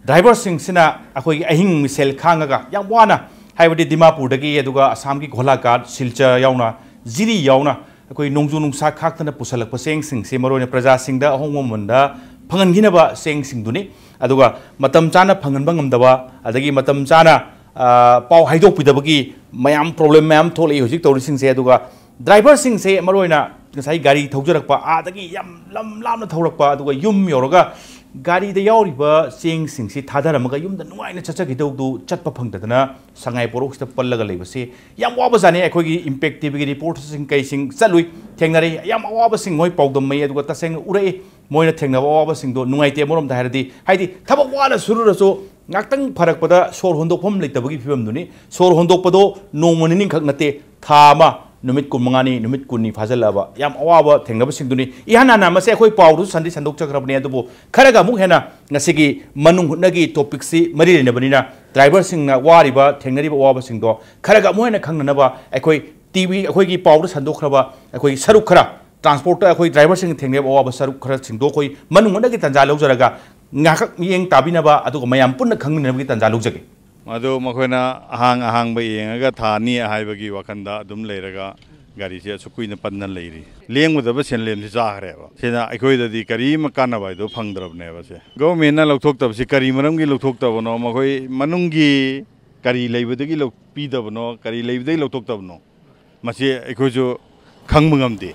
ꯗ꯭ꯔꯥꯏꯚꯔꯁꯤꯡꯁꯤꯅ ꯑꯩꯈꯣꯏꯒꯤ ꯑꯍꯤꯡ ꯃꯤꯁꯦꯜ ꯈꯥꯡꯉꯒ ꯌꯥꯝ ꯋꯥꯅ ꯍꯥꯏꯕꯗꯤ ꯗꯤꯃꯥꯄꯨꯔꯗꯒꯤ, ꯑꯗꯨꯒ ꯑꯁꯥꯝꯒꯤ ꯒꯣꯂꯥꯘꯥꯠ, ꯁꯤꯜꯆꯔ ꯌꯥꯎꯅ, ꯖꯤꯔꯤ ꯌꯥꯎꯅ ꯑꯩꯈꯣꯏ ꯅꯣꯡꯖꯨ ꯅꯨꯡꯁꯥ ꯈꯥꯛꯇꯅ ꯄꯨꯁꯜꯂꯛꯄ ꯆꯦꯡꯁꯤꯡꯁꯦ, ꯃꯔꯨꯑꯣꯏꯅ ꯄ꯭ꯔꯖꯥꯁꯤꯡꯗ ꯑꯍꯣꯡꯕ ꯃꯃꯜꯗ ꯐꯪꯍꯟꯈꯤꯅꯕ ꯆꯦꯡꯁꯤꯡꯗꯨꯅꯤ꯫ ꯑꯗꯨꯒ ꯃꯇꯝ ꯆꯥꯅ ꯐꯪꯍꯟꯕ ꯉꯝꯗꯕ, ꯑꯗꯒꯤ ꯃꯇꯝ ꯆꯥꯅ, ꯑ, ꯄꯥꯎ ꯍꯥꯏꯗꯣꯛꯄꯤꯗꯕꯒꯤ ꯃꯌꯥꯝ problem ꯃꯌꯥꯝ ꯊꯣꯛꯂꯛꯏ ꯍꯧꯖꯤꯛ ꯇꯧꯔꯤꯁꯤꯡꯁꯦ꯫ ꯑꯗꯨꯒ ꯗ꯭ꯔꯥꯏꯚꯔꯁꯤꯡꯁꯦ ꯃꯔꯨꯑꯣꯏꯅ ꯉꯁꯥꯏ ꯒꯥꯔꯤ ꯊꯧꯖꯔꯛꯄ, ꯑꯥꯗꯒꯤ ꯌꯥꯝ ꯂꯝ ꯂꯥꯞꯅ ꯊꯧꯔꯛꯄ, ꯑꯗꯨꯒ ꯌꯨꯝ ꯌꯧꯔꯒ ꯒꯥꯔꯤꯗ ꯌꯥꯎꯔꯤꯕ ꯆꯦꯡꯁꯤꯡꯁꯤ ꯊꯥꯗꯔꯝꯃꯒ ꯌꯨꯝꯗ ꯅꯨꯡꯉꯥꯏꯅ ꯆꯠꯆꯈꯤꯗꯧꯗꯨ ꯆꯠꯄ ꯐꯪꯗꯗꯅ ꯁꯉꯥꯏ ꯄꯣꯔꯣꯛꯁꯤꯗ ꯄꯜꯂꯒ ꯂꯩꯕꯁꯤ ꯌꯥꯝ ꯋꯥꯕꯖꯥꯠꯅꯤ꯫ ꯑꯩꯈꯣꯏꯒꯤ ꯏꯝꯄꯦꯛ ꯇꯤꯚꯤꯒꯤ ꯔꯤꯄꯣꯔꯇꯔꯁꯤꯡ ꯀꯩꯁꯤꯡ ꯆꯠꯂꯨꯏ, ꯊꯦꯡꯅꯔꯦ, ꯌꯥꯝ ꯑꯋꯥꯕꯁꯤꯡ ꯃꯣꯏ ꯄꯥꯎꯗꯝꯃꯩ, ꯑꯗꯨꯒ ꯇꯁꯦꯡꯅ ꯎꯔꯛꯏ꯫ ꯃꯣꯏꯅ ꯊꯦꯡꯅꯕ ꯑꯋꯥꯕꯁꯤꯡꯗꯣ ꯅꯨꯡꯉꯥꯏꯇꯦ꯫ ꯑꯃꯔꯣꯝꯗ ꯍꯥꯏꯔꯗꯤ, ꯍꯥꯏꯗꯤ ꯊꯕꯛ ꯋꯥꯅ ꯁꯨꯔꯨꯔꯁꯨ ꯉꯥꯛꯇꯪ ꯐꯔꯛꯄꯗ ꯁꯣꯔ ꯍꯣꯟꯗꯣꯛꯐꯝ ꯂꯩꯇꯕꯒꯤ ꯐꯤꯕꯝꯗꯨꯅꯤ꯫ ꯁꯣꯔ ꯍꯣꯟꯗꯣꯛꯄꯗꯣ ꯅꯣꯡꯃ ꯅꯤꯅꯤꯈꯛ ꯅꯠꯇꯦ, ꯊꯥ ꯑꯃ, ꯅꯨꯃꯤꯠ ꯀꯨꯟꯃꯉꯥꯅꯤ, ꯅꯨꯃꯤꯠ ꯀꯨꯟꯅꯤ ꯐꯥꯖꯤꯜꯂꯛꯑꯕ ꯌꯥꯝ ꯑꯋꯥꯕ ꯊꯦꯡꯅꯕꯁꯤꯡꯗꯨꯅꯤ꯫ ꯏꯍꯥꯟ ꯍꯥꯟꯅ ꯃꯁꯦ ꯑꯩꯈꯣꯏ ꯄꯥꯎꯗꯨꯁꯨ ꯁꯟꯗꯤ ꯁꯟꯗꯣꯛꯆꯈ꯭ꯔꯕꯅꯤ, ꯑꯗꯨꯕꯨ ꯈꯔꯒ ꯑꯃꯨꯛ ꯍꯦꯟꯅ ꯉꯁꯤꯒꯤ ꯃꯅꯨꯡ ꯍꯨꯠꯅꯒꯤ ꯇꯣꯄꯤꯛꯁꯤ ꯃꯔꯤ ꯂꯩꯅꯕꯅꯤꯅ, ꯗ꯭ꯔꯥꯏꯚꯔꯁꯤꯡꯅ ꯋꯥꯔꯤꯕ, ꯊꯦꯡꯅꯔꯤꯕ ꯑꯋꯥꯕꯁꯤꯡꯗꯣ ꯈꯔꯒ ꯑꯃꯨꯛ ꯍꯦꯟꯅ ꯈꯪꯅꯅꯕ ꯑꯩꯈꯣꯏ ꯇꯤꯚꯤ, ꯑꯩꯈꯣꯏꯒꯤ ꯄꯥꯎꯗ ꯁꯟꯗꯣꯛꯈ꯭ꯔꯕ ꯑꯩꯈꯣꯏꯒꯤ ꯁꯔꯨꯛ ꯈꯔ, ꯇ꯭ꯔꯥꯟꯁꯄꯣꯔꯠꯇ ꯑꯩꯈꯣꯏ ꯗ꯭ꯔꯥꯏꯚꯔꯁꯤꯡꯅ ꯊꯦꯡꯅꯔꯤꯕ ꯑꯋꯥꯕ ꯁꯔꯨꯛ ꯈꯔꯁꯤꯡꯗꯣ ꯑꯩꯈꯣꯏ ꯃꯅꯨꯡ ꯍꯨꯠꯅꯒꯤ ꯇꯥꯟꯖꯥ ꯂꯧꯖꯔꯒ ꯉꯥꯏꯍꯥꯛ ꯃꯤꯠꯌꯦꯡ ꯇꯥꯕꯤꯅꯕ, ꯑꯗꯨꯒ ꯃꯌꯥꯝ ꯄꯨꯟꯅ ꯈꯪꯃꯤꯟꯅꯕꯒꯤ ꯇꯥꯟꯖꯥ ꯂꯧꯖꯒꯦ꯫ ꯃꯗꯨ ꯃꯈꯣꯏꯅ ꯑꯍꯥꯡ ꯑꯍꯥꯡꯕ ꯌꯦꯡꯉꯒ ꯊꯥꯅꯤ ꯍꯥꯏꯕꯒꯤ ꯋꯥꯈꯜꯗ ꯑꯗꯨꯝ ꯂꯩꯔꯒ ꯒꯥꯔꯤꯁꯦ ꯑꯁꯨꯛ ꯀꯨꯏꯅ ꯄꯟꯅ ꯂꯩꯔꯤ꯫ ꯂꯦꯡꯒꯗꯕ ꯁꯦꯟꯂꯦꯝꯁꯤ ꯆꯥꯈ꯭ꯔꯦꯕ꯫ ꯁꯤꯅ ꯑꯩꯈꯣꯏꯗꯗꯤ ꯀꯔꯤ ꯑꯃ ꯀꯥꯟꯅꯕ ꯍꯥꯏꯗꯣ ꯐꯪꯗ꯭ꯔꯕꯅꯦꯕ꯫ ꯁꯦ ꯒꯣꯚꯔꯟꯃꯦꯟꯠꯅ ꯂꯧꯊꯣꯛꯇꯕꯁꯤ ꯀꯔꯤ ꯃꯔꯝꯒꯤ ꯂꯧꯊꯣꯛꯇꯕꯅꯣ? ꯃꯈꯣꯏ ꯃꯅꯨꯡꯒꯤ ꯀꯔꯤ ꯂꯩꯕꯗꯒꯤ ꯂꯧ-, ꯄꯤꯗꯕꯅꯣ? ꯀꯔꯤ ꯂꯩꯕꯗꯒꯤ ꯂꯧꯊꯣꯛꯇꯕꯅꯣ? ꯃꯁꯤ ꯑꯩꯈꯣꯏꯁꯨ ꯈꯪꯕ ꯉꯝꯗꯦ꯫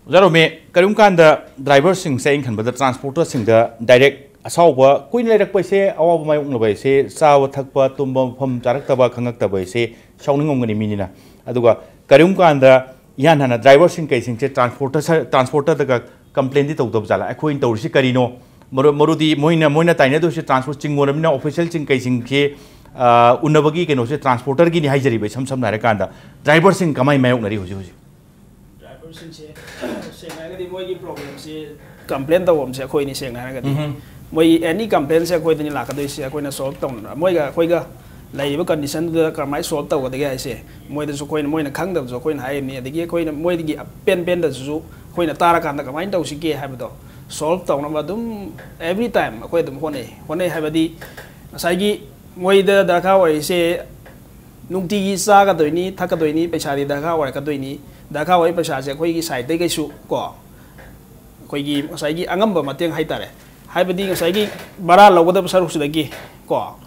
ꯑꯣꯖꯥ ꯔꯣꯃꯦ, ꯀꯔꯤꯒꯨꯝꯕ ꯀꯥꯟꯗ ꯗ꯭ꯔꯥꯏꯚꯔꯁꯤꯡꯁꯦ ꯑꯩꯅ ꯈꯟꯕꯗ ꯇ꯭ꯔꯥꯟꯁꯄꯣꯔꯇꯔꯁꯤꯡꯗ ꯗꯥꯏꯔꯦꯛ ꯑꯁꯥꯎꯕ ꯀꯨꯏꯅ ꯂꯩꯔꯛꯄ ꯍꯥꯏꯁꯦ, ꯑꯋꯥꯕ ꯃꯥꯌꯣꯛꯅꯕ ꯍꯥꯏꯁꯦ, ꯆꯥꯕ ꯊꯛꯄ, ꯇꯨꯝꯕ ꯃꯐꯝ ꯆꯥꯔꯛꯇꯕ, ꯈꯪꯉꯛꯇꯕ ꯍꯥꯏꯁꯦ ꯁꯥꯎꯅꯤꯡꯉꯝꯒꯅꯤ ꯃꯤꯅꯤꯅ꯫ ꯑꯗꯨꯒ ꯀꯔꯤꯒꯨꯝꯕ ꯀꯥꯟꯗ ꯏꯍꯥꯟ ꯍꯥꯟꯅ ꯗ꯭ꯔꯥꯏꯚꯔꯁꯤꯡ ꯀꯩꯁꯤꯡꯁꯦ ꯇ꯭ꯔꯥꯟꯁꯄꯣꯔꯇꯔ, ꯇ꯭ꯔꯥꯟꯁꯄꯣꯔꯇꯔꯗꯒ ꯀꯝꯄ꯭ꯂꯦꯟꯗꯤ ꯇꯧꯗꯕ ꯖꯥꯠꯂꯥ? ꯑꯩꯈꯣꯏꯅ ꯇꯧꯔꯤꯁꯤ ꯀꯔꯤꯅꯣ? ꯃꯔꯨ-, ꯃꯔꯨꯗꯤ ꯃꯣꯏꯅ, ꯃꯣꯏꯅ ꯇꯥꯏꯅꯗꯣꯏꯁꯦ ꯇ꯭ꯔꯥꯟꯁꯄꯣꯔꯠ ꯆꯤꯡ ꯑꯣꯏꯔꯕꯅꯤꯅ ꯑꯣꯐꯤꯁꯦꯜꯁꯤꯡ ꯀꯩꯁꯤꯡꯁꯦ, ꯑ, ꯎꯅꯕꯒꯤ ꯀꯩꯅꯣꯁꯦ ꯇ꯭ꯔꯥꯟꯁꯄꯣꯔꯇꯔꯒꯤꯅꯤ ꯍꯥꯏꯖꯔꯤꯕ, ꯏꯁꯝ ꯁꯝꯅ ꯍꯥꯏꯔꯀꯥꯟꯗ꯫ ꯗ꯭ꯔꯥꯏꯚꯔꯁꯤꯡ ꯀꯃꯥꯏ ꯃꯥꯌꯣꯛꯅꯔꯤ ꯍꯧꯖꯤꯛ ꯍꯧꯖꯤꯛ? ꯗ꯭ꯔꯥꯏꯚꯔꯁꯤꯡꯁꯦ ꯁꯦꯡꯅ ꯍꯥꯏꯔꯒꯗꯤ ꯃꯣꯏꯒꯤ ꯄ꯭ꯔꯣꯕ꯭ꯂꯦꯝꯁꯤ ꯀꯝꯄ꯭ꯂꯦꯟ ꯇꯧꯐꯝꯁꯦ ꯑꯩꯈꯣꯏꯅꯤ, ꯁꯦꯡꯅ ꯍꯥꯏꯔꯒꯗꯤ꯫ ꯎꯝꯍꯨꯝ꯫ ꯃꯣꯏꯒꯤ ꯑꯦꯅꯤ ꯀꯝꯄ꯭ꯂꯦꯟꯁꯦ ꯑꯩꯈꯣꯏꯗꯅꯤ ꯂꯥꯛꯀꯗꯣꯏꯁꯦ, ꯑꯩꯈꯣꯏꯅ ꯁꯣꯜꯕ ꯇꯧꯅ-, ꯃꯣꯏꯒ ꯑꯩꯈꯣꯏꯒ ꯂꯩꯔꯤꯕ ꯀꯟꯗꯤꯁꯟꯗꯨꯗ ꯀꯔꯝꯍꯥꯏꯅ ꯁꯣꯜꯕ ꯇꯧꯒꯗꯒꯦ ꯍꯥꯏꯁꯦ ꯃꯣꯏꯗꯁꯨ ꯑꯩꯈꯣꯏꯅ, ꯃꯣꯏꯅ ꯈꯪꯗꯕꯁꯨ ꯑꯩꯈꯣꯏꯅ ꯍꯥꯏꯔꯤꯕꯅꯤ, ꯑꯗꯒꯤ ꯑꯩꯈꯣꯏꯅ ꯃꯣꯏꯗꯒꯤ ꯑꯄꯦꯟ ꯄꯦꯟꯗꯁꯨ ꯑꯩꯈꯣꯏꯅ ꯇꯥꯔꯀꯥꯟꯗ ꯀꯃꯥꯏꯅ ꯇꯧꯁꯤꯒꯦ ꯍꯥꯏꯕꯗꯣ ꯁꯣꯜꯕ ꯇꯧꯅꯕ ꯑꯗꯨꯝ every time ꯑꯩꯈꯣꯏ ꯑꯗꯨꯝ ꯍꯣꯠꯅꯩ꯫ ꯍꯣꯠꯅꯩ ꯍꯥꯏꯕꯗꯤ ꯉꯁꯥꯏꯒꯤ ꯃꯣꯏꯗ ꯗꯔꯀꯥꯔ ꯑꯣꯏꯔꯤꯁꯦ ꯅꯨꯡꯇꯤꯒꯤ ꯆꯥꯒꯗꯣꯏꯅꯤ, ꯊꯛꯀꯗꯣꯏꯅꯤ, ꯄꯩꯁꯥꯗꯤ ꯗꯔꯀꯥꯔ ꯑꯣꯏꯔꯛꯀꯗꯣꯏꯅꯤ꯫ ꯗꯔꯀꯥꯔ ꯑꯣꯏꯔꯤ ꯄꯩꯁꯥꯁꯦ ꯑꯩꯈꯣꯏꯒꯤ ꯁꯥꯏꯠꯇꯒꯤ ꯀꯩꯁꯨ ꯀꯣ, ꯑꯩꯈꯣꯏꯒꯤ ꯉꯁꯥꯏꯒꯤ ꯑꯉꯝꯕ ꯃꯇꯦꯡ ꯍꯥꯏꯇꯥꯔꯦ, ꯍꯥꯏꯕꯗꯤ ꯉꯁꯥꯏꯒꯤ ꯚꯔꯥ ꯂꯧꯒꯗꯕ ꯁꯔꯨꯛꯁꯤꯗꯒꯤ ꯀꯣ,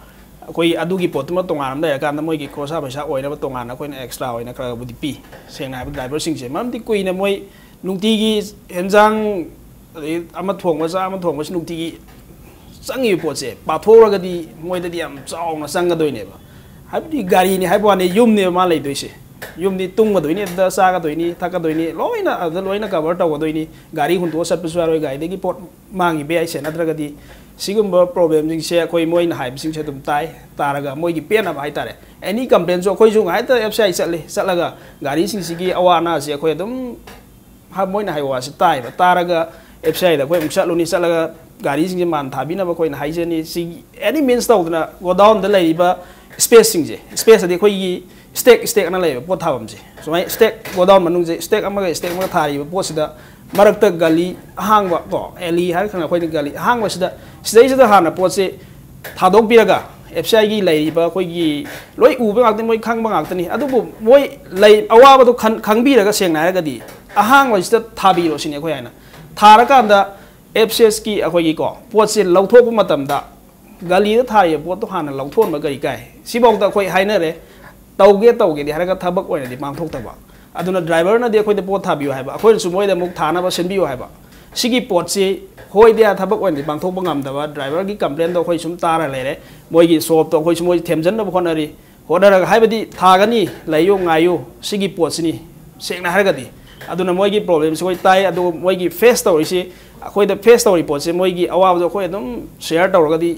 ꯑꯩꯈꯣꯏ ꯑꯗꯨꯒꯤ ꯄꯣꯠꯇꯨꯃ ꯇꯣꯉꯥꯟꯅ ꯑꯃ ꯂꯩꯔꯀꯥꯟꯗ ꯃꯣꯏꯒꯤ ꯈꯣꯔꯁꯥ ꯄꯩꯁꯥ ꯑꯣꯏꯅꯕ ꯇꯣꯉꯥꯟꯅ ꯑꯩꯈꯣꯏꯅ ꯑꯦꯛꯁꯇ꯭ꯔꯥ ꯑꯣꯏꯅ ꯈꯔꯕꯨꯗꯤ ꯄꯤ꯫ ꯁꯦꯡꯅ ꯍꯥꯏꯕꯗ ꯗ꯭ꯔꯥꯏꯚꯔꯁꯤꯡꯁꯦ, ꯃꯔꯝꯗꯤ ꯀꯨꯏꯅ ꯃꯣꯏ ꯅꯨꯡꯇꯤꯒꯤ ꯍꯦꯟꯖꯥꯡ, ꯑꯗꯩ ꯑꯃ ꯊꯣꯡꯕ ꯆꯥ ꯑꯃ ꯊꯣꯡꯕꯁꯤ ꯅꯨꯡꯇꯤꯒꯤ ꯆꯪꯉꯤꯕ ꯄꯣꯠꯁꯦ ꯄꯥꯊꯣꯛꯎꯔꯒꯗꯤ ꯃꯣꯏꯗꯗꯤ ꯌꯥꯝ ꯆꯥꯎꯅ ꯆꯪꯒꯗꯣꯏꯅꯦꯕ꯫ ꯍꯥꯏꯕꯗꯤ ꯒꯥꯔꯤꯅꯤ ꯍꯥꯏꯕ ꯋꯥꯅꯤ, ꯌꯨꯝꯅꯦꯕ ꯃꯥ ꯂꯩꯗꯣꯏꯁꯦ꯫ ꯌꯨꯝꯗꯤ ꯇꯨꯝꯒꯗꯣꯏꯅꯤ, ꯑꯗꯨꯗ ꯆꯥꯒꯗꯣꯏꯅꯤ, ꯊꯛꯀꯗꯣꯏꯅꯤ, ꯂꯣꯏꯅ ꯑꯗꯨꯗ ꯂꯣꯏꯅ ꯀꯚꯔ ꯇꯧꯒꯗꯣꯏꯅꯤ꯫ ꯒꯥꯔꯤ ꯍꯨꯟꯗꯣꯛꯑ ꯆꯠꯄꯁꯨ ꯌꯥꯔꯣꯏ, ꯒꯥꯔꯤꯗꯒꯤ ꯄꯣꯠ ꯃꯥꯡꯈꯤꯕ ꯌꯥꯏ ꯁꯦꯟꯅꯗ꯭ꯔꯒꯗꯤ꯫ ꯁꯤꯒꯨꯝꯕ ꯄ꯭ꯔꯣꯕ꯭ꯂꯦꯝꯁꯤꯡꯁꯦ ꯑꯩꯈꯣꯏ ꯃꯣꯏꯅ ꯍꯥꯏꯕꯁꯤꯡꯁꯦ ꯑꯗꯨꯝ ꯇꯥꯏ, ꯇꯥꯔꯒ ꯃꯣꯏꯒꯤ ꯄꯦꯟꯅꯕ ꯍꯥꯏꯇꯥꯔꯦ꯫ ꯑꯦꯅꯤ ꯀꯝꯄ꯭ꯂꯦꯟꯁꯨ ꯑꯩꯈꯣꯏꯁꯨ ꯉꯥꯏꯍꯥꯛꯇ ꯑꯦꯐ ꯁꯤ ꯑꯥꯏ ꯆꯠꯂꯤ, ꯆꯠꯂꯒ ꯒꯥꯔꯤꯁꯤꯡꯁꯤꯒꯤ ꯑꯋꯥ ꯑꯅꯥꯁꯦ ꯑꯩꯈꯣꯏ ꯑꯗꯨꯝ ꯍꯥ, ꯃꯣꯏꯅ ꯍꯥꯏꯕ ꯋꯥꯁꯦ ꯇꯥꯏꯕ, ꯇꯥꯔꯒ ꯑꯦꯐ ꯁꯤ ꯑꯥꯏꯗ ꯑꯩꯈꯣꯏ ꯑꯃꯨꯛ ꯆꯠꯂꯨꯅꯤ, ꯆꯠꯂꯒ ꯒꯥꯔꯤꯁꯤꯡꯁꯦ ꯃꯥꯟ ꯊꯥꯕꯤꯅꯕ ꯑꯩꯈꯣꯏꯅ ꯍꯥꯏꯖꯅꯤ꯫ ꯁꯤ ꯑꯦꯅꯤ ꯃꯤꯟꯁ ꯇꯧꯗꯅ ꯒꯣꯗꯥꯎꯟꯗ ꯂꯩꯔꯤꯕ ꯁ꯭ꯄꯦꯁꯁꯤꯡꯁꯦ, ꯁ꯭ꯄꯦꯁ ꯑꯗꯤ ꯑꯩꯈꯣꯏꯒꯤ ꯁ꯭ꯇꯦꯛ ꯁ꯭ꯇꯦꯛꯅ ꯂꯩꯕ ꯄꯣꯠ ꯊꯥꯐꯝꯁꯦ, ꯁꯨꯃꯥꯏꯅ ꯁ꯭ꯇꯦꯛ, ꯒꯣꯗꯥꯎꯟ ꯃꯅꯨꯡꯁꯦ ꯁ꯭ꯇꯦꯛ ꯑꯃꯒ ꯁ꯭ꯇꯦꯛ ꯑꯃꯒ ꯊꯥꯔꯤꯕ ꯄꯣꯠꯁꯤꯗ ꯃꯔꯛꯇ ꯒꯂꯤ ꯑꯍꯥꯡꯕ ꯀꯣ, ꯑꯦꯂꯤ ꯍꯥꯏꯔ ꯈꯪꯅ ꯑꯩꯈꯣꯏꯅ ꯒꯂꯤ ꯑꯍꯥꯡꯕꯁꯤꯗ, ꯁꯤꯗꯩꯁꯤꯗ ꯍꯥꯟꯅ ꯄꯣꯠꯁꯦ ꯊꯥꯗꯣꯛꯄꯤꯔꯒ, ꯑꯦꯐ ꯁꯤ ꯑꯥꯏꯒꯤ ꯂꯩꯔꯤꯕ ꯑꯩꯈꯣꯏꯒꯤ ꯂꯣꯏ ꯎꯕ ꯉꯥꯛꯇꯅꯤ, ꯃꯣꯏ ꯈꯪꯕ ꯉꯥꯛꯇꯅꯤ꯫ ꯑꯗꯨꯕꯨ ꯃꯣꯏ ꯂꯩ, ꯑꯋꯥꯕꯗꯣ ꯈꯟ-, ꯈꯪꯕꯤꯔꯒ, ꯁꯦꯡꯅ ꯍꯥꯏꯔꯒꯗꯤ ꯑꯍꯥꯡꯕꯁꯤꯗ ꯊꯥꯕꯤꯔꯣ ꯁꯤꯅꯤ ꯑꯩꯈꯣꯏ ꯍꯥꯏꯅ꯫ ꯊꯥꯔꯀꯥꯟꯗ ꯑꯦꯐ ꯁꯤ ꯑꯦꯁꯀꯤ ꯑꯩꯈꯣꯏꯒꯤꯀꯣ ꯄꯣꯠꯁꯦ ꯂꯧꯊꯣꯛꯄ ꯃꯇꯝꯗ ꯒꯥꯂꯤꯗ ꯊꯥꯔꯤꯕ ꯄꯣꯠꯇꯣ ꯍꯥꯟꯅ ꯂꯧꯊꯣꯛꯍꯟꯕ ꯀꯔꯤ ꯀꯥꯏ? ꯁꯤꯐꯥꯎꯗ ꯑꯩꯈꯣꯏ ꯍꯥꯏꯅꯔꯦ, ꯇꯧꯒꯦ ꯇꯧꯒꯦꯗꯤ ꯍꯥꯏꯔꯒ ꯊꯕꯛ ꯑꯣꯏꯅꯗꯤ ꯄꯥꯡꯊꯣꯛꯇꯕ꯫ ꯑꯗꯨꯅ ꯗ꯭ꯔꯥꯏꯚꯔꯅꯗꯤ ꯑꯩꯈꯣꯏꯗ ꯄꯣꯠ ꯊꯥꯕꯤꯌꯨ ꯍꯥꯏꯕ, ꯑꯩꯈꯣꯏꯅꯁꯨ ꯃꯣꯏꯗ ꯑꯃꯨꯛ ꯊꯥꯅꯕ ꯁꯤꯟꯕꯤꯌꯨ ꯍꯥꯏꯕ꯫ ꯁꯤꯒꯤ ꯄꯣꯠꯁꯤ ꯍꯣꯏꯗꯤ ꯊꯕꯛ ꯑꯣꯏꯅꯗꯤ ꯄꯥꯡꯊꯣꯛꯄ ꯉꯝꯗꯕ, ꯗ꯭ꯔꯥꯏꯚꯔꯒꯤ ꯀꯝꯄ꯭ꯂꯦꯟꯗꯣ ꯑꯩꯈꯣꯏ ꯁꯨꯝ ꯇꯥꯔ ꯂꯩꯔꯦ꯫ ꯃꯣꯏꯒꯤ ꯁꯣꯞꯇꯣ ꯑꯩꯈꯣꯏꯁꯨ ꯃꯣꯏ ꯊꯦꯝꯖꯤꯟꯅꯕ ꯍꯣꯠꯅꯔꯤ꯫ ꯍꯣꯠꯅꯔꯒ ꯍꯥꯏꯕꯗꯤ ꯊꯥꯒꯅꯤ, ꯂꯩꯌꯨ, ꯉꯥꯏꯌꯨ, ꯁꯤꯒꯤ ꯄꯣꯠꯁꯤꯅꯤ, ꯁꯦꯡꯅ ꯍꯥꯏꯔꯒꯗꯤ꯫ ꯑꯗꯨꯅ ꯃꯣꯏꯒꯤ ꯄ꯭ꯔꯣꯕ꯭ꯂꯦꯝꯁꯤ ꯑꯩꯈꯣꯏ ꯇꯥꯏ, ꯑꯗꯨꯒ ꯃꯣꯏꯒꯤ ꯐꯦꯁ ꯇꯧꯔꯤꯁꯤ, ꯑꯩꯈꯣꯏꯗ ꯐꯦꯁ ꯇꯧꯔꯤ ꯄꯣꯠꯁꯦ, ꯃꯣꯏꯒꯤ ꯑꯋꯥꯕꯗꯣ ꯑꯩꯈꯣꯏ ꯑꯗꯨꯝ ꯁꯤꯌꯔ ꯇꯧꯔꯒꯗꯤ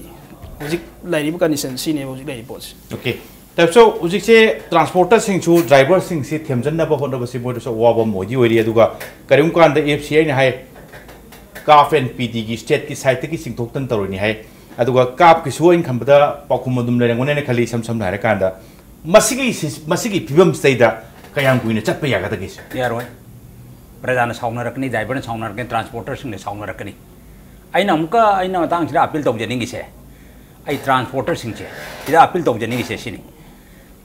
ꯍꯧꯖꯤꯛ ꯂꯩꯔꯤꯕ ꯀꯟꯗꯤꯁꯟ ꯁꯤꯅꯦꯕ ꯍꯧꯖꯤꯛ ꯂꯩꯔꯤꯕ ꯄꯣꯠꯁꯦ꯫ ꯑꯣꯀꯦ꯫ ꯇꯥꯏꯞꯁꯣ, ꯍꯧꯖꯤꯛꯁꯦ ꯇ꯭ꯔꯥꯟꯁꯄꯣꯔꯇꯔꯁꯤꯡꯁꯨ, ꯗ꯭ꯔꯥꯏꯚꯔꯁꯤꯡꯁꯤ ꯊꯦꯝꯖꯤꯟꯅꯕ ꯍꯣꯠꯅꯕꯁꯤ ꯃꯣꯏꯗꯁꯨ ꯑꯋꯥꯕ ꯑꯃ ꯑꯣꯏꯗꯤ ꯑꯣꯏꯔꯤ꯫ ꯑꯗꯨꯒ ꯀꯔꯤꯒꯨꯝꯕ ꯀꯥꯟꯗ ꯑꯦꯐ ꯁꯤ ꯑꯥꯏꯅ ꯍꯥꯏ, ꯀꯥꯞ ꯑꯦꯟ ꯄꯤ ꯗꯤꯒꯤ ꯁ꯭ꯇꯦꯠꯀꯤ ꯁꯥꯏꯠꯇꯒꯤ ꯆꯤꯡꯊꯣꯛꯇꯅ ꯇꯧꯔꯤꯅꯤ ꯍꯥꯏ꯫ ꯑꯗꯨꯒ ꯀꯥꯞꯀꯤꯁꯨ ꯑꯩꯅ ꯈꯟꯕꯗ ꯄꯥꯎꯈꯨꯝ ꯑꯗꯨꯝ ꯂꯩꯔꯝꯒꯅꯦꯅ ꯈꯜꯂꯤ꯫ ꯏꯁꯝ ꯁꯝꯅ ꯍꯥꯏꯔꯀꯥꯟꯗ ꯃꯁꯤꯒꯤ ꯁꯤ-, ꯃꯁꯤꯒꯤ ꯐꯤꯕꯝꯁꯤꯗꯩꯗ ꯀꯌꯥꯝ ꯀꯨꯏꯅ ꯆꯠꯄ ꯌꯥꯒꯗꯒꯦ ꯁꯤꯔ? ꯌꯥꯔꯣꯏ꯫ ꯄ꯭ꯔꯖꯥꯅ ꯁꯥꯎꯅꯔꯛꯀꯅꯤ, ꯗ꯭ꯔꯥꯏꯚꯔꯅ ꯁꯥꯎꯅꯔꯛꯀꯅꯤ, ꯇ꯭ꯔꯥꯟꯁꯄꯣꯔꯇꯔꯁꯤꯡꯅ ꯁꯥꯎꯅꯔꯛꯀꯅꯤ꯫ ꯑꯩꯅ ꯑꯃꯨꯛꯀ, ꯑꯩꯅ ꯃꯇꯥꯡꯁꯤꯗ ꯑꯄꯤꯜ ꯇꯧꯖꯅꯤꯡꯉꯤꯁꯦ, ꯑꯩ ꯇ꯭ꯔꯥꯟꯁꯄꯣꯔꯇꯔꯁꯤꯡꯁꯦ ꯁꯤꯗ ꯑꯄꯤꯜ ꯇꯧꯖꯅꯤꯡꯉꯤꯁꯦ ꯁꯤꯅꯤ꯫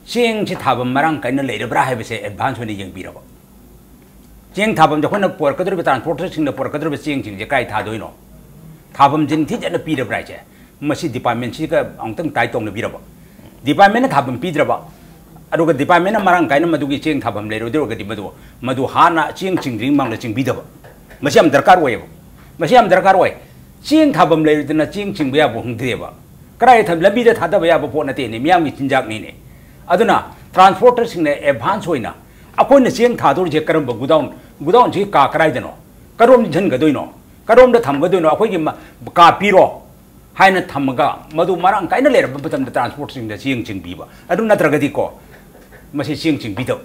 ꯆꯦꯡꯁꯤ ꯊꯥꯐꯝ ꯃꯔꯥꯡ ꯀꯥꯏꯅ ꯂꯩꯔꯕ꯭ꯔꯥ ꯍꯥꯏꯕꯁꯦ ꯑꯦꯗꯚꯥꯟꯁ ꯑꯣꯏꯅ ꯌꯦꯡꯕꯤꯔꯕ? ꯆꯦꯡ ꯊꯥꯐꯝꯁꯦ ꯑꯩꯈꯣꯏꯅ ꯄꯨꯔꯛꯀꯗꯧꯔꯤꯕ, ꯇ꯭ꯔꯥꯟꯁꯄꯣꯔꯇꯔꯁꯤꯡꯅ ꯄꯨꯔꯛꯀꯗꯧꯔꯤꯕ ꯆꯦꯡꯁꯤꯡꯁꯦ ꯀꯥꯏ ꯊꯥꯗꯣꯏꯅꯣ? ꯊꯥꯐꯝꯁꯦ ꯅꯤꯡꯊꯤꯖꯅ ꯄꯤꯔꯕ꯭ꯔꯥ ꯍꯥꯏꯁꯦ? ꯃꯁꯤ ꯗꯤꯄꯥꯔꯠꯃꯦꯟꯁꯤꯒ ꯑꯃꯨꯛꯇꯪ ꯇꯥꯏ ꯇꯧꯅꯕꯤꯔꯕ? ꯗꯤꯄꯥꯔꯠꯃꯦꯟꯅ ꯊꯥꯐꯝ ꯄꯤꯗ꯭ꯔꯕ, ꯑꯗꯨꯒ ꯗꯤꯄꯥꯔꯠꯃꯦꯟꯅ ꯃꯔꯥꯡ ꯀꯥꯏꯅ ꯃꯗꯨꯒꯤ ꯆꯦꯡ ꯊꯥꯐꯝ ꯂꯩꯔꯣꯏꯗꯧꯔꯒꯗꯤ ꯃꯗꯨ, ꯃꯗꯨ ꯍꯥꯟꯅ ꯆꯦꯡ ꯆꯤꯡꯗ꯭ꯔꯤꯉꯩ ꯃꯃꯥꯡꯗ ꯆꯤꯡꯕꯤꯗꯕ, ꯃꯁꯤ ꯌꯥꯝ ꯗꯔꯀꯥꯔ ꯑꯣꯏꯌꯦꯕ꯫ ꯃꯁꯤ ꯌꯥꯝ ꯗꯔꯀꯥꯔ ꯑꯣꯏ꯫ ꯆꯦꯡ ꯊꯥꯐꯝ ꯂꯩꯔꯗꯅ ꯆꯦꯡ ꯆꯤꯡꯕ ꯌꯥꯕ ꯍꯣꯡꯗ꯭ꯔꯦꯕ꯫ ꯀꯗꯥꯏꯗ ꯊꯝ-, ꯂꯝꯕꯤꯗ ꯊꯥꯗꯕ ꯌꯥꯕ ꯄꯣꯠ ꯅꯠꯇꯦꯅꯦ, ꯃꯤꯌꯥꯝꯒꯤ ꯆꯤꯟꯖꯥꯛꯅꯤꯅꯦ꯫ ꯑꯗꯨꯅ ꯇ꯭ꯔꯥꯟꯁꯄꯣꯔꯇꯔꯁꯤꯡꯅ ꯑꯦꯗꯚꯥꯟꯁ ꯑꯣꯏꯅ ꯑꯩꯈꯣꯏꯅ ꯆꯦꯡ ꯊꯥꯗꯣꯔꯤꯁꯦ ꯀꯔꯝꯕ ꯒꯨꯗꯥꯎꯟ, ꯒꯨꯗꯥꯎꯟꯁꯤꯒꯤ ꯀꯥ ꯀꯗꯥꯏꯗꯅꯣ, ꯀꯔꯣꯝ ꯆꯤꯡꯍꯟꯒꯗꯣꯏꯅꯣ, ꯀꯔꯣꯝꯗ ꯊꯝꯒꯗꯣꯏꯅꯣ, ꯑꯩꯈꯣꯏꯒꯤ ꯃ-, ꯀꯥ ꯄꯤꯔꯣ ꯍꯥꯏꯅ ꯊꯝꯃꯒ ꯃꯗꯨ ꯃꯔꯥꯡ ꯀꯥꯏꯅ ꯂꯩꯔꯕ ꯃꯇꯝꯗ ꯇ꯭ꯔꯥꯟꯁꯄꯣꯔꯇꯔꯁꯤꯡꯗ ꯆꯦꯡ ꯆꯤꯡꯕꯤꯕ꯫ ꯑꯗꯨ ꯅꯠꯇ꯭ꯔꯒꯗꯤꯀꯣ, ꯃꯁꯤ ꯆꯦꯡ ꯆꯤꯡꯕꯤꯗꯕ,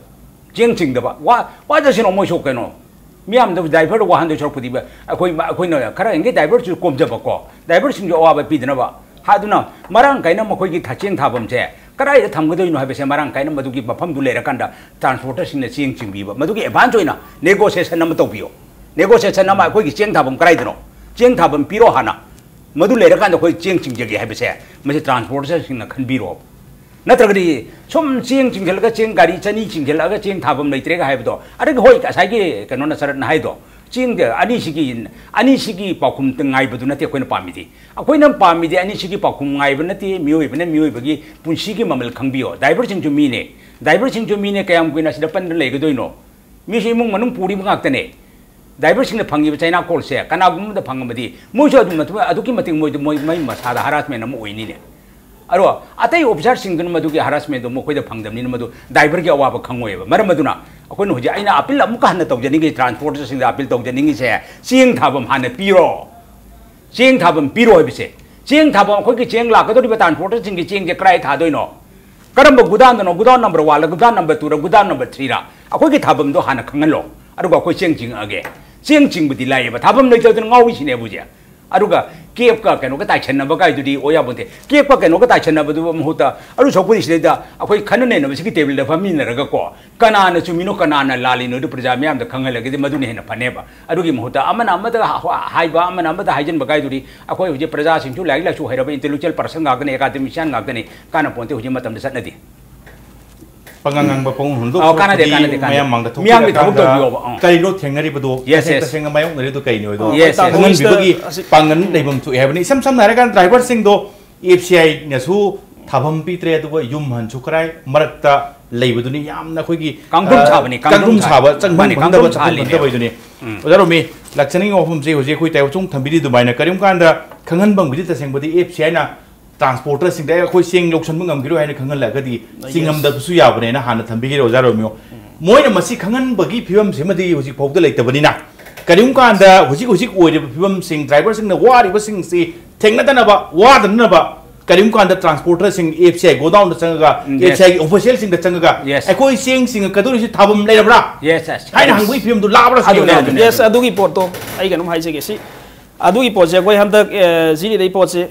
ꯆꯦꯡ ꯆꯤꯡꯗꯕ, ꯋꯥ-, ꯋꯥꯖꯁꯤꯅꯣ ꯃꯣꯏꯁꯨ ꯀꯩꯅꯣ, ꯃꯤꯌꯥꯝꯗ ꯗ꯭ꯔꯥꯏꯚꯔꯗ ꯋꯥꯍꯟꯗꯣꯏ ꯁꯔꯨꯛꯄꯨꯗꯤ ꯑꯩꯈꯣꯏ, ꯑꯩꯈꯣꯏꯅ ꯈꯔ ꯌꯥꯔꯤꯉꯩ ꯗ꯭ꯔꯥꯏꯚꯔꯁꯨ ꯀꯣꯝꯖꯕꯀꯣ, ꯗ꯭ꯔꯥꯏꯚꯔꯁꯤꯡꯁꯨ ꯑꯋꯥꯕ ꯄꯤꯗꯅꯕ꯫ ꯑꯗꯨꯅ ꯃꯔꯥꯡ ꯀꯥꯏꯅ ꯃꯈꯣꯏꯒꯤ ꯊ-, ꯆꯦꯡ ꯊꯥꯐꯝꯁꯦ ꯀꯗꯥꯏꯗ ꯊꯝꯒꯗꯣꯏꯅꯣ ꯍꯥꯏꯕꯁꯦ ꯃꯔꯥꯡ ꯀꯥꯏꯅ ꯃꯗꯨꯒꯤ ꯃꯐꯝꯗꯨ ꯂꯩꯔꯀꯥꯟꯗ ꯇ꯭ꯔꯥꯟꯁꯄꯣꯔꯇꯔꯁꯤꯡꯅ ꯆꯦꯡ ꯆꯤꯡꯕꯤꯕ, ꯃꯗꯨꯒꯤ ꯑꯦꯗꯚꯥꯟꯁ ꯑꯣꯏꯅ ꯅꯦꯒꯣꯁꯤꯌꯦꯁꯟ ꯑꯃ ꯇꯧꯕꯤꯌꯣ꯫ ꯅꯦꯒꯣꯁꯤꯌꯦꯁꯟ ꯑꯃ, ꯑꯩꯈꯣꯏꯒꯤ ꯆꯦꯡ ꯊꯥꯐꯝ ꯀꯗꯥꯏꯗꯅꯣ, ꯆꯦꯡ ꯊꯥꯐꯝ ꯄꯤꯔꯣ ꯍꯥꯟꯅ, ꯃꯗꯨ ꯂꯩꯔꯀꯥꯟꯗ ꯑꯩꯈꯣꯏ ꯆꯦꯡ ꯆꯤꯡꯖꯒꯦ ꯍꯥꯏꯕꯁꯦ ꯃꯁꯤ ꯇ꯭ꯔꯥꯟꯁꯄꯣꯔꯇꯔꯁꯤꯡꯅ ꯈꯟꯕꯤꯔꯣ꯫ ꯅꯠꯇ꯭ꯔꯒꯗꯤ ꯁꯨꯝ ꯆꯦꯡ ꯆꯤꯡꯁꯤꯜꯂꯒ ꯆꯦꯡ ꯒꯥꯔꯤ ꯆꯅꯤ ꯆꯤꯡꯁꯤꯜꯂꯛꯑꯒ ꯆꯦꯡ ꯊꯥꯐꯝ ꯂꯩꯇ꯭ꯔꯦꯒ ꯍꯥꯏꯕꯗꯣ, ꯑꯗꯒꯤ ꯍꯣꯏ, ꯉꯁꯥꯏꯒꯤ ꯀꯩꯅꯣꯅ, ꯁꯔꯠꯅ ꯍꯥꯏꯗꯣ, ꯆꯦꯡꯗ ꯑꯅꯤꯁꯤꯒꯤ, ꯑꯅꯤꯁꯤꯒꯤ ꯄꯥꯎꯈꯨꯝ ꯉꯥꯏꯕꯗꯨ ꯅꯠꯇꯦ ꯑꯩꯈꯣꯏꯅ ꯄꯥꯝꯃꯤꯗꯤ꯫ ꯑꯩꯈꯣꯏꯅ ꯄꯥꯝꯃꯤꯗꯤ ꯑꯅꯤꯁꯤꯒꯤ ꯄꯥꯎꯈꯨꯝ ꯉꯥꯏꯕ ꯅꯠꯇꯦ, ꯃꯤꯑꯣꯏꯕꯅ ꯃꯤꯑꯣꯏꯕꯒꯤ ꯄꯨꯟꯁꯤꯒꯤ ꯃꯃꯜ ꯈꯪꯕꯤꯌꯣ꯫ ꯗ꯭ꯔꯥꯏꯚꯔꯁꯤꯡꯁꯨ ꯃꯤꯅꯦ, ꯗ꯭ꯔꯥꯏꯚꯔꯁꯤꯡꯁꯨ ꯃꯤꯅꯦ, ꯀꯌꯥꯝ ꯀꯨꯏꯅ ꯑꯁꯤꯗ ꯄꯟꯗꯨꯅ ꯂꯩꯒꯗꯣꯏꯅꯣ? ꯃꯤꯁꯨ ꯏꯃꯨꯡ ꯃꯅꯨꯡ ꯄꯨꯔꯤꯕ ꯉꯥꯛꯇꯅꯦ꯫ ꯗ꯭ꯔꯥꯏꯚꯔꯁꯤꯡꯅ ꯐꯪꯉꯤꯕ ꯆꯩꯅꯥ ꯀꯣꯜꯁꯦ ꯀꯅꯥꯒꯨꯝꯕ ꯑꯃꯗ ꯐꯪꯉꯕꯗꯤ ꯃꯣꯏꯁꯨ ꯑꯗꯨꯝ ꯃꯇꯨꯡ ꯑꯗꯨꯛꯀꯤ ꯃꯇꯤꯛ ꯃꯣꯏꯗ, ꯃꯣꯏ, ꯃꯣꯏ ꯃꯁꯥꯗ ꯍꯔꯥꯁꯃꯦꯟ ꯑꯃ ꯑꯣꯏꯅꯤꯅꯦ꯫ ꯑꯗꯣ ꯑꯇꯩ ꯑꯣꯐꯤꯁꯥꯔꯁꯤꯡꯗꯨꯅ ꯃꯗꯨꯒꯤ ꯍꯔꯥꯁꯃꯦꯟꯗꯣ ꯃꯈꯣꯏꯗ ꯐꯪꯗꯕꯅꯤꯅ ꯃꯗꯨ ꯗ꯭ꯔꯥꯏꯚꯔꯒꯤ ꯑꯋꯥꯕ ꯈꯪꯉꯣꯏꯕ꯫ ꯃꯔꯝ ꯑꯗꯨꯅ ꯑꯩꯈꯣꯏꯅ ꯍꯧꯖꯤꯛ, ꯑꯩꯅ ꯑꯄꯤꯜ ꯑꯃꯨꯛꯀ ꯍꯟꯅ ꯇꯧꯖꯅꯤꯡꯉꯤ, ꯇ꯭ꯔꯥꯟꯁꯄꯣꯔꯇꯔꯁꯤꯡꯗ ꯑꯄꯤꯜ ꯇꯧꯖꯅꯤꯡꯉꯤꯁꯦ, ꯆꯦꯡ ꯊꯥꯐꯝ ꯍꯥꯟꯅ ꯄꯤꯔꯣ꯫ ꯆꯦꯡ ꯊꯥꯐꯝ ꯄꯤꯔꯣ ꯍꯥꯏꯕꯁꯦ, ꯆꯦꯡ ꯊꯥꯐꯝ ꯑꯩꯈꯣꯏꯒꯤ ꯆꯦꯡ ꯂꯥꯛꯀꯗꯧꯔꯤꯕ ꯇ꯭ꯔꯥꯟꯁꯄꯣꯔꯇꯔꯁꯤꯡꯒꯤ ꯆꯦꯡꯁꯦ ꯀꯗꯥꯏ ꯊꯥꯗꯣꯏꯅꯣ? ꯀꯔꯝꯕ ꯒꯨꯗꯥꯎꯟꯗꯅꯣ? ꯒꯨꯗꯥꯎꯟ ꯅꯝꯕꯔ ꯋꯥꯟꯂ, ꯒꯨꯗꯥꯎꯟ ꯅꯝꯕꯔ ꯇꯨꯔ, ꯒꯨꯗꯥꯎꯟ ꯅꯝꯕꯔ ꯊ꯭ꯔꯤꯔ? ꯑꯩꯈꯣꯏꯒꯤ ꯊꯥꯐꯝꯗꯣ ꯍꯥꯟꯅ ꯈꯪꯍꯜꯂꯣ, ꯑꯗꯨꯒ ꯑꯩꯈꯣꯏ ꯆꯦꯡ ꯆꯤꯡꯉꯛꯑꯒꯦ꯫ ꯆꯦꯡ ꯆꯤꯡꯕꯗꯤ ꯂꯥꯏꯌꯦꯕ, ꯊꯥꯐꯝ ꯂꯩꯇꯗꯅ ꯉꯥꯎꯔꯤꯁꯤꯅꯦꯕ ꯍꯧꯖꯤꯛ꯫ ꯑꯗꯨꯒ ꯀꯦꯞꯀ ꯀꯩꯅꯣꯒ ꯇꯥꯏꯁꯟꯅꯕ ꯀꯥꯏꯗꯨꯗꯤ ꯑꯣꯏ ꯌꯥꯄꯣꯟꯇꯦ꯫ ꯀꯦꯞꯀ ꯀꯩꯅꯣꯒ ꯇꯥꯏꯁꯟꯅꯕꯗꯨ ꯃꯍꯨꯠꯇ ꯑꯗꯨ ꯁꯔꯨꯛꯄꯨꯗꯤ ꯁꯤꯗꯩꯗ ꯑꯩꯈꯣꯏ ꯈꯟꯅ ꯅꯩꯅꯕꯁꯤꯒꯤ ꯇꯦꯕꯜꯗ ꯐꯝꯃꯤꯟꯅꯔꯒꯀꯣ, ꯀꯅꯥꯅ ꯆꯨꯝꯃꯤꯅꯣ ꯀꯅꯥꯅ ꯂꯥꯜꯂꯤꯅꯣ ꯑꯗꯨ ꯄ꯭ꯔꯖꯥ ꯃꯤꯌꯥꯝꯗ ꯈꯪꯍꯜꯂꯒꯗꯤ ꯃꯗꯨꯅ ꯍꯦꯟꯅ ꯐꯅꯦꯕ꯫ ꯑꯗꯨꯒꯤ ꯃꯍꯨꯠꯇ ꯑꯃꯅ ꯑꯃꯗ ꯍ-, ꯍꯥꯏꯕ, ꯑꯃꯅ ꯑꯃꯗ ꯍꯥꯏꯖꯤꯟꯕ ꯀꯥꯏꯗꯨꯗꯤ ꯑꯩꯈꯣꯏ ꯍꯧꯖꯤꯛ ꯄ꯭ꯔꯖꯥꯁꯤꯡꯁꯨ ꯂꯥꯏꯔꯤꯛ ꯂꯥꯏꯁꯨ ꯍꯩꯔꯕ intellectual person ꯉꯥꯛꯇꯅꯤ, academician ꯉꯥꯛꯇꯅꯤ, ꯀꯥꯟꯅꯄꯣꯟꯇꯦ ꯍꯧꯖꯤꯛ ꯃꯇꯝꯗ ꯆꯠꯅꯗꯦ꯫ ꯄꯉꯥꯡ ꯉꯥꯡꯕ ꯄꯪꯍꯨꯟ ꯍꯨꯟꯗꯣꯛ ꯑꯧ, ꯀꯥꯟꯅꯗꯦ, ꯁꯔꯨꯛꯄꯨꯗꯤ ꯀꯥꯟꯅꯗꯦ, ꯀꯥꯟꯅꯗꯦ꯫ ꯃꯌꯥꯝ ꯃꯥꯡꯗ ꯃꯤꯌꯥꯝꯒꯤ ꯊꯕꯛ ꯊꯣꯛꯄꯤꯔꯀꯥꯟꯗ ꯇꯧꯕꯤꯌꯣꯕ, ꯑꯥ꯫ ꯀꯔꯤꯅꯣ ꯊꯦꯡꯅꯔꯤꯕꯗꯣ, ꯌꯦꯁ, ꯇꯁꯦꯡ ꯌꯦꯁ꯫ ꯇꯁꯦꯡꯅ ꯃꯥꯌꯣꯛꯅꯔꯤꯗꯣ ꯀꯩꯅꯣ ꯍꯥꯏꯗꯣ ꯌꯦꯁ, ꯌꯦꯁ꯫ ꯈꯪꯍꯟꯕꯤꯕꯒꯤ ꯍꯧꯖꯤꯛ ꯄꯥꯡꯒꯜ ꯂꯩꯐꯝ ꯊꯣꯛꯑꯦ ꯍꯥꯏꯕꯅꯤ꯫ ꯏꯁꯝ ꯁꯝꯅ ꯍꯥꯏꯔꯀꯥꯟꯗ driverꯁꯤꯡꯗꯣ F C Iꯅꯁꯨ ꯊꯥꯐꯝ ꯄꯤꯗ꯭ꯔꯦ, ꯑꯗꯨꯒ ꯌꯨꯝ ꯍꯟꯁꯨ ꯈꯔꯥꯏ ꯃꯔꯛꯇ ꯂꯩꯕꯗꯨꯅꯤ ꯌꯥꯝꯅ ꯑꯩꯈꯣꯏꯒꯤ, ꯀꯥꯡꯗ꯭ꯔꯨꯝ ꯑ, ꯁꯥꯕꯅꯤ, ꯀꯥꯡꯗ꯭ꯔꯨꯝ ꯀꯥꯡꯗ꯭ꯔꯨꯝ ꯁꯥꯕ, ꯁꯥꯕ꯫ ꯆꯪꯐꯝ ꯃꯥꯅꯤ, ꯈꯪꯗꯕ, ꯀꯥꯡꯗ꯭ꯔꯨꯝ ꯆꯪꯐꯝ ꯁꯥꯍꯜꯂꯤꯅꯦꯕ꯫ ꯈꯪꯗꯕꯩꯗꯨꯅꯤ꯫ ꯎꯝ꯫ ꯑꯣꯖꯥ ꯔꯣꯃꯤ, ꯂꯥꯛꯆꯅꯤꯡꯉꯤꯕ ꯋꯥꯐꯝꯁꯦ ꯍꯧꯖꯤꯛ ꯑꯩꯈꯣꯏ ꯇꯥꯏꯕ ꯁꯨꯝ ꯊꯝꯕꯤꯔꯤ ꯑꯗꯨꯃꯥꯏꯅ ꯀꯔꯤꯒꯨꯝꯕ ꯀꯥꯟꯗ ꯈꯪꯍꯟꯐꯝꯒꯤꯗꯤ ꯇꯁꯦꯡꯕꯗꯤ F C Iꯅ transporterꯁꯤꯡꯗ ꯑꯩꯈꯣꯏ ꯆꯦꯡ ꯂꯧꯁꯟꯕ ꯉꯝꯈꯤꯔꯣꯏ ꯍꯥꯏꯅ ꯈꯪꯍꯜꯂꯒꯗꯤ ꯌꯦꯁ꯫ ꯆꯤꯡꯉꯝꯗꯕꯁꯨ ꯌꯥꯕꯅꯦꯅ ꯍꯥꯟꯅ ꯊꯝꯕꯤꯈꯤꯔꯦ ꯑꯣꯖꯥ ꯔꯣꯃꯤꯌꯣ꯫ ꯃꯣꯏꯅ ꯃꯁꯤ ꯈꯪꯍꯟꯕꯒꯤ ꯐꯤꯕꯝꯁꯤꯃꯗꯤ ꯍꯧꯖꯤꯛ ꯐꯥꯎꯗ ꯂꯩꯇꯕꯅꯤꯅ, ꯀꯔꯤꯒꯨꯝꯕ ꯀꯥꯟꯗ ꯍꯧꯖꯤꯛ ꯍꯧꯖꯤꯛ ꯑꯣꯏꯔꯤꯕ ꯐꯤꯕꯝꯁꯤꯡ, driverꯁꯤꯡꯅ ꯋꯥꯔꯤꯕꯁꯤꯡꯁꯤ ꯊꯦꯡꯅꯗꯅꯕ, ꯋꯥꯗꯅꯕ, ꯀꯔꯤꯒꯨꯝꯕ ꯀꯥꯟꯗ transporterꯁꯤꯡ F C I godownꯗ ꯆꯪꯉꯒ, ꯎꯝ, ꯌꯦꯁ꯫ F C Iꯒꯤ officialꯁꯤꯡꯗ ꯆꯪꯉꯒ, ꯌꯦꯁ꯫ ꯑꯩꯈꯣꯏ ꯆꯦꯡꯁꯤꯡ ꯀꯗꯧꯔꯤꯁꯤ ꯊꯥꯐꯝ ꯂꯩꯔꯕ꯭ꯔꯥ? Yes, yes. ꯍꯥꯏꯅ ꯍꯪꯕꯒꯤ ꯐꯤꯕꯝꯗꯨ ꯂꯥꯛꯑꯕ꯭ꯔꯥ ꯁꯤꯅꯤ ꯑꯗꯨꯅꯦ, ꯑꯣꯖꯥ ꯔꯣꯃꯤꯌꯣ꯫ ꯑꯗꯨꯅꯦ꯫ ꯌꯦꯁ, ꯑꯗꯨꯒꯤ ꯄꯣꯠꯇꯣ ꯑꯩ ꯀꯩꯅꯣꯝ ꯍꯥꯏꯖꯒꯦ꯫ ꯁꯤ, ꯑꯗꯨꯒꯤ ꯄꯣꯠꯁꯦ ꯑꯩꯈꯣꯏ ꯍꯟꯗꯛ, ꯑꯦ, ꯖꯤꯔꯤꯗꯩ ꯄꯣꯠꯁꯦ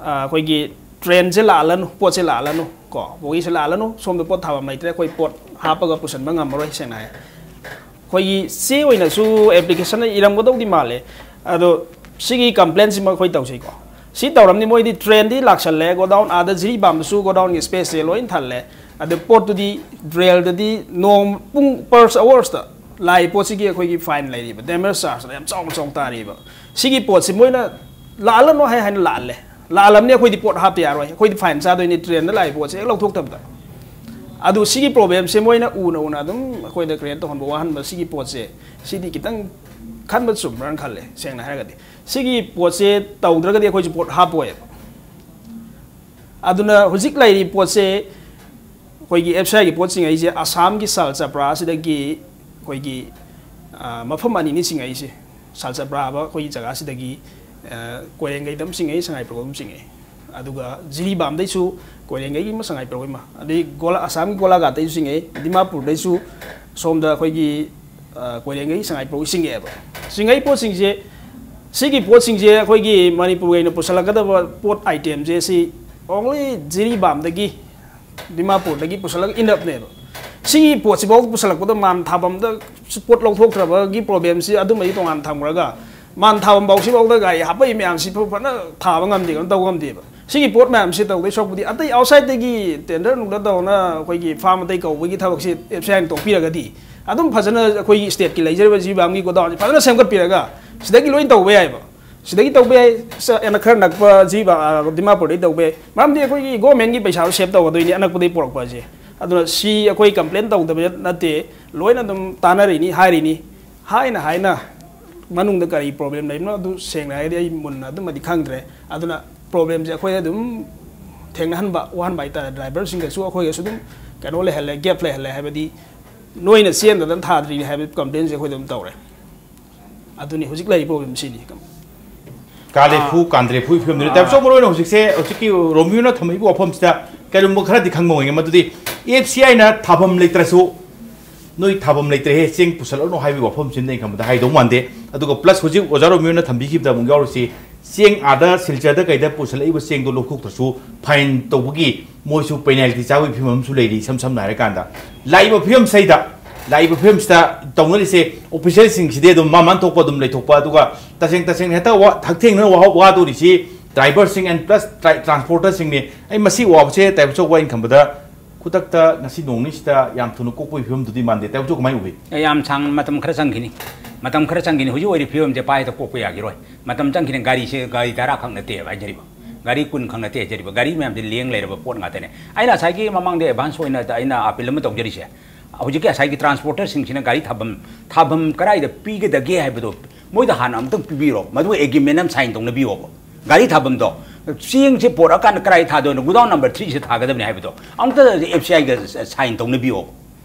ꯑ, ꯑꯩꯈꯣꯏꯒꯤ trainꯁꯦ ꯂꯥꯛꯍꯜꯂꯅꯨ, ꯄꯣꯠꯁꯦ ꯂꯥꯛꯍꯜꯂꯅꯨ, ꯀꯣ, ꯕꯣꯒꯤꯁꯦ ꯂꯥꯛꯍꯜꯂꯅꯨ, ꯁꯣꯝꯗ ꯄꯣꯠ ꯊꯥꯐꯝ ꯂꯩꯇ꯭ꯔꯦ, ꯑꯩꯈꯣꯏ ꯄꯣꯠ ꯍꯥꯞꯄꯒ ꯄꯨꯁꯟꯕ ꯉꯝꯃꯔꯣꯏ, ꯁꯦꯡꯅ ꯍꯥꯏ꯫ ꯑꯩꯈꯣꯏꯒꯤ ꯆꯦ ꯑꯣꯏꯅꯁꯨ applicationꯗ ꯏꯔꯝꯒꯗꯧꯗꯤ ꯃꯥꯜꯂꯦ, ꯑꯗꯣ ꯁꯤꯒꯤ complaintꯁꯤꯃ ꯑꯩꯈꯣꯏ ꯇꯧꯁꯤꯀꯣ꯫ ꯁꯤ ꯇꯧꯔꯝꯅꯤ, ꯃꯣꯏꯗꯤ trainꯗꯤ ꯂꯥꯛꯁꯜꯂꯦ, godown ꯑꯥꯗ ꯖꯤꯔꯤꯕꯥꯝꯗꯁꯨ godownꯒꯤ spaceꯁꯦ ꯂꯣꯏ ꯊꯜꯂꯦ, ꯑꯗꯨ ꯄꯣꯠꯇꯨꯗꯤ railꯗꯗꯤ ꯅꯣꯡ ꯄꯨꯡ per hoursꯇ ꯂꯥꯛꯏ ꯄꯣꯠꯁꯤꯒꯤ ꯑꯩꯈꯣꯏꯒꯤ fine ꯂꯩꯔꯤꯕ, demurrage chargeꯅ ꯌꯥꯝ ꯆꯥꯎꯅ ꯆꯥꯎꯅ ꯇꯥꯔꯤꯕ꯫ ꯁꯤꯒꯤ ꯄꯣꯠꯁꯤ ꯃꯣꯏꯅ ꯂꯥꯛꯍꯜꯂꯅꯨ ꯍꯥꯏ ꯍꯥꯏꯅ ꯂꯥꯛꯍꯜꯂꯦ꯫ ꯂꯥꯛꯍꯜꯂꯝꯅꯤ, ꯑꯩꯈꯣꯏꯗꯤ ꯄꯣꯠ ꯍꯥꯞꯇ ꯌꯥꯔꯣꯏ, ꯑꯩꯈꯣꯏꯗꯤ fine ꯆꯥꯗꯣꯏꯅꯤ, trainꯗ ꯂꯥꯛꯏ ꯄꯣꯠꯁꯦ ꯍꯦꯛ ꯂꯧꯊꯣꯛꯇꯕꯗ꯫ ꯑꯗꯨ ꯁꯤꯒꯤ problemꯁꯦ ꯃꯣꯏꯅ ꯎꯅ ꯎꯅ ꯑꯗꯨꯝ ꯑꯩꯈꯣꯏꯗ create ꯇꯧꯍꯟꯕ, ꯋꯥꯍꯟꯕ, ꯁꯤꯒꯤ ꯄꯣꯠꯁꯦ, ꯁꯤꯗꯤ ꯈꯤꯇꯪ ꯈꯟꯕ ꯆꯨꯝꯕ꯭ꯔꯥꯅ ꯈꯜꯂꯦ, ꯁꯦꯡꯅ ꯍꯥꯏꯔꯒꯗꯤ꯫ ꯁꯤꯒꯤ ꯄꯣꯠꯁꯦ ꯇꯧꯗ꯭ꯔꯒꯗꯤ ꯑꯩꯈꯣꯏꯁꯨ ꯄꯣꯠ ꯍꯥꯞꯄꯣꯏꯕ꯫ ꯑꯗꯨꯅ ꯍꯧꯖꯤꯛ ꯂꯩꯔꯤꯕ ꯄꯣꯠꯁꯦ, ꯑꯩꯈꯣꯏꯒꯤ F C Iꯒꯤ ꯄꯣꯠꯁꯤꯡ ꯑꯩꯁꯦ ꯑꯁꯥꯝꯒꯤ ꯁꯥꯜ ꯆꯄ꯭ꯔꯥ ꯑꯁꯤꯗꯒꯤ ꯑꯩꯈꯣꯏꯒꯤ, ꯑ, ꯃꯐꯝ ꯑꯅꯤꯅꯤ ꯆꯤꯡꯉꯛꯏꯁꯦ꯫ ꯁꯥꯜ ꯆꯄ꯭ꯔꯥ ꯍꯥꯏꯕ ꯑꯩꯈꯣꯏꯒꯤ ꯖꯒꯥꯁꯤꯗꯒꯤ, ꯑ, ꯀꯣꯏꯔꯦꯡꯒꯩꯗ ꯑꯃ ꯆꯤꯡꯉꯛꯏ, ꯁꯉꯥꯏꯄ꯭ꯔꯧꯗ ꯑꯃ ꯆꯤꯡꯉꯛꯏ꯫ ꯑꯗꯨꯒ ꯖꯤꯔꯤꯕꯥꯝꯗꯩꯁꯨ ꯀꯣꯏꯔꯦꯡꯒꯩꯒꯤ ꯑꯃ, ꯁꯉꯥꯏꯄ꯭ꯔꯧꯒꯤ ꯑꯃ, ꯑꯗꯩ ꯒꯣꯂꯥ-, ꯑꯁꯥꯝꯒꯤ ꯒꯣꯂꯥꯘꯥꯠꯇꯩꯁꯨ ꯆꯤꯡꯉꯛꯏ, ꯗꯤꯃꯥꯄꯨꯔꯗꯩꯁꯨ ꯁꯣꯝꯗ ꯑꯩꯈꯣꯏꯒꯤ, ꯑ, ꯀꯣꯏꯔꯦꯡꯒꯩ, ꯁꯉꯥꯏꯄ꯭ꯔꯧꯒꯤ ꯆꯤꯡꯉꯛꯑꯦꯕ꯫ ꯆꯤꯡꯉꯛꯏ ꯄꯣꯠꯁꯤꯡꯁꯦ ꯁꯤꯒꯤ ꯄꯣꯠꯁꯤꯡꯁꯦ ꯑꯩꯈꯣꯏꯒꯤ ꯃꯅꯤꯄꯨꯔꯒꯤ ꯑꯣꯏꯅ ꯄꯨꯁꯜꯂꯛꯀꯗꯕ ꯄꯣꯠ item ꯁꯦ ꯁꯤ only ꯖꯤꯔꯤꯕꯥꯝꯗꯒꯤ, ꯗꯤꯃꯥꯄꯨꯔꯗꯒꯤ ꯄꯨꯁꯜꯂꯒ enough ꯅꯦꯕ꯫ ꯁꯤꯒꯤ ꯄꯣꯠꯁꯤꯐꯥꯎ ꯄꯨꯁꯜꯂꯛꯄꯗ ꯃꯥꯟ ꯊꯥꯐꯝꯗ ꯄꯣꯠ ꯂꯧꯊꯣꯛꯇ꯭ꯔꯕꯒꯤ problem ꯁꯤ ꯑꯗꯨꯃꯗꯤ ꯇꯣꯉꯥꯟꯅ ꯊꯝꯈ꯭ꯔꯒ, ꯃꯥꯟ ꯊꯥꯐꯝ ꯐꯥꯎꯁꯤꯐꯥꯎꯗ ꯒꯥꯔꯤ ꯍꯥꯞꯄꯛꯏ ꯃꯌꯥꯝꯁꯤ ꯐ-, ꯐꯖꯅ ꯊꯥꯕ ꯉꯝꯗꯦ, ꯀꯩꯅꯣ ꯇꯧꯕ ꯉꯝꯗꯦꯕ꯫ ꯁꯤꯒꯤ ꯄꯣꯠ ꯃꯌꯥꯝꯁꯤ ꯇꯧꯗꯣꯏ ꯁꯔꯨꯛꯄꯨꯗꯤ ꯑꯇꯩ outside ꯇꯒꯤ tender ꯅꯨꯡꯗ ꯇꯧꯅ ꯑꯩꯈꯣꯏꯒꯤ farm ꯑꯇꯩ ꯀꯧꯕꯒꯤ ꯊꯕꯛꯁꯤ ꯑꯦꯐ ꯁꯤ ꯑꯥꯏꯅ ꯇꯣꯛꯄꯤꯔꯒꯗꯤ, ꯑꯗꯨꯝ ꯐꯖꯅ ꯑꯩꯈꯣꯏꯒꯤ state ꯀꯤ ꯂꯩꯖꯔꯤꯕ ꯖꯤꯔꯤꯕꯥꯝꯒꯤ godown ꯁꯤ ꯐꯖꯅ ꯁꯦꯝꯒꯠꯄꯤꯔꯒ ꯁꯤꯗꯒꯤ ꯂꯣꯏ ꯇꯧꯕ ꯌꯥꯏꯕ꯫ ꯁꯤꯗꯒꯤ ꯇꯧꯕ ꯌꯥꯏ, ꯁ-, ꯑꯩꯅ ꯈꯔ ꯅꯛꯄ ꯖꯤꯔꯤꯕꯥꯝ, ꯑ, ꯗꯤꯃꯥꯄꯨꯔꯗꯒꯤ ꯇꯧꯕ ꯌꯥꯏ꯫ ꯃꯔꯝꯗꯤ ꯑꯩꯈꯣꯏꯒꯤ government ꯀꯤ ꯄꯩꯁꯥꯗꯣ save ꯇꯧꯒꯗꯣꯏꯅꯤ ꯑꯅꯛꯄꯗꯒꯤ ꯄꯨꯔꯛꯄ ꯑꯁꯦ꯫ ꯑꯗꯨꯅ ꯁꯤ ꯑꯩꯈꯣꯏ complain ꯇꯧꯗꯕ ꯅꯠꯇꯦ, ꯂꯣꯏꯅ ꯑꯗꯨꯝ ꯇꯥꯟꯅꯔꯤꯅꯤ, ꯍꯥꯏꯔꯤꯅꯤ꯫ ꯍꯥꯏꯅ ꯍꯥꯏꯅ ꯃꯅꯨꯡꯗ ꯀꯔꯤ problem ꯂꯩꯕꯅꯣ ꯑꯗꯨ ꯁꯦꯡꯅ ꯍꯥꯏꯔꯗꯤ ꯑꯩ ꯃꯨꯟꯅ ꯑꯗꯨꯃꯗꯤ ꯈꯪꯗ꯭ꯔꯦ꯫ ꯑꯗꯨꯅ problem ꯁꯦ ꯑꯩꯈꯣꯏ ꯑꯗꯨꯝ ꯊꯦꯡꯅꯍꯟꯕ, ꯋꯥꯍꯟꯕ ꯍꯥꯏꯇꯥꯔꯦ꯫ Driver ꯁꯤꯡꯒꯁꯨ ꯑꯩꯈꯣꯏꯒꯁꯨ ꯑꯗꯨꯝ ꯀꯩꯅꯣ ꯂꯩꯍꯜꯂꯦ, gap ꯂꯩꯍꯜꯂꯦ, ꯍꯥꯏꯕꯗꯤ ꯅꯣꯏꯅ ꯆꯦꯟꯗꯗꯅ ꯊꯥꯗ꯭ꯔꯤꯅꯤ ꯍꯥꯏꯕ complain ꯁꯦ ꯑꯩꯈꯣꯏꯗ ꯑꯗꯨꯝ ꯇꯧꯔꯦ꯫ ꯑꯗꯨꯅꯤ ꯍꯧꯖꯤꯛ ꯂꯩꯔꯤꯕ problem ꯁꯤꯅꯤ꯫ ꯀꯥꯂꯦꯐꯨ, ꯑꯥ꯫ ꯀꯥꯟꯗ꯭ꯔꯦꯐꯨꯒꯤ ꯐꯤꯕꯝꯗꯨꯅꯤ꯫ ꯑꯥ꯫ ꯇꯥꯏꯕꯆꯧ, ꯃꯔꯨ ꯑꯣꯏꯅ ꯍꯧꯖꯤꯛꯁꯦ, ꯍꯧꯖꯤꯛꯀꯤ ꯔꯣꯃꯤꯌꯣꯅ ꯊꯝꯃꯛꯏꯕ ꯋꯥꯐꯝꯁꯤꯗ ꯀꯔꯤꯒꯨꯝꯕ ꯈꯔꯗꯤ ꯈꯪꯕ ꯑꯣꯏꯒꯅꯤ, ꯃꯗꯨꯗꯤ ꯑꯦꯐ ꯁꯤ ꯑꯥꯏꯅ ꯊꯥꯐꯝ ꯂꯩꯇ꯭ꯔꯁꯨ, "ꯅꯣꯏ ꯊꯥꯐꯝ ꯂꯩꯇ꯭ꯔꯦꯍꯦ, ꯆꯦꯡ ꯄꯨꯁꯜꯂꯛꯑꯅꯨ" ꯍꯥꯏꯕꯒꯤ ꯋꯥꯐꯝꯁꯤꯃꯗꯤ ꯑꯩꯅ ꯈꯟꯕꯗ ꯍꯥꯏꯗꯧ ꯃꯥꯟꯗꯦ꯫ ꯑꯗꯨꯒ plus ꯍꯧꯖꯤꯛ ꯑꯣꯖꯥ ꯔꯣꯃꯤꯌꯣꯅ ꯊꯝꯕꯤꯈꯤꯕꯗ ꯑꯃꯨꯛ ꯌꯥꯎꯔꯤꯁꯤ, ꯆꯦꯡ ꯑꯥꯗ ꯁꯤꯜꯆꯔꯗ ꯀꯩꯗ ꯄꯨꯁꯜꯂꯛꯏꯕ ꯆꯦꯡꯗꯣ ꯂꯧꯊꯣꯛꯇ꯭ꯔꯁꯨ fine ꯇꯧꯕꯒꯤ ꯃꯣꯏꯁꯨ penalty ꯆꯥꯕꯒꯤ ꯐꯤꯕꯝ ꯑꯃꯁꯨ ꯂꯩꯔꯤ꯫ ꯏꯁꯝ ꯁꯝꯅ ꯍꯥꯏꯔꯀꯥꯟꯗ, ꯂꯥꯛꯏꯕ ꯐꯤꯕꯝꯁꯤꯗ, ꯂꯥꯛꯏꯕ ꯐꯤꯕꯝꯁꯤꯗ ꯇꯧꯅꯔꯤꯁꯦ, official ꯁꯤꯡꯁꯤꯗꯤ ꯑꯗꯨꯝ ꯃꯥ ꯃꯥꯅ ꯊꯣꯛꯄ ꯑꯗꯨꯝ ꯂꯩꯊꯣꯛꯄ, ꯑꯗꯨꯒ ꯇꯁꯦꯡ ꯇꯁꯦꯡꯅ ꯍꯦꯛꯇ ꯋꯥ-, ꯍꯛꯊꯦꯡꯅꯅ ꯋꯥ-, ꯋꯥꯗꯣꯔꯤꯁꯤ driver ꯁꯤꯡ and plus tra-, transporter ꯁꯤꯡꯅꯤ꯫ ꯑꯩ ꯃꯁꯤ ꯋꯥꯕꯁꯦ ꯇꯥꯏꯕꯆꯧ, ꯑꯩꯅ ꯈꯟꯕꯗ ꯈꯨꯗꯛꯇ ꯉꯁꯤ ꯅꯣꯡ ꯅꯤꯅꯤꯁꯤꯗ ꯌꯥꯝ ꯊꯨꯅ ꯀꯣꯛꯄꯒꯤ ꯐꯤꯕꯝꯗꯨꯗꯤ ꯃꯥꯟꯗꯦ꯫ ꯇꯥꯏꯕꯆꯧ, ꯀꯃꯥꯏꯅ ꯎꯕꯤ? ꯑꯦ, ꯌꯥꯝ ꯁꯥꯡꯅ ꯃꯇꯝ ꯈꯔ ꯆꯪꯈꯤꯅꯤ꯫ ꯃꯇꯝ ꯈꯔ ꯆꯪꯈꯤꯅꯤ꯫ ꯍꯧꯖꯤꯛ ꯑꯣꯏꯔꯤꯕ ꯐꯤꯕꯝꯁꯦ ꯄꯥꯏꯗ ꯀꯣꯛꯄ ꯌꯥꯈꯤꯔꯣꯏ꯫ ꯃꯇꯝ ꯆꯪꯈꯤꯅꯤ꯫ ꯒꯥꯔꯤꯁꯦ ꯒꯥꯔꯤ ꯇꯔꯥ ꯈꯛ ꯅꯠꯇꯦꯕ ꯍꯥꯏꯖꯔꯤꯕ꯫ ꯒꯥꯔꯤ ꯀꯨꯟ ꯈꯛ ꯅꯠꯇꯦ ꯍꯥꯏꯖꯔꯤꯕ꯫ ꯒꯥꯔꯤ ꯃꯌꯥꯝꯁꯦ ꯂꯦꯡ ꯂꯩꯔꯕ ꯄꯣꯠ ꯉꯥꯛꯇꯅꯦ꯫ ꯑꯩꯅ ꯉꯁꯥꯏꯒꯤ ꯃꯃꯥꯡꯗ advance ꯑꯣꯏꯅ ꯑꯩꯅ appeal ꯑꯃ ꯇꯧꯖꯔꯤꯁꯦ, ꯍꯧꯖꯤꯛꯀꯤ ꯉꯁꯥꯏꯒꯤ transporter ꯁꯤꯡꯁꯤꯅ ꯒꯥꯔꯤ ꯊꯥꯐꯝ, ꯊꯥꯐꯝ ꯀꯗꯥꯏꯗ ꯄꯤꯒꯗꯒꯦ ꯍꯥꯏꯕꯗꯣ ꯃꯣꯏꯗ ꯍꯥꯟꯅ ꯑꯃꯨꯛꯇꯪ ꯄꯤꯕꯤꯔꯣ, ꯃꯗꯨ agreement ꯑꯃ sign ꯇꯧꯅꯕꯤꯌꯣꯕ꯫ ꯒꯥꯔꯤ ꯊꯥꯐꯝꯗꯣ, ꯆꯦꯡꯁꯦ ꯄꯣꯔꯛꯑꯀꯥꯟꯗ ꯀꯗꯥꯏ ꯊꯥꯗꯣꯏꯅꯣ, godown number three ꯁꯤꯗ ꯊꯥꯒꯗꯕꯅꯤ ꯍꯥꯏꯕꯗꯣ ꯑꯃꯨꯛꯇ ꯑꯦꯐ ꯁꯤ ꯑꯥꯏꯒ sign ꯇꯧꯅꯕꯤꯌꯣꯕ꯫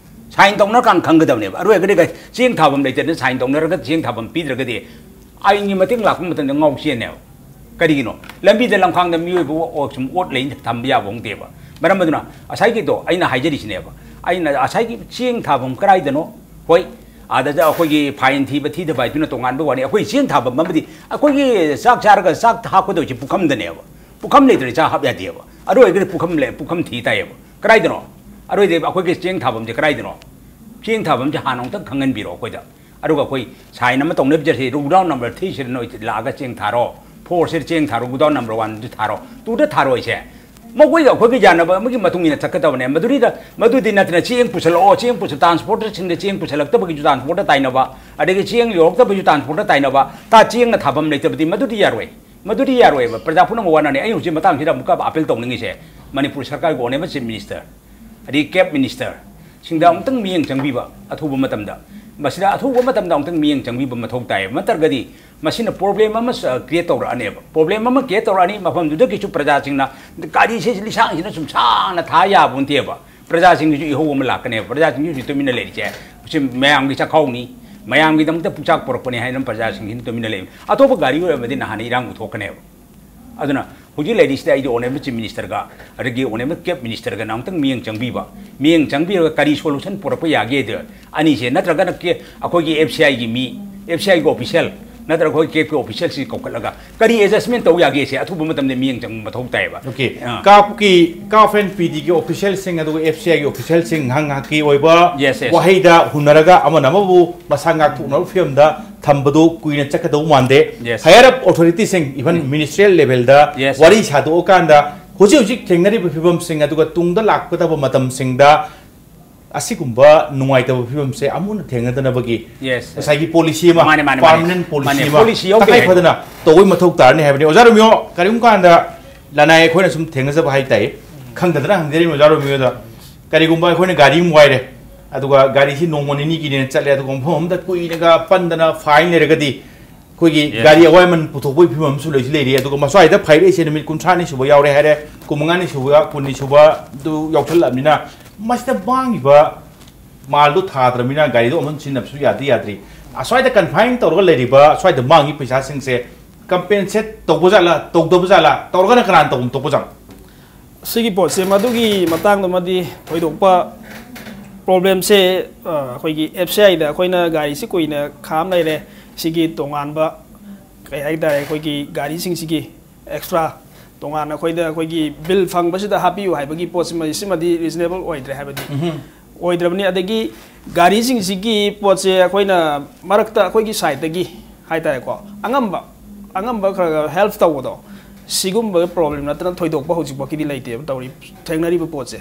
Sign ꯇꯧꯅꯔꯀꯥꯟꯗ ꯈꯪꯒꯗꯕꯅꯦꯕ꯫ ꯑꯔꯣꯏꯔꯒꯗꯤ ꯆꯦꯡ ꯊꯥꯐꯝ ꯂꯩꯇꯗꯅ sign ꯇꯧꯅꯔꯒ ꯆꯦꯡ ꯊꯥꯐꯝ ꯄꯤꯗ꯭ꯔꯒꯗꯤ ꯑꯥꯏꯟꯒꯤ ꯃꯇꯦꯡ ꯂꯥꯛꯄ ꯃꯇꯝꯗ ꯉꯥꯎ ꯆꯦꯟꯅꯦꯕ꯫ ꯀꯔꯤꯒꯤꯅꯣ? ꯂꯝꯕꯤꯗ ꯂꯝꯈꯥꯡꯗ ꯃꯤꯑꯣꯏꯕ ꯑꯣ-, ꯁꯨꯝ ꯑꯣꯠ ꯂꯩ ꯊꯝꯕ ꯌꯥꯕ ꯅꯠꯇꯦꯕ꯫ ꯃꯔꯝ ꯑꯗꯨꯅ ꯉꯁꯥꯏꯒꯤꯗꯣ ꯑꯩꯅ ꯍꯥꯏꯖꯔꯤꯁꯤꯅꯦꯕ, ꯑꯩꯅ ꯉꯁꯥꯏꯒꯤ ꯆꯦꯡ ꯊꯥꯐꯝ ꯀꯗꯥꯏꯗꯅꯣ? ꯍꯣꯏ, ꯑꯥꯗ ꯑꯩꯈꯣꯏꯒꯤ ꯐꯥꯏꯟ ꯊꯤꯕ ꯊꯤꯗꯕ ꯍꯥꯏꯗꯨꯅ ꯇꯣꯉꯥꯟꯕ ꯋꯥꯅꯤ꯫ ꯑꯩꯈꯣꯏ ꯆꯦꯡ ꯊꯥꯐꯝ ꯑꯃꯗꯤ ꯑꯩꯈꯣꯏꯒꯤ ꯆꯥꯛ ꯆꯥꯔꯒ ꯆꯥꯛ ꯍꯥꯞꯀꯗꯧꯁꯦ ꯄꯨꯈꯝꯗꯅꯦꯕ꯫ ꯄꯨꯈꯝ ꯂꯩꯇ꯭ꯔꯗꯤ ꯆꯥꯛ ꯍꯥꯞ ꯌꯥꯗꯦꯕ꯫ ꯑꯗꯨ ꯑꯣꯏꯔꯒꯗꯤ ꯄꯨꯈꯝ ꯂꯩ, ꯄꯨꯈꯝ ꯊꯤ ꯇꯥꯏꯌꯦꯕ꯫ ꯀꯗꯥꯏꯗꯅꯣ? ꯑꯗꯨ ꯑꯣꯏꯔꯗꯤ ꯑꯩꯈꯣꯏꯒꯤ ꯆꯦꯡ ꯊꯥꯐꯝꯁꯦ ꯀꯗꯥꯏꯗꯅꯣ? ꯆꯦꯡ ꯊꯥꯐꯝꯁꯦ ꯍꯥꯟꯅ ꯑꯃꯨꯛꯇꯪ ꯈꯪꯍꯟꯕꯤꯔꯣ ꯑꯩꯈꯣꯏꯗ꯫ ꯑꯗꯨꯒ ꯑꯩꯈꯣꯏ ꯁꯥꯏꯟ ꯑꯃ ꯇꯧꯅꯕ ꯆꯠꯁꯤ, ꯔꯨꯛꯗꯥꯎꯟ ꯅꯝꯕꯔ ꯊ꯭ꯔꯤꯁꯤꯗ ꯅꯣꯏ ꯂꯥꯛꯑꯒ ꯆꯦꯡ ꯊꯥꯔꯣ, ꯐꯣꯔꯁꯤꯗ ꯆꯦꯡ ꯊꯥꯔꯣ, ꯔꯨꯛꯗꯥꯎꯟ ꯅꯝꯕꯔ ꯋꯥꯟꯗꯨ ꯊꯥꯔꯣ, ꯇꯨꯗ ꯊꯥꯔꯣꯏꯁꯦ꯫ ꯃꯈꯣꯏꯒ ꯑꯩꯈꯣꯏꯒ ꯌꯥꯅꯕ ꯑꯃꯒꯤ ꯃꯇꯨꯡ ꯏꯟꯅ ꯆꯠꯀꯗꯕꯅꯦ꯫ ꯃꯗꯨꯗ, ꯃꯗꯨꯗꯤ ꯅꯠꯇꯅ ꯆꯦꯡ ꯄꯨꯁꯜꯂꯛꯑꯣ, ꯆꯦꯡ ꯄꯨꯁꯜ-, ꯇ꯭ꯔꯥꯟꯁꯄꯣꯔꯇꯔꯁꯤꯡꯗ ꯆꯦꯡ ꯄꯨꯁꯜꯂꯛꯇꯕꯒꯤꯁꯨ ꯇ꯭ꯔꯥꯟꯁꯄꯣꯔꯠꯇ ꯇꯥꯏꯅꯕ, ꯑꯗꯒꯤ ꯆꯦꯡ ꯌꯧꯔꯛꯇꯕꯒꯤꯁꯨ ꯇ꯭ꯔꯥꯟꯁꯄꯣꯔꯠꯇ ꯇꯥꯏꯅꯕ, ꯇꯥ ꯆꯦꯡꯅ ꯊꯥꯐꯝ ꯂꯩꯇꯕꯗꯤ ꯃꯗꯨꯗꯤ ꯌꯥꯔꯣꯏ꯫ ꯃꯗꯨꯗꯤ ꯌꯥꯔꯣꯏꯕ꯫ ꯄ꯭ꯔꯖꯥ ꯄꯨꯝꯅꯃꯛ ꯋꯥꯅꯅꯤ꯫ ꯑꯩ ꯍꯧꯖꯤꯛ ꯃꯇꯥꯡꯁꯤꯗ ꯑꯃꯨꯛꯀ ꯑꯄꯤꯜ ꯇꯧꯅꯤꯡꯉꯤꯁꯦ ꯃꯅꯤꯄꯨꯔ ꯁꯔꯀꯥꯔꯒꯤ ꯑꯣꯅꯦꯕꯜ ꯆꯤꯐ ꯃꯤꯅꯤꯁꯇꯔ, ꯑꯗꯒꯤ ꯀꯦꯕ ꯃꯤꯅꯤꯁꯇꯔꯁꯤꯡꯗ ꯑꯃꯨꯛꯇꯪ ꯃꯤꯠꯌꯦꯡ ꯆꯪꯕꯤꯕ ꯑꯊꯨꯕ ꯃꯇꯝꯗ꯫ ꯃꯁꯤꯗ ꯑꯊꯨꯕ ꯃꯇꯝꯗ ꯑꯃꯨꯛꯇꯪ ꯃꯤꯠꯌꯦꯡ ꯆꯪꯕꯤꯕ ꯃꯊꯧ ꯇꯥꯏꯌꯦꯕ꯫ ꯅꯠꯇ꯭ꯔꯒꯗꯤ ꯃꯁꯤꯅ ꯄ꯭ꯔꯣꯕ꯭ꯂꯦꯝ ꯑꯃ ꯀ꯭ꯔꯤꯌꯦꯠ ꯇꯧꯔꯛꯑꯅꯦꯕ꯫ ꯄ꯭ꯔꯣꯕ꯭ꯂꯦꯝ ꯑꯃ ꯀ꯭ꯔꯤꯌꯦꯠ ꯇꯧꯔꯛꯑꯅꯤ, ꯃꯐꯝꯗꯨꯗꯒꯤꯁꯨ ꯄ꯭ꯔꯖꯥꯁꯤꯡꯅ ꯒꯥꯔꯤꯁꯦ ꯂꯤꯁꯥꯡꯁꯤꯅ ꯁꯨꯝ ꯁꯥꯡꯅ ꯊꯥ ꯌꯥꯕ ꯅꯠꯇꯦꯕ꯫ ꯄ꯭ꯔꯖꯥꯁꯤꯡꯒꯤꯁꯨ ꯏꯍꯧ ꯑꯃ ꯂꯥꯛꯀꯅꯦꯕ꯫ ꯄ꯭ꯔꯖꯥꯁꯤꯡꯒꯤꯁꯨ ꯇꯨꯃꯤꯟꯅ ꯂꯩꯔꯤꯁꯦ ꯁꯤ ꯃꯌꯥꯝꯒꯤ ꯆꯥꯛꯈꯥꯎꯅꯤ, ꯃꯌꯥꯝꯒꯤꯗꯃꯛꯇ ꯄꯨꯛꯆꯥꯛ ꯄꯨꯔꯛꯄꯅꯤ ꯍꯥꯏꯅ ꯄ꯭ꯔꯖꯥꯁꯤꯡꯁꯤꯅ ꯇꯨꯃꯤꯟꯅ ꯂꯩꯕꯅꯤ꯫ ꯑꯇꯣꯞꯄ ꯒꯥꯔꯤ ꯑꯣꯏꯔꯝꯃꯗꯤ ꯅꯍꯥꯟꯅ ꯏꯔꯥꯡ ꯄꯨꯊꯣꯛꯀꯅꯦꯕ꯫ ꯑꯗꯨꯅ ꯍꯧꯖꯤꯛ ꯂꯩꯔꯤꯁꯤꯗ ꯑꯩꯗꯤ ꯑꯣꯅꯦꯕꯜ ꯆꯤꯐ ꯃꯤꯅꯤꯁꯇꯔꯒ ꯑꯗꯒꯤ ꯑꯣꯅꯦꯕꯜ ꯀꯦꯕ ꯃꯤꯅꯤꯁꯇꯔꯒꯅ ꯑꯃꯨꯛꯇꯪ ꯃꯤꯠꯌꯦꯡ ꯆꯪꯕꯤꯕ, ꯃꯤꯠꯌꯦꯡ ꯆꯪꯕꯤꯔꯒ ꯀꯔꯤ ꯁꯣꯂꯨꯁꯟ ꯄꯨꯔꯛꯄ ꯌꯥꯒꯦꯗ ꯑꯅꯤꯁꯦ, ꯅꯠꯇ꯭ꯔꯒꯅ ꯀꯦ-, ꯑꯩꯈꯣꯏꯒꯤ ꯑꯦꯐ ꯁꯤ ꯑꯥꯏꯒꯤ ꯃꯤ, ꯑꯦꯐ ꯁꯤ ꯑꯥꯏꯒꯤ ꯑꯣꯐꯤꯁꯤꯌꯦꯜ, ꯅꯠꯇ꯭ꯔꯒ ꯑꯩꯈꯣꯏ ꯀꯦꯕꯀꯤ ꯑꯣꯐꯤꯁꯤꯌꯦꯜꯁꯤ ꯀꯧꯈꯠꯂꯒ ꯀꯔꯤ ꯑꯦꯗꯖꯁꯃꯦꯟ ꯇꯧ ꯌꯥꯒꯦꯁꯦ ꯑꯊꯨꯕ ꯃꯇꯝꯗ ꯃꯤꯠꯌꯦꯡ ꯆꯪꯕ ꯃꯊꯧ ꯇꯥꯏꯌꯦꯕ꯫ Okay. Ah. ꯀꯥꯞꯀꯤ, carp and P ꯗꯤꯒꯤ ꯑꯣꯐꯤꯁꯤꯌꯦꯜꯁꯤꯡ ꯑꯗꯨꯒ ꯑꯦꯐ ꯁꯤ ꯑꯥꯏꯒꯤ ꯑꯣꯐꯤꯁꯤꯌꯦꯜꯁꯤꯡ ꯉꯥꯏꯍꯥꯛ ꯉꯥꯏꯍꯥꯛꯀꯤ ꯑꯣꯏꯕ Yes, yes. ꯋꯥꯍꯩꯗ ꯍꯨꯟꯅꯔꯒ ꯑꯃꯅ ꯑꯃꯕꯨ ꯃꯁꯥ ꯉꯥꯛꯊꯣꯛꯅꯕ ꯐꯤꯕꯝꯗ ꯊꯝꯕꯗꯨ ꯀꯨꯏꯅ ꯆꯠꯀꯗꯧ ꯃꯥꯟꯗꯦ꯫ Yes. ꯍꯥꯌꯔ ꯑꯞ ꯑꯣꯊꯣꯔꯤꯇꯤꯁꯤꯡ, ꯏꯚꯟ ꯃꯤꯅꯤꯁꯇ꯭ꯔꯤꯌꯦꯜ ꯂꯦꯚꯦꯜꯗ Yes, ꯋꯥꯔꯤ sir. ꯁꯥꯗꯣꯛꯑꯀꯥꯟꯗ ꯍꯧꯖꯤꯛ ꯍꯧꯖꯤꯛ ꯊꯦꯡꯅꯔꯤꯕ ꯐꯤꯕꯝꯁꯤꯡ ꯑꯗꯨꯒ ꯇꯨꯡꯗ ꯂꯥꯛꯀꯗꯕ ꯃꯇꯝꯁꯤꯡꯗ ꯑꯁꯤꯒꯨꯝꯕ ꯅꯨꯡꯉꯥꯏꯇꯕ ꯐꯤꯕꯝꯁꯦ ꯑꯃꯨꯛ ꯍꯟꯅ ꯊꯦꯡꯅꯗꯅꯕꯒꯤ Yes, yes. ꯉꯁꯥꯏꯒꯤ ꯄꯣꯂꯤꯁꯤ ꯑꯃ, ꯃꯥꯅꯦ, ꯃꯥꯅꯦ, ꯃꯥꯅꯦ꯫ ꯄꯥꯔꯃꯅꯦꯟ ꯄꯣꯂꯤꯁꯤ ꯃꯥꯅꯦ, ꯑꯃ ꯄꯣꯂꯤꯁꯤ ꯌꯥꯎꯗꯦ ꯇꯉꯥꯏ ꯍꯥꯏꯗꯣ꯫ ꯐꯗꯅ ꯇꯧꯕꯩ ꯃꯊꯧ ꯇꯥꯔꯅꯤ ꯍꯥꯏꯕꯅꯤ꯫ ꯑꯣꯖꯥ ꯔꯣꯃꯤꯌꯣ, ꯀꯔꯤꯒꯨꯝꯕ ꯀꯥꯟꯗ ꯂꯅꯥꯏ ꯑꯩꯈꯣꯏꯅ ꯁꯨꯝ ꯊꯦꯡꯅꯖꯕ ꯍꯥꯏ ꯇꯥꯏ, ꯈꯪꯗꯗꯅ ꯍꯪꯖꯔꯤꯕꯅꯤ ꯑꯣꯖꯥ ꯔꯣꯃꯤꯌꯣꯗ꯫ ꯀꯔꯤꯒꯨꯝꯕ ꯑꯩꯈꯣꯏꯅ ꯒꯥꯔꯤ ꯑꯃ ꯋꯥꯏꯔꯦ, ꯑꯗꯨꯒ ꯒꯥꯔꯤꯁꯤ ꯅꯣꯡꯃ ꯅꯤꯅꯤꯒꯤꯅꯦꯅ ꯆꯠꯂꯦ, ꯑꯗꯨꯒ ꯃꯐꯝ ꯑꯃꯗ ꯀꯨꯏꯅꯒ ꯄꯟꯗꯅ ꯐꯥꯏꯟ ꯂꯩꯔꯒꯗꯤ ꯑꯩꯈꯣꯏꯒꯤ Yes. ꯒꯥꯔꯤ ꯑꯋꯥꯏꯃꯟ ꯄꯨꯊꯣꯛꯄꯒꯤ ꯐꯤꯕꯝ ꯑꯃꯁꯨ ꯂꯩꯁꯨ ꯂꯩꯔꯤ꯫ ꯑꯗꯨꯒ ꯃꯁ꯭ꯋꯥꯏꯗ ꯐꯥꯏꯔꯛꯏꯁꯦ ꯅꯨꯃꯤꯠ ꯀꯨꯟꯊ꯭ꯔꯥꯅꯤ ꯁꯨꯕ ꯌꯥꯎꯔꯦ ꯍꯥꯏꯔꯦ, ꯀꯨꯟꯃꯉꯥꯅꯤ ꯁꯨꯕ, ꯀꯨꯟꯅꯤ ꯁꯨꯕ ꯑꯗꯨ ꯌꯥꯎꯁꯜꯂꯛꯑꯕꯅꯤꯅ ꯃꯁꯤꯗ ꯃꯥꯡꯉꯤꯕ ꯃꯥꯜꯗꯣ ꯊꯥꯗ꯭ꯔꯕꯅꯤꯅ ꯒꯥꯔꯤꯗꯣ ꯑꯃꯨꯛ ꯁꯤꯖꯤꯟꯅꯕꯁꯨ ꯌꯥꯗꯤ ꯌꯥꯗ꯭ꯔꯤ꯫ ꯑꯁ꯭ꯋꯥꯏꯗ ꯀꯟꯐꯥꯏꯟ ꯇꯧꯔꯒ ꯂꯩꯔꯤꯕ, ꯑꯁ꯭ꯋꯥꯏꯗ ꯃꯥꯡꯉꯤ ꯄꯩꯁꯥꯁꯤꯡꯁꯦ ꯀꯝꯄꯦꯟꯁꯦꯠ ꯇꯧꯕ ꯖꯥꯠꯂꯥ, ꯇꯧꯗꯕ ꯖꯥꯠꯂꯥ, ꯇꯧꯔꯒꯅ ꯀꯅꯥꯅ ꯇꯧꯐꯝ ꯊꯣꯛꯄ ꯖꯥꯠꯂꯥ? ꯁꯤꯒꯤ ꯄꯣꯠꯁꯦ ꯃꯗꯨꯒꯤ ꯃꯇꯥꯡꯗꯨꯃꯗꯤ ꯊꯣꯏꯗꯣꯛꯄ ꯄ꯭ꯔꯣꯕ꯭ꯂꯦꯝꯁꯦ ꯑꯩꯈꯣꯏꯒꯤ ꯑꯦꯐ ꯁꯤ ꯑꯥꯏꯗ ꯑꯩꯈꯣꯏꯅ ꯒꯥꯔꯤꯁꯤ ꯀꯨꯏꯅ ꯈꯥꯝ ꯂꯩꯔꯦ, ꯁꯤꯒꯤ ꯇꯣꯉꯥꯟꯕ ꯀꯩ ꯍꯥꯏ ꯇꯥꯔꯦ, ꯑꯩꯈꯣꯏꯒꯤ ꯒꯥꯔꯤꯁꯤꯡꯁꯤꯒꯤ ꯑꯦꯛꯁꯇ꯭ꯔꯥ ꯇꯣꯉꯥꯟꯅ ꯑꯩꯈꯣꯏꯗ ꯑꯩꯈꯣꯏꯒꯤ ꯕꯤꯜ ꯐꯪꯕꯁꯤꯗ ꯍꯥꯞꯄꯤꯌꯨ ꯍꯥꯏꯕꯒꯤ ꯄꯣꯠꯁꯤꯃ, ꯁꯤꯃꯗꯤ ꯔꯤꯖꯅꯦꯕꯜ ꯑꯣꯏꯗ꯭ꯔꯦ ꯍꯥꯏꯕꯗꯤ ꯑꯣꯏꯗ꯭ꯔꯕꯅꯤ꯫ ꯑꯗꯒꯤ ꯒꯥꯔꯤꯁꯤꯡꯁꯤꯒꯤ ꯄꯣꯠꯁꯦ ꯑꯩꯈꯣꯏꯅ ꯃꯔꯛꯇ ꯑꯩꯈꯣꯏꯒꯤ ꯁꯥꯏꯠꯇꯒꯤ ꯍꯥꯏ ꯇꯥꯔꯦꯀꯣ, ꯑꯉꯝꯕ ꯑꯉꯝꯕ ꯈꯔ ꯈꯔ ꯍꯦꯜꯞ ꯇꯧꯕꯗꯣ, ꯁꯤꯒꯨꯝꯕ ꯄ꯭ꯔꯣꯕ꯭ꯂꯦꯝ ꯅꯠꯇꯅ ꯊꯣꯏꯗꯣꯛꯄ ꯍꯧꯖꯤꯛꯐꯥꯎꯀꯤꯗꯤ ꯂꯩꯇꯦꯕ ꯇꯧꯔꯤ, ꯊꯦꯡꯅꯔꯤꯕ ꯄꯣꯠꯁꯦ꯫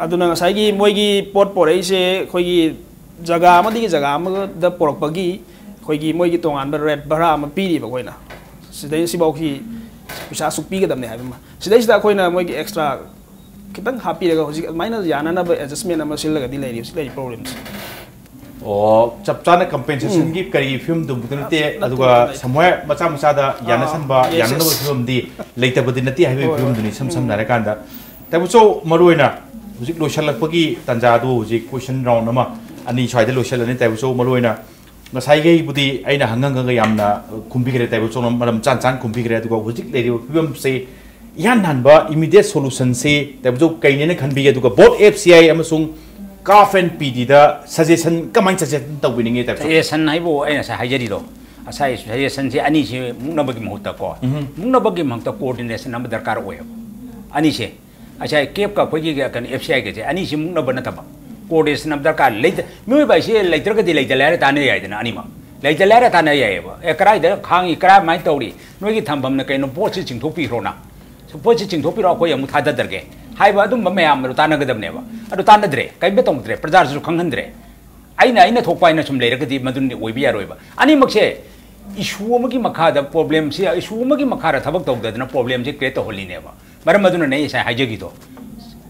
ꯑꯗꯨꯅ ꯉꯁꯥꯏꯒꯤ ꯃꯣꯏꯒꯤ ꯄꯣꯠ ꯄꯣꯔꯛꯏꯁꯦ ꯑꯩꯈꯣꯏꯒꯤ ꯖꯒꯥ ꯑꯃꯗꯒꯤ ꯖꯒꯥ ꯑꯃꯗ ꯄꯣꯔꯛꯄꯒꯤ ꯑꯩꯈꯣꯏꯒꯤ ꯃꯣꯏꯒꯤ ꯇꯣꯉꯥꯟꯕ ꯔꯦꯠ ꯚꯔꯥ ꯑꯃ ꯄꯤꯔꯤꯕ ꯑꯩꯈꯣꯏꯅ, ꯁꯤꯗꯩ ꯁꯤꯐꯥꯎꯒꯤ ꯄꯩꯁꯥ ꯑꯁꯨꯛ ꯄꯤꯒꯗꯕꯅꯦ ꯍꯥꯏꯕ ꯑꯃ, ꯁꯤꯗꯩꯁꯤꯗ ꯑꯩꯈꯣꯏꯅ ꯃꯣꯏꯒꯤ ꯑꯦꯛꯁꯇ꯭ꯔꯥ ꯈꯤꯇꯪ ꯍꯥꯞꯄꯤꯔꯒ ꯍꯧꯖꯤꯛ ꯑꯗꯨꯃꯥꯏꯅ ꯌꯥꯅꯅꯕ ꯑꯦꯗꯖꯁꯃꯦꯟ ꯑꯃ ꯁꯤꯜꯂꯒꯗꯤ ꯂꯩꯔꯤ ꯍꯧꯖꯤꯛ ꯂꯩꯔꯤ ꯄ꯭ꯔꯣꯕ꯭ꯂꯦꯝꯁꯦ꯫ ꯑꯣ, ꯆꯞ ꯆꯥꯅ ꯀꯝꯄꯦꯟꯁꯦꯁꯟꯒꯤ ꯀꯔꯤꯒꯤ ꯐꯤꯕꯝꯗꯨꯕꯨꯗꯤ ꯅꯠꯇꯦ, ꯅꯠꯇꯦ, ꯑꯗꯨꯒ ꯅꯠꯇꯦ꯫ ꯁꯃꯨꯍ ꯃꯆꯥ ꯃꯆꯥꯗ ꯌꯥꯅꯁꯟꯕ yes, ꯌꯥꯅꯅꯕ yes꯫ ꯐꯤꯕꯝꯗꯤ ꯂꯩꯇꯕꯗꯤ ꯅꯠꯇꯦ ꯍꯥꯏꯕꯒꯤ ꯍꯣꯏ, ꯍꯣꯏ꯫ ꯐꯤꯕꯝꯗꯨꯅꯤ ꯏꯁꯝ ꯁꯝꯅ ꯍꯥꯏꯔꯀꯥꯟꯗ꯫ ꯇꯥꯏꯕꯪꯆꯧ, ꯃꯔꯨꯑꯣꯏꯅ ꯍꯧꯖꯤꯛ ꯂꯣꯏꯁꯤꯜꯂꯛꯄꯒꯤ ꯇꯥꯟꯖꯥꯗꯨ ꯍꯧꯖꯤꯛ ꯀꯣꯏꯁꯟ ꯔꯥꯎꯟ ꯑꯃ ꯑꯅꯤ ꯁ꯭ꯋꯥꯏꯗ ꯂꯣꯏꯁꯤꯜꯂꯅꯤ꯫ ꯇꯥꯏꯕꯪꯆꯧ, ꯃꯔꯨꯑꯣꯏꯅ ꯉꯁꯥꯏꯈꯩꯕꯨꯗꯤ ꯑꯩꯅ ꯍꯪꯉ ꯍꯪꯉꯒ ꯌꯥꯝꯅ ꯈꯨꯝꯕꯤꯈ꯭ꯔꯦ, ꯇꯥꯏꯕꯪꯆꯧꯅ ꯃꯔꯝ ꯆꯥꯟ ꯆꯥꯅ ꯈꯨꯝꯕꯤꯈ꯭ꯔꯦ꯫ ꯑꯗꯨꯒ ꯍꯧꯖꯤꯛ ꯂꯩꯔꯤꯕ ꯐꯤꯕꯝꯁꯦ ꯏꯍꯥꯟ ꯍꯥꯟꯕ ꯏꯃꯤꯗꯤꯌꯦꯠ ꯁꯣꯂꯨꯁꯟꯁꯤ ꯇꯥꯏꯕꯪꯆꯧ ꯀꯩꯅꯦꯅ ꯈꯟꯕꯤꯒꯦ? ꯑꯗꯨꯒ ꯕꯣꯠ ꯑꯦꯐ ꯁꯤ ꯑꯥꯏ ꯑꯃꯁꯨꯡ ꯀꯥꯐ ꯑꯦꯟ ꯄꯤ ꯗꯤꯗ ꯁꯖꯦꯁꯟ ꯀꯃꯥꯏꯅ ꯁꯖꯦꯁꯟ ꯇꯧꯕꯤꯅꯤꯡꯉꯤ ꯇꯥꯏꯕꯪꯆꯧ? ꯁꯖꯦꯁꯟ ꯍꯥꯏꯕꯨ ꯑꯩ ꯉꯁꯥꯏ ꯍꯥꯏꯖꯔꯤꯗꯣ, ꯉꯁꯥꯏ ꯁꯖꯦꯁꯟꯁꯦ ꯑꯅꯤꯁꯤ ꯃꯨꯛꯅꯕꯒꯤ ꯃꯍꯨꯠꯇ ꯀꯣ, ꯃꯨꯛꯅꯕꯒꯤ ꯃꯍꯨꯠꯇ ꯀꯣꯑꯣꯔꯗꯤꯅꯦꯁꯟ ꯑꯃ ꯗꯔꯀꯥꯔ ꯑꯣꯏꯌꯦꯕ꯫ ꯑꯅꯤꯁꯦ, ꯉꯁꯥꯏ ꯀꯦꯞꯀ ꯑꯩꯈꯣꯏꯒꯤ ꯀꯩꯅꯣ ꯑꯦꯐ ꯁꯤ ꯑꯥꯏꯒꯁꯦ ꯑꯅꯤꯁꯤ ꯃꯨꯛꯅꯕ ꯅꯠꯇꯕ, ꯀꯣꯑꯣꯔꯗꯤꯅꯦꯁꯟ ꯑꯃ ꯗꯔꯀꯥꯔ ꯂꯩꯇ ꯃꯤꯑꯣꯏꯕ ꯍꯥꯏꯁꯦ ꯂꯩꯇ꯭ꯔꯒꯗꯤ ꯂꯩꯇ ꯂꯥꯏꯔ ꯇꯥꯟꯅ ꯌꯥꯏꯗꯅ, ꯑꯅꯤꯃꯛ ꯂꯩꯇ ꯂꯥꯏꯔ ꯇꯥꯟꯅ ꯌꯥꯏꯌꯦꯕ꯫ ꯑꯦ, ꯀꯗꯥꯏꯗ ꯈꯥꯡꯉꯤ, ꯀꯗꯥꯏꯃꯥꯏꯅ ꯇꯧꯔꯤ, ꯅꯣꯏꯒꯤ ꯊꯝꯐꯝꯅ ꯀꯩꯅꯣ, ꯄꯣꯠꯁꯤ ꯆꯤꯡꯊꯣꯛꯄꯤꯈ꯭ꯔꯣꯅ, ꯄꯣꯠꯁꯤ ꯆꯤꯡꯊꯣꯛꯄꯤꯔꯣ, ꯑꯩꯈꯣꯏ ꯑꯃꯨꯛ ꯊꯥꯗꯗ꯭ꯔꯒꯦ ꯍꯥꯏꯕ ꯑꯗꯨꯝꯕ ꯃꯌꯥꯝ ꯑꯗꯨ ꯇꯥꯟꯅꯒꯗꯕꯅꯦꯕ꯫ ꯑꯗꯨ ꯇꯥꯟꯅꯗ꯭ꯔꯦ, ꯀꯔꯤꯝꯇ ꯇꯧꯗ꯭ꯔꯦ, ꯄ꯭ꯔꯖꯥꯁꯤꯁꯨ ꯈꯪꯍꯟꯗ꯭ꯔꯦ꯫ ꯑꯩꯅ ꯑꯩꯅ ꯊꯣꯛꯄ ꯍꯥꯏꯅ ꯁꯨꯝ ꯂꯩꯔꯒꯗꯤ ꯃꯗꯨꯅꯗꯤ ꯑꯣꯏꯕ ꯌꯥꯔꯣꯏꯕ꯫ ꯑꯅꯤꯃꯛꯁꯦ ꯏꯁꯨ ꯑꯃꯒꯤ ꯃꯈꯥꯗ ꯄ꯭ꯔꯣꯕ꯭ꯂꯦꯝꯁꯤ, ꯏꯁꯨ ꯑꯃꯒꯤ ꯃꯈꯥꯗ ꯊꯕꯛ ꯇꯧꯗꯗꯅ ꯄ꯭ꯔꯣꯕ꯭ꯂꯦꯝꯁꯤ ꯀ꯭ꯔꯤꯌꯦꯠ ꯇꯧꯍꯜꯂꯤꯅꯦꯕ꯫ ꯃꯔꯝ ꯑꯗꯨꯅꯅꯦ ꯑꯩ ꯉꯁꯥꯏ ꯍꯥꯏꯖꯈꯤꯗꯣ,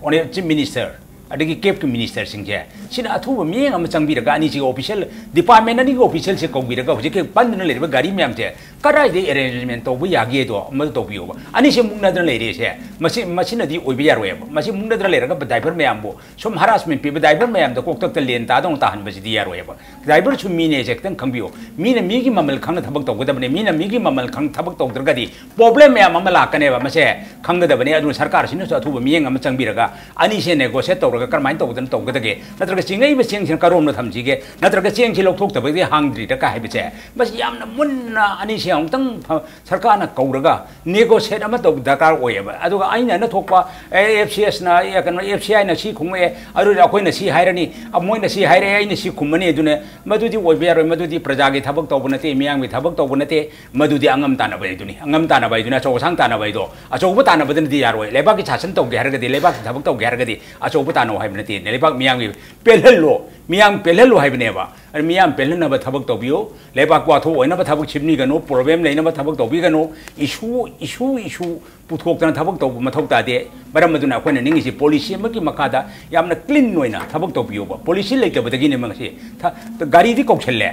ꯑꯣꯅꯦ ꯆꯤꯐ ꯃꯤꯅꯤꯁꯇꯔ ꯑꯗꯒꯤ ꯀꯦꯞꯀꯤ ꯃꯤꯅꯤꯁꯇꯔꯁꯤꯡꯁꯦ ꯁꯤꯅ ꯑꯊꯨꯕ ꯃꯤꯠꯌꯦꯡ ꯑꯃ ꯆꯪꯕꯤꯔꯒ ꯑꯅꯤꯁꯤꯒꯤ ꯑꯣꯐꯤꯁꯤꯌꯦꯜ ꯗꯤꯄꯥꯔꯠꯃꯦꯟ ꯑꯅꯤꯒꯤ ꯑꯣꯐꯤꯁꯤꯌꯦꯜꯁꯦ ꯀꯧꯕꯤꯔꯒ ꯍꯧꯖꯤꯛꯀꯤ ꯄꯟꯗꯨꯅ ꯂꯩꯔꯤꯕ ꯒꯥꯔꯤ ꯃꯌꯥꯝꯁꯦ ꯀꯗꯥꯏꯗ ꯑꯦꯔꯦꯟꯖꯃꯦꯟ ꯇꯧꯕ ꯌꯥꯒꯦꯗꯣ ꯑꯃꯗ ꯇꯧꯕꯤꯌꯣꯕ꯫ ꯑꯅꯤꯁꯦ ꯃꯨꯛꯅꯗꯅ ꯂꯩꯔꯦꯁꯦ, ꯃꯁꯤ ꯃꯁꯤꯅꯗꯤ ꯑꯣꯏꯕ ꯌꯥꯔꯣꯏꯕ꯫ ꯃꯁꯤ ꯃꯨꯛꯅꯗꯅ ꯂꯩꯔꯒ ꯗ꯭ꯔꯥꯏꯚꯔ ꯃꯌꯥꯝꯕꯨ ꯁꯨꯝ ꯍꯔꯥꯁꯃꯦꯟ ꯄꯤꯕ, ꯗ꯭ꯔꯥꯏꯚꯔ ꯃꯌꯥꯝꯗ ꯀꯣꯛꯇꯛꯇ ꯂꯦꯟ ꯇꯥꯗꯧꯅ ꯇꯥꯍꯟꯕꯁꯤꯗꯤ ꯌꯥꯔꯣꯏꯕ꯫ ꯗ꯭ꯔꯥꯏꯚꯔꯁꯨ ꯃꯤꯅꯦꯁꯦ ꯈꯤꯇꯪ ꯈꯪꯕꯤꯌꯨ꯫ ꯃꯤꯅ ꯃꯤꯒꯤ ꯃꯃꯜ ꯈꯪꯅ ꯊꯕꯛ ꯇꯧꯒꯗꯕꯅꯤ꯫ ꯃꯤꯅ ꯃꯤꯒꯤ ꯃꯃꯜ ꯈꯪ ꯊꯕꯛ ꯇꯧꯗ꯭ꯔꯒꯗꯤ ꯄ꯭ꯔꯣꯕ꯭ꯂꯦꯝ ꯃꯌꯥꯝ ꯑꯃ ꯂꯥꯛꯀꯅꯦꯕ꯫ ꯃꯁꯦ ꯈꯪꯒꯗꯕꯅꯤ꯫ ꯑꯗꯨꯅ ꯁꯔꯀꯥꯔꯁꯤꯅꯁꯨ ꯑꯊꯨꯕ ꯃꯤꯠꯌꯦꯡ ꯑꯃ ꯆꯪꯕꯤꯔꯒ ꯑꯅꯤꯁꯦ ꯅꯦꯒꯣꯁꯤꯌꯦꯠ ꯇꯧꯔꯒ ꯀꯔꯝꯍꯥꯏꯅ ꯇꯧꯗꯅ ꯇꯧꯒꯗꯒꯦ? ꯅꯠꯇ꯭ꯔꯒ ꯆꯤꯡꯉꯛꯏꯕ ꯆꯦꯡꯁꯤꯅ ꯀꯔꯣꯝꯅ ꯊꯝꯁꯤꯒꯦ? ꯅꯠꯇ꯭ꯔꯒ ꯆꯦꯡꯁꯤ ꯂꯧꯊꯣꯛꯇꯕꯒꯤ ꯍꯥꯡꯗ꯭ꯔꯤꯔ ꯀꯥꯏ ꯍꯥꯏꯕꯁꯦ, ꯃꯁꯤ ꯌꯥꯝꯅ ꯃꯨꯟꯅ ꯑꯅꯤꯁꯦ ꯑꯃꯨꯛꯇꯪ ꯐ-, ꯁꯔꯀꯥꯔꯅ ꯀꯧꯔꯒ negotiate ꯑꯃ ꯇꯧꯕ ꯗꯔꯀꯥꯔ ꯑꯣꯏꯌꯦꯕ꯫ ꯑꯗꯨꯒ ꯑꯩꯅ ꯑꯩꯅ ꯊꯣꯛꯄ, ꯑꯦ, ꯑꯦꯐ ꯁꯤ ꯑꯦꯁꯅ, ꯑꯦ, ꯀꯩꯅꯣ, ꯑꯦꯐ ꯁꯤ ꯑꯥꯏꯅ ꯁꯤ ꯈꯨꯝꯃꯛꯑꯦ, ꯑꯗꯨꯗꯤ ꯑꯩꯈꯣꯏꯅ ꯁꯤ ꯍꯥꯏꯔꯅꯤ, ꯑ, ꯃꯣꯏꯅ ꯁꯤ ꯍꯥꯏꯔꯛꯑꯦ, ꯑꯩꯅ ꯁꯤ ꯈꯨꯝꯃꯅꯤ, ꯑꯗꯨꯅ ꯃꯗꯨꯗꯤ ꯑꯣꯏꯕ ꯌꯥꯔꯣꯏ꯫ ꯃꯗꯨꯗꯤ ꯄ꯭ꯔꯖꯥꯒꯤ ꯊꯕꯛ ꯇꯧꯕ ꯅꯠꯇꯦ, ꯃꯤꯌꯥꯝꯒꯤ ꯊꯕꯛ ꯇꯧꯕ ꯅꯠꯇꯦ꯫ ꯃꯗꯨꯗꯤ ꯑꯉꯝ ꯇꯥꯟꯅꯕ ꯍꯥꯏꯗꯨꯅꯤ꯫ ꯑꯉꯝ ꯇꯥꯟꯅꯕ ꯍꯥꯏꯗꯨꯅ ꯑꯆꯧ ꯑꯁꯥꯡ ꯇꯥꯟꯅꯕ ꯍꯥꯏꯗꯣ꯫ ꯑꯆꯧꯕ ꯇꯥꯟꯅꯕꯗꯅꯗꯤ ꯌꯥꯔꯣꯏ꯫ ꯂꯩꯕꯥꯛꯀꯤ ꯁꯥꯁꯟ ꯇꯧꯒꯦ ꯍꯥꯏꯔꯒꯗꯤ, ꯂꯩꯕꯥꯛꯀꯤ ꯊꯕꯛ ꯇꯧꯒꯦ ꯍꯥꯏꯔꯒꯗꯤ ꯑꯆꯧꯕ ꯇꯥꯟꯅꯧ ꯍꯥꯏꯕ ꯅꯠꯇꯦ꯫ ꯂꯩꯕꯥꯛ ꯃꯤꯌꯥꯝꯒꯤ ꯄꯦꯜꯍꯜꯂꯣ, ꯃꯤꯌꯥꯝ ꯄꯦꯜꯍꯜꯂꯣ ꯍꯥꯏꯕꯅꯦꯕ꯫ ꯑꯗꯨ ꯃꯤꯌꯥꯝ ꯄꯦꯜꯍꯟꯅꯕ ꯊꯕꯛ ꯇꯧꯕꯤꯌꯨ꯫ ꯂꯩꯕꯥꯛ ꯋꯥꯊꯣꯛ ꯑꯣꯏꯅꯕ ꯊꯕꯛ ꯁꯦꯝꯕꯤꯒꯅꯨ, problem ꯂꯩꯅꯕ ꯊꯕꯛ ꯇꯧꯕꯤꯒꯅꯨ꯫ Issue, issue, issue ꯄꯨꯊꯣꯛꯇꯅ ꯊꯕꯛ ꯇꯧꯕ ꯃꯊꯧ ꯇꯥꯗꯦ꯫ ꯃꯔꯝ ꯑꯗꯨꯅ ꯑꯩꯈꯣꯏꯅ ꯅꯤꯡꯉꯤꯁꯤ policy ꯑꯃꯒꯤ ꯃꯈꯥꯗ ꯌꯥꯝꯅ clean ꯑꯣꯏꯅ ꯊꯕꯛ ꯇꯧꯕꯤꯌꯣꯕ꯫ Policy ꯂꯩꯇꯕꯗꯒꯤꯅꯦ ꯃꯁꯤ꯫ ꯊ-, ꯒꯥꯔꯤꯗꯤ ꯀꯧꯁꯜꯂꯦ,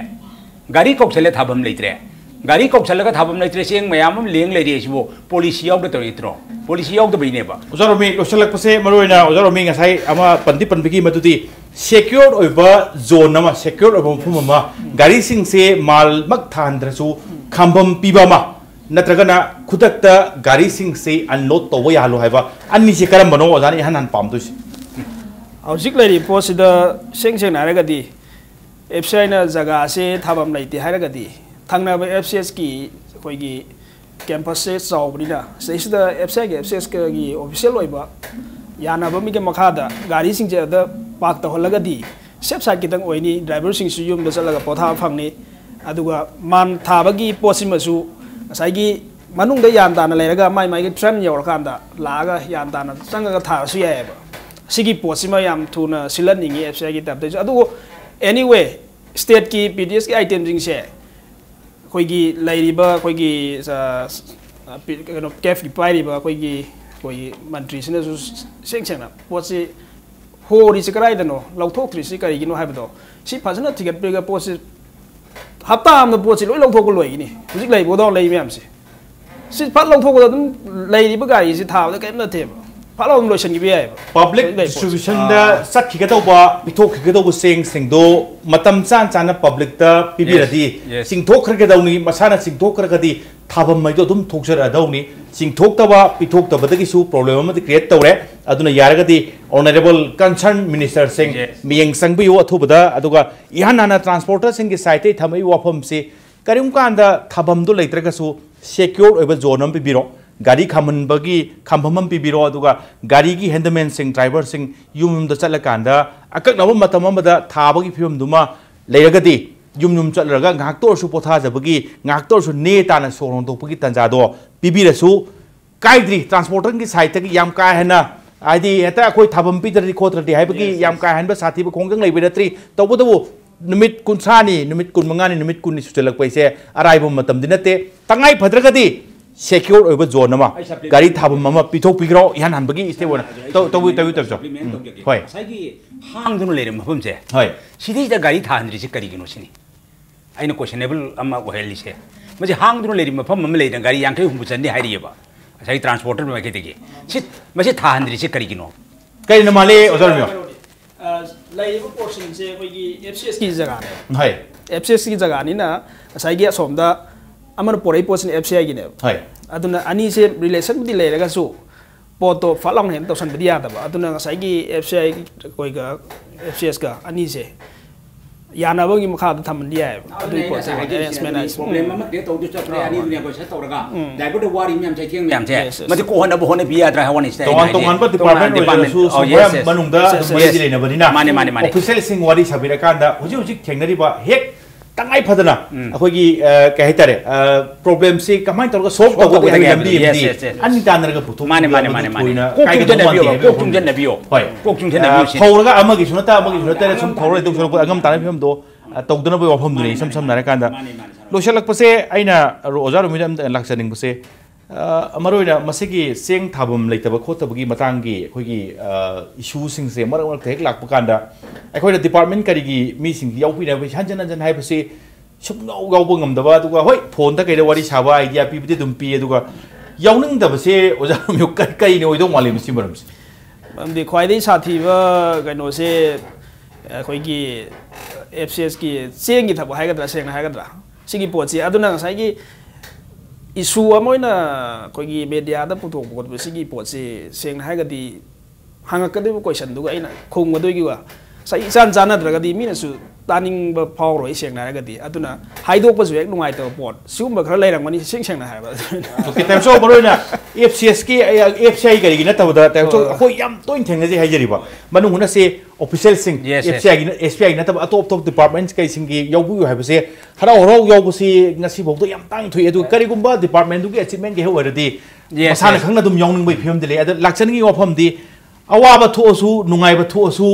ꯒꯥꯔꯤ ꯀꯧꯁꯜꯂꯦ, ꯊꯥꯐꯝ ꯂꯩꯇ꯭ꯔꯦ꯫ ꯒꯥꯔꯤ ꯀꯧꯁꯜꯂꯒ ꯊꯥꯐꯝ ꯂꯩꯇ꯭ꯔꯦ, ꯆꯦꯡ ꯃꯌꯥꯝ ꯑꯃ ꯂꯦꯡ ꯂꯩꯔꯦ꯫ ꯁꯤꯕꯨ policy ꯌꯥꯎꯗ ꯇꯧꯔꯤ ꯅꯠꯇ꯭ꯔꯣ? Policy ꯌꯥꯎꯗꯕꯩꯅꯦꯕ꯫ ꯑꯣꯖꯥ ꯔꯣꯃꯤ, ꯂꯣꯏꯁꯤꯜꯂꯛꯄꯁꯦ ꯃꯔꯨ ꯑꯣꯏꯅ ꯑꯣꯖꯥ ꯔꯣꯃꯤ ꯉꯁꯥꯏ ꯑꯃ ꯄꯟꯗꯤ ꯄꯟꯕꯒꯤ ꯃꯗꯨꯗꯤ secured ꯑꯣꯏꯕ zone ꯑꯃ, secured ꯑꯣꯏꯕ ꯃꯐꯝ ꯑꯃ, ꯒꯥꯔꯤꯁꯤꯡꯁꯦ ꯃꯥꯜꯃꯛ ꯊꯥꯍꯟꯗ꯭ꯔꯁꯨ ꯈꯥꯝꯐꯝ ꯄꯤꯕ ꯑꯃ, ꯅꯠꯇ꯭ꯔꯒꯅ ꯈꯨꯗꯛꯇ ꯒꯥꯔꯤꯁꯤꯡꯁꯦ unload ꯇꯧꯕ ꯌꯥꯍꯜꯂꯨ ꯍꯥꯏꯕ ꯑꯅꯤꯁꯦ ꯀꯔꯝꯕꯅꯣ ꯑꯣꯖꯥꯅ ꯏꯍꯥꯟ ꯍꯥꯟꯅ ꯄꯥꯝꯗꯣꯏꯁꯦ? ꯍꯧꯖꯤꯛ ꯂꯩꯔꯤꯕ ꯄꯣꯠꯁꯤꯗ ꯏꯁꯦꯡ ꯁꯦꯡꯅ ꯍꯥꯏꯔꯒꯗꯤ ꯑꯦꯐ ꯁꯤ ꯑꯥꯏꯅ ꯖꯒꯥꯁꯦ ꯊꯥꯐꯝ ꯂꯩꯇꯦ ꯍꯥꯏꯔꯒꯗꯤ ꯊꯪꯅꯕ ꯑꯦꯐ ꯁꯤ ꯑꯦꯁꯀꯤ ꯑꯩꯈꯣꯏꯒꯤ campusꯁꯦ ꯆꯥꯎꯕꯅꯤꯅ ꯁꯤꯗꯩꯁꯤꯗ ꯑꯦꯐ ꯁꯤ ꯑꯥꯏꯒꯤ ꯑꯦꯐ ꯁꯤ ꯑꯦꯁꯀꯤ official ꯑꯣꯏꯕ ꯌꯥꯅꯕ ꯑꯃꯒꯤ ꯃꯈꯥꯗ ꯒꯥꯔꯤꯁꯤꯡꯁꯦ ꯑꯗ park ꯇꯧꯍꯜꯂꯒꯗꯤ safe side ꯈꯤꯇꯪ ꯑꯣꯏꯅꯤ, driverꯁꯤꯡꯁꯨ ꯌꯨꯝꯗ ꯆꯠꯂꯒ ꯄꯣꯊꯥꯕ ꯐꯪꯅꯤ꯫ ꯑꯗꯨꯒ ꯃꯥꯟ ꯊꯥꯕꯒꯤ ꯄꯣꯠꯁꯤꯃꯁꯨ ꯉꯁꯥꯏꯒꯤ ꯃꯅꯨꯡꯗ ꯌꯥꯟ ꯇꯥꯅ ꯂꯩꯔꯒ ꯃꯥꯏ ꯃꯥꯏꯒꯤ turn ꯌꯧꯔꯀꯥꯟꯗ ꯂꯥꯛꯑꯒ ꯌꯥꯟ ꯇꯥꯅ ꯆꯪꯉꯒ ꯊꯥꯔꯁꯨ ꯌꯥꯏꯑꯕ꯫ ꯁꯤꯒꯤ ꯄꯣꯠꯁꯤꯃ ꯌꯥꯝ ꯊꯨꯅ ꯁꯤꯜꯍꯟꯅꯤꯡꯉꯤ ꯑꯦꯐ ꯁꯤ ꯑꯥꯏꯒꯤ ꯇꯥꯏꯞꯇꯁꯨ꯫ ꯑꯗꯨꯕꯨ anyway, stateꯀꯤ ꯄꯤ ꯗꯤ ꯑꯦꯁꯀꯤ itemꯁꯤꯡꯁꯦ ꯑꯩꯈꯣꯏꯒꯤ ꯂꯩꯔꯤꯕ ꯑꯩꯈꯣꯏꯒꯤ, ꯑ, ꯄꯤ-, ꯀꯩꯅꯣ, ꯀꯦꯐꯀꯤ ꯄꯥꯏꯔꯤꯕ ꯑꯩꯈꯣꯏꯒꯤ, ꯑꯩꯈꯣꯏꯒꯤ ꯃꯟꯇ꯭ꯔꯤꯁꯤꯅꯁꯨ ꯁꯦꯡ ꯁꯦꯡꯅ ꯄꯣꯠꯁꯤ ꯍꯣꯔꯤꯁꯤ ꯀꯗꯥꯏꯗꯅꯣ, ꯂꯧꯊꯣꯛꯇ꯭ꯔꯤꯁꯤ ꯀꯔꯤꯒꯤꯅꯣ ꯍꯥꯏꯕꯗꯣ ꯁꯤ ꯐꯖꯅ ꯊꯤꯒꯠꯄꯤꯔꯒ ꯄꯣꯠꯁꯤ ꯍꯞꯇꯥ ꯑꯃꯗ ꯄꯣꯠꯁꯤ ꯂꯣꯏ ꯂꯧꯊꯣꯛꯄ ꯂꯣꯏꯒꯅꯤ꯫ ꯍꯧꯖꯤꯛ ꯂꯩꯕ ꯒꯣꯗꯥꯎꯟ ꯂꯩ ꯃꯌꯥꯝꯁꯦ ꯁꯤ ꯐꯠ ꯂꯧꯊꯣꯛꯄꯗ ꯑꯗꯨꯝ ꯂꯩꯔꯤꯕ ꯒꯥꯔꯤꯁꯤ ꯊꯥꯕꯗ ꯀꯔꯤꯝ ꯅꯠꯇꯦꯕ, ꯐꯠ ꯂꯥꯎꯅ ꯂꯣꯏꯁꯤꯟꯈꯤꯕ ꯌꯥꯏꯑꯕ꯫ Public ꯍꯧꯖꯤꯛ ꯂꯩꯕ ꯄꯣꯠꯁꯦ꯫ Distributionꯗ ꯆꯠꯈꯤꯒꯗꯧꯕ, ꯄꯤꯊꯣꯛꯈꯤꯒꯗꯧꯕ ꯆꯦꯡꯁꯤꯡꯗꯣ ꯃꯇꯝ ꯆꯥꯅ ꯆꯥꯅ publicꯇ ꯄꯤꯕꯤꯔꯗꯤ, Yes, yes. ꯆꯤꯡꯊꯣꯛꯈ꯭ꯔꯒꯗꯧꯅꯤ꯫ ꯃꯁꯥꯅ ꯆꯤꯡꯊꯣꯛꯈ꯭ꯔꯒꯗꯤ ꯊꯥꯐꯝ ꯍꯥꯏꯗꯣ ꯑꯗꯨꯝ ꯊꯣꯛꯆꯔꯛꯑꯗꯧꯅꯤ꯫ ꯆꯤꯡꯊꯣꯛꯇꯕ ꯄꯤꯊꯣꯛꯇꯕꯗꯒꯤꯁꯨ problem ꯑꯃꯗꯤ create ꯇꯧꯔꯦ꯫ ꯑꯗꯨꯅ ꯌꯥꯔꯒꯗꯤ honourable concerned ministerꯁꯤꯡ Yes. ꯃꯤꯠꯌꯦꯡ ꯆꯪꯕꯤꯌꯨ ꯑꯊꯨꯕꯗ꯫ ꯑꯗꯨꯒ ꯏꯍꯥꯟ ꯍꯥꯟꯅ transporterꯁꯤꯡꯒꯤ sideꯇꯒꯤ ꯊꯝꯃꯛꯏꯕ ꯋꯥꯐꯝꯁꯤ, ꯀꯔꯤꯒꯨꯝꯕ ꯀꯥꯟꯗ ꯊꯥꯐꯝꯗꯨ ꯂꯩꯇ꯭ꯔꯒꯁꯨ secured ꯑꯣꯏꯕ zone ꯑꯃ ꯄꯤꯕꯤꯔꯣ, ꯒꯥꯔꯤ ꯈꯥꯝꯍꯟꯕꯒꯤ ꯈꯥꯝꯐꯝ ꯑꯃ ꯄꯤꯕꯤꯔꯣ꯫ ꯑꯗꯨꯒ ꯒꯥꯔꯤꯒꯤ handymanꯁꯤꯡ, driverꯁꯤꯡ ꯌꯨꯝ ꯌꯨꯝꯗ ꯆꯠꯂꯀꯥꯟꯗ ꯑꯀꯛꯅꯕ ꯃꯇꯝ ꯑꯃꯗ ꯊꯥꯕꯒꯤ ꯐꯤꯕꯝꯗꯨꯃ ꯂꯩꯔꯒꯗꯤ, ꯌꯨꯝ ꯌꯨꯝ ꯆꯠꯂꯒ ꯉꯥꯏꯍꯥꯛꯇ ꯑꯣꯏꯔꯁꯨ ꯄꯣꯊꯥꯖꯕꯒꯤ, ꯉꯥꯏꯍꯥꯛꯇ ꯑꯣꯏꯔꯁꯨ ꯅꯦ ꯇꯥꯅ ꯁꯣꯔ ꯍꯣꯟꯗꯣꯛꯄꯒꯤ ꯇꯥꯟꯖꯥꯗꯣ ꯄꯤꯕꯤꯔꯁꯨ ꯀꯥꯏꯗ꯭ꯔꯤ꯫ Transporterꯒꯤ sideꯇꯒꯤ ꯌꯥꯝ ꯀꯥ ꯍꯦꯟꯅ, ꯍꯥꯏꯗꯤ, ꯍꯦꯛꯇ ꯑꯩꯈꯣꯏ ꯊꯥꯐꯝ ꯄꯤꯗ꯭ꯔꯗꯤ ꯈꯣꯠꯇ꯭ꯔꯗꯤ ꯍꯥꯏꯕꯒꯤ Yes, ꯌꯥꯝ yes. ꯀꯥ ꯍꯦꯟꯕ ꯁꯥꯊꯤꯕ ꯈꯣꯡꯖꯪ ꯂꯩꯕ ꯅꯠꯇ꯭ꯔꯤ꯫ ꯇꯧꯕꯇꯕꯨ ꯅꯨꯃꯤꯠ ꯀꯨꯟꯊ꯭ꯔꯥꯅꯤ, ꯅꯨꯃꯤꯠ ꯀꯨꯟꯃꯉꯥꯅꯤ, ꯅꯨꯃꯤꯠ ꯀꯨꯟꯅꯤ ꯁꯨꯖꯜꯂꯛꯄ ꯍꯥꯏꯁꯦ ꯑꯔꯥꯏꯕ ꯃꯇꯝꯗꯤ ꯅꯠꯇꯦ꯫ ꯇꯉꯥꯏ ꯐꯗ꯭ꯔꯒꯗꯤ secured ꯑꯣꯏꯕ zone ꯑꯃ, ꯑꯩ supplement ꯒꯥꯔꯤ ꯊꯥꯐꯝ ꯑꯃ ꯄꯤꯊꯣꯛꯄꯤꯈ꯭ꯔꯣ, ꯏꯍꯥꯟ ꯍꯥꯟꯕꯒꯤ step ꯑꯣꯏꯅ꯫ ꯇꯧ-, ꯇꯧꯕꯤꯌꯨ, ꯇꯧꯕꯤꯌꯨ, ꯇꯧꯕꯤꯌꯨ꯫ Supplement ꯎꯝ, ꯇꯧꯖꯒꯦ꯫ ꯍꯣꯏ꯫ ꯉꯁꯥꯏꯒꯤ ꯍꯥꯡꯗꯨꯅ ꯂꯩꯔꯤꯕ ꯃꯐꯝꯁꯦ, ꯍꯣꯏ꯫ ꯁꯤꯗꯩꯁꯤꯗ ꯒꯥꯔꯤ ꯊꯥꯍꯟꯗ꯭ꯔꯤꯁꯦ ꯀꯔꯤꯒꯤꯅꯣ ꯁꯤꯅꯤ ꯑꯩꯅ questionable ꯑꯃ ꯑꯣꯏꯍꯜꯂꯤꯁꯦ꯫ ꯃꯁꯤ ꯍꯥꯡꯗꯨꯅ ꯂꯩꯔꯤꯕ ꯃꯐꯝ ꯑꯃ ꯂꯩꯗꯅ ꯒꯥꯔꯤ ꯌꯥꯡꯈꯩ ꯍꯨꯝꯐꯨ ꯆꯟꯅꯤ ꯍꯥꯏꯔꯤꯑꯕ ꯉꯁꯥꯏꯒꯤ transporter ꯃꯥꯏꯀꯩꯗꯒꯤ꯫ ꯁꯤ, ꯃꯁꯤ ꯊꯥꯍꯟꯗ꯭ꯔꯤꯁꯦ ꯀꯔꯤꯒꯤꯅꯣ? ꯀꯔꯤꯅ ꯃꯥꯜꯂꯤ, ꯑꯣꯖꯥ ꯔꯣꯃꯤꯌꯣ? ꯑ, ꯂꯩꯔꯤꯕ portionꯁꯦ ꯑꯩꯈꯣꯏꯒꯤ F C Sꯀꯤ ꯖꯒꯥꯅꯦꯕ꯫ ꯍꯣꯏ꯫ F C Sꯀꯤ ꯖꯒꯥꯅꯤꯅ ꯉꯁꯥꯏꯒꯤ ꯑꯁꯣꯝꯗ ꯑꯃꯅ ꯄꯣꯔꯛꯏ ꯄꯣꯠꯁꯤꯅ F C Iꯒꯤꯅꯦꯕ꯫ ꯍꯣꯏ꯫ ꯑꯗꯨꯅ ꯑꯅꯤꯁꯦ relationꯕꯨꯗꯤ ꯂꯩꯔꯒꯁꯨ ꯄꯣꯠꯇꯣ ꯐꯠ ꯂꯥꯎꯅ ꯍꯦꯟꯅ ꯇꯧꯁꯟꯕꯗꯤ ꯌꯥꯗꯕ꯫ ꯑꯗꯨꯅ ꯉꯁꯥꯏꯒꯤ F C I ꯑꯩꯈꯣꯏꯒ F C Sꯀ ꯑꯅꯤꯁꯦ ꯌꯥꯅꯕꯒꯤ ꯃꯈꯥꯗ ꯊꯝꯍꯟꯕ ꯌꯥꯏꯑꯕ꯫ ꯑꯗꯨꯒꯤ ꯑꯗꯨꯅꯦ ꯑꯩꯅ ꯄꯣꯠꯇꯣ ꯉꯁꯥꯏ ꯍꯥꯏꯗꯣꯏꯁꯦ꯫ Arrangementꯅ ꯑꯗꯨꯅꯤ, problem ꯑꯃ create ꯇꯧꯗꯣꯏ ꯆꯠꯇ꯭ꯔꯦ, ꯑꯥ, ꯑꯅꯤꯗꯨꯅꯦ ꯑꯩꯈꯣꯏ ꯁꯠ ꯇꯧꯔꯒ ꯎꯝ꯫ Driverꯗ ꯋꯥꯔꯤ ꯃꯌꯥꯝ, ꯆꯩꯊꯦꯡ ꯃꯌꯥꯝꯁꯦ, Yes, yes. ꯃꯁꯤ ꯀꯣꯛꯍꯟꯅꯕ ꯍꯣꯠꯅꯕꯤ ꯌꯥꯗ꯭ꯔꯥ ꯍꯥꯏꯕ ꯋꯥꯅꯤ ꯁꯤꯗ ꯑꯩꯅ ꯇꯣꯉꯥꯟ ꯍꯥꯏꯗꯤ꯫ ꯇꯣꯉꯥꯟꯕ department ꯇꯣꯉꯥꯟ ꯑꯣꯏꯔꯁꯨ department, ꯑꯣ, ꯁꯨꯝ yes, yes. ꯃꯅꯨꯡꯗ Yes, ꯑꯗꯨꯝ yes. ꯃꯔꯤ ꯂꯩꯅꯕꯅꯤꯅ ꯃꯥꯅꯦ, ꯃꯥꯅꯦ, ꯃꯥꯅꯦ꯫ Officialꯁꯤꯡ ꯋꯥꯔꯤ ꯁꯥꯕꯤꯔꯀꯥꯟꯗ ꯍꯧꯖꯤꯛ ꯍꯧꯖꯤꯛ ꯊꯦꯡꯅꯔꯤꯕ ꯍꯦꯛ ꯇꯉꯥꯏ ꯐꯗꯅ ꯎꯝ꯫ ꯑꯩꯈꯣꯏꯒꯤ, ꯑ, ꯀꯩ ꯍꯥꯏꯇꯥꯔꯦ, ꯑ, problemꯁꯤ ꯀꯃꯥꯏꯅ ꯇꯧꯔꯒ solve Solve ꯇꯧꯒꯗꯒꯦ ꯇꯧꯒꯗꯒꯦ ꯍꯥꯏꯕꯒꯤ ꯂꯝꯕꯤ ꯍꯥꯏꯕꯗꯣ꯫ ꯑꯃꯗꯤ Yes, yes, yes. ꯑꯅꯤ ꯇꯥꯟꯅꯔꯒ ꯄꯨꯊꯣꯛꯄ ꯃꯥꯅꯦ, ꯃꯥꯅꯦ, ꯑꯃꯗꯤ ꯃꯥꯅꯦ, ꯃꯥꯅꯦ꯫ ꯊꯣꯏꯅ ꯀꯣꯛ ꯀꯥꯏꯒꯗꯧꯕ ꯆꯨꯡꯁꯤꯟꯅꯕꯤꯌꯣ, ꯃꯥꯟꯗꯦ ꯍꯥꯏꯕꯒꯤ ꯀꯣꯛ ꯋꯥꯐꯝꯅꯦꯕ꯫ ꯆꯨꯡꯁꯤꯟꯅꯕꯤꯌꯣ꯫ ꯍꯣꯏ꯫ ꯀꯣꯛ ꯆꯨꯡꯁꯤꯟꯅꯕꯤꯌꯣ ꯑ, ꯁꯤꯅꯤ꯫ ꯐꯧꯔꯒ ꯑꯃꯒꯤꯁꯨ ꯅꯠꯇ ꯑꯃꯒꯤꯁꯨ ꯅꯠꯇꯅ ꯁꯨꯝ ꯐꯧꯔ ꯂꯩꯗꯧ ꯁꯔꯨꯛꯄꯨꯗꯤ ꯑꯉꯝ ꯇꯥꯟꯅꯕꯒꯤ ꯐꯤꯕꯝꯗꯣ, ꯑ, ꯇꯧꯗꯅꯕꯒꯤ ꯋꯥꯐꯝꯗꯨꯅꯤ, ꯃꯥꯅꯦ, ꯏꯁꯝ ꯃꯥꯅꯦ, ꯁꯝꯅ ꯍꯥꯏꯔꯀꯥꯟꯗ꯫ ꯃꯥꯅꯦ, ꯃꯥꯅꯦ, ꯁꯥꯔ꯫ ꯂꯣꯏꯁꯤꯜꯂꯛꯄꯁꯦ ꯑꯩꯅ ꯔꯣ-, ꯑꯣꯖꯥ ꯔꯣꯃꯤꯗ ꯑꯝꯇ ꯂꯥꯛꯆꯅꯤꯡꯕꯁꯦ, ꯑ, ꯃꯔꯨꯑꯣꯏꯅ ꯃꯁꯤꯒꯤ ꯆꯦꯡ ꯊꯥꯐꯝ ꯂꯩꯇꯕ ꯈꯣꯠꯇꯕꯒꯤ ꯃꯇꯥꯡꯒꯤ ꯑꯩꯈꯣꯏꯒꯤ, ꯑ, issueꯁꯤꯡꯁꯦ ꯃꯔꯛ ꯃꯔꯛꯇ ꯍꯦꯛ ꯂꯥꯛꯄ ꯀꯥꯟꯗ ꯑꯩꯈꯣꯏꯅ department ꯀꯔꯤꯒꯤ ꯃꯤꯁꯤꯡ ꯌꯥꯎꯕꯤꯅꯕ ꯍꯟꯖꯟ ꯍꯟꯖꯟ ꯍꯥꯏꯕꯁꯤ ꯁꯨꯡꯌꯥꯎ ꯌꯥꯎꯕ ꯉꯝꯗꯕ, ꯑꯗꯨꯒ ꯍꯣꯏ, phoneꯗ ꯀꯩꯗ ꯋꯥꯔꯤ ꯁꯥꯕ, idea ꯄꯤꯕꯗꯤ ꯑꯗꯨꯝ ꯄꯤ, ꯑꯗꯨꯒ ꯌꯥꯎꯅꯤꯡꯗꯕꯁꯦ ꯑꯣꯖꯥ ꯔꯣꯃꯤꯌꯣ ꯀ-, ꯀꯔꯤꯅ ꯑꯣꯏꯗꯧ ꯃꯥꯜꯂꯤ ꯃꯁꯤ ꯃꯔꯝꯁꯦ? ꯃꯔꯝꯗꯤ ꯈ꯭ꯋꯥꯏꯗꯒꯤ ꯁꯥꯊꯤꯕ ꯀꯩꯅꯣꯁꯦ ꯑꯩꯈꯣꯏꯒꯤ F C Sꯀꯤ ꯆꯦꯡꯒꯤ ꯊꯕꯛ ꯍꯥꯏꯒꯗ꯭ꯔꯥ, ꯁꯦꯡꯅ ꯍꯥꯏꯒꯗ꯭ꯔꯥ, ꯁꯤꯒꯤ ꯄꯣꯠꯁꯤ꯫ ꯑꯗꯨꯅ ꯉꯁꯥꯏꯒꯤ ꯏꯁꯨ ꯑꯃ ꯑꯣꯏꯅ ꯑꯩꯈꯣꯏꯒꯤ ꯃꯦꯗꯤꯌꯥꯗ ꯄꯨꯊꯣꯛꯄ ꯈꯣꯠꯄ ꯁꯤꯒꯤ ꯄꯣꯠꯁꯤ ꯁꯦꯡꯅ ꯍꯥꯏꯔꯒꯗꯤ ꯍꯪꯉꯛꯀꯗꯣꯏꯕ ꯀꯣꯏꯁꯟꯗꯨꯒ ꯑꯩꯅ ꯈꯨꯝꯒꯗꯣꯏꯒꯤꯒ ꯆꯍꯤ ꯏꯆꯥꯟ ꯆꯥꯟꯅꯗ꯭ꯔꯒꯗꯤ ꯃꯤꯅꯁꯨ ꯇꯥꯅꯤꯡꯕ ꯐꯥꯎꯔꯣꯏ ꯁꯦꯡꯅ ꯍꯥꯏꯔꯒꯗꯤ꯫ ꯑꯗꯨꯅ ꯍꯥꯏꯗꯣꯛꯄꯁꯨ ꯍꯦꯛ ꯅꯨꯡꯉꯥꯏꯇꯕ ꯄꯣꯠ ꯁꯤꯒꯨꯝꯕ ꯈꯔ ꯂꯩꯔꯝꯒꯅꯤ ꯁꯦꯡ ꯁꯦꯡꯅ ꯍꯥꯏꯔꯕꯗ꯫ ꯑꯣꯀꯦ, ꯇꯥꯏꯝꯁ ꯑꯣꯐ ꯃꯔꯨ ꯑꯣꯏꯅ F C ꯑꯦꯁꯀꯤ F C I ꯀꯔꯤꯒꯤ ꯅꯠꯇꯕꯗ ꯇꯥꯏꯝꯁ ꯑꯣꯐ ꯑꯩꯈꯣꯏ ꯌꯥꯝ ꯇꯣꯏꯅ ꯊꯦꯡꯅꯖꯩ ꯍꯥꯏꯖꯔꯤꯕ ꯃꯅꯨꯡ ꯍꯨꯠꯅꯁꯦ ꯑꯣꯐꯤꯁꯤꯌꯦꯜꯁꯤꯡ ꯑꯦꯐ ꯁꯤ ꯑꯥꯏꯒꯤ ꯑꯦꯐ ꯁꯤ ꯑꯥꯏꯒꯤ ꯅꯠꯇꯕ ꯑꯇꯣꯞ ꯑꯇꯣꯞ ꯗꯤꯄꯥꯔꯠꯃꯦꯟꯠꯁ ꯀꯩꯁꯤꯡꯒꯤ ꯌꯥꯎꯕꯤꯌꯨ ꯍꯥꯏꯕꯁꯦ ꯍꯔꯥꯎ ꯍꯔꯥꯎ ꯌꯥꯎꯕꯁꯤ ꯉꯁꯤꯐꯥꯎꯗ ꯌꯥꯝ ꯇꯥꯡ ꯊꯣꯛꯑꯦ꯫ ꯑꯗꯨꯒ ꯀꯔꯤꯒꯨꯝꯕ ꯗꯤꯄꯥꯔꯠꯃꯦꯟꯗꯨꯒꯤ ꯑꯦꯆꯤꯞꯃꯦꯟꯒꯤ ꯍꯦꯛ ꯑꯣꯏꯔꯗꯤ ꯃꯁꯥꯅ ꯈꯪꯅ ꯑꯗꯨꯝ ꯌꯥꯎꯅꯤꯡꯕꯒꯤ ꯐꯤꯕꯝꯗ ꯂꯩ꯫ ꯑꯗ ꯂꯥꯛꯆꯅꯤꯡꯉꯤ ꯋꯥꯐꯝꯗꯤ ꯑꯋꯥꯕ ꯊꯣꯛꯑꯁꯨ ꯅꯨꯡꯉꯥꯏꯕ ꯊꯣꯛꯑꯁꯨ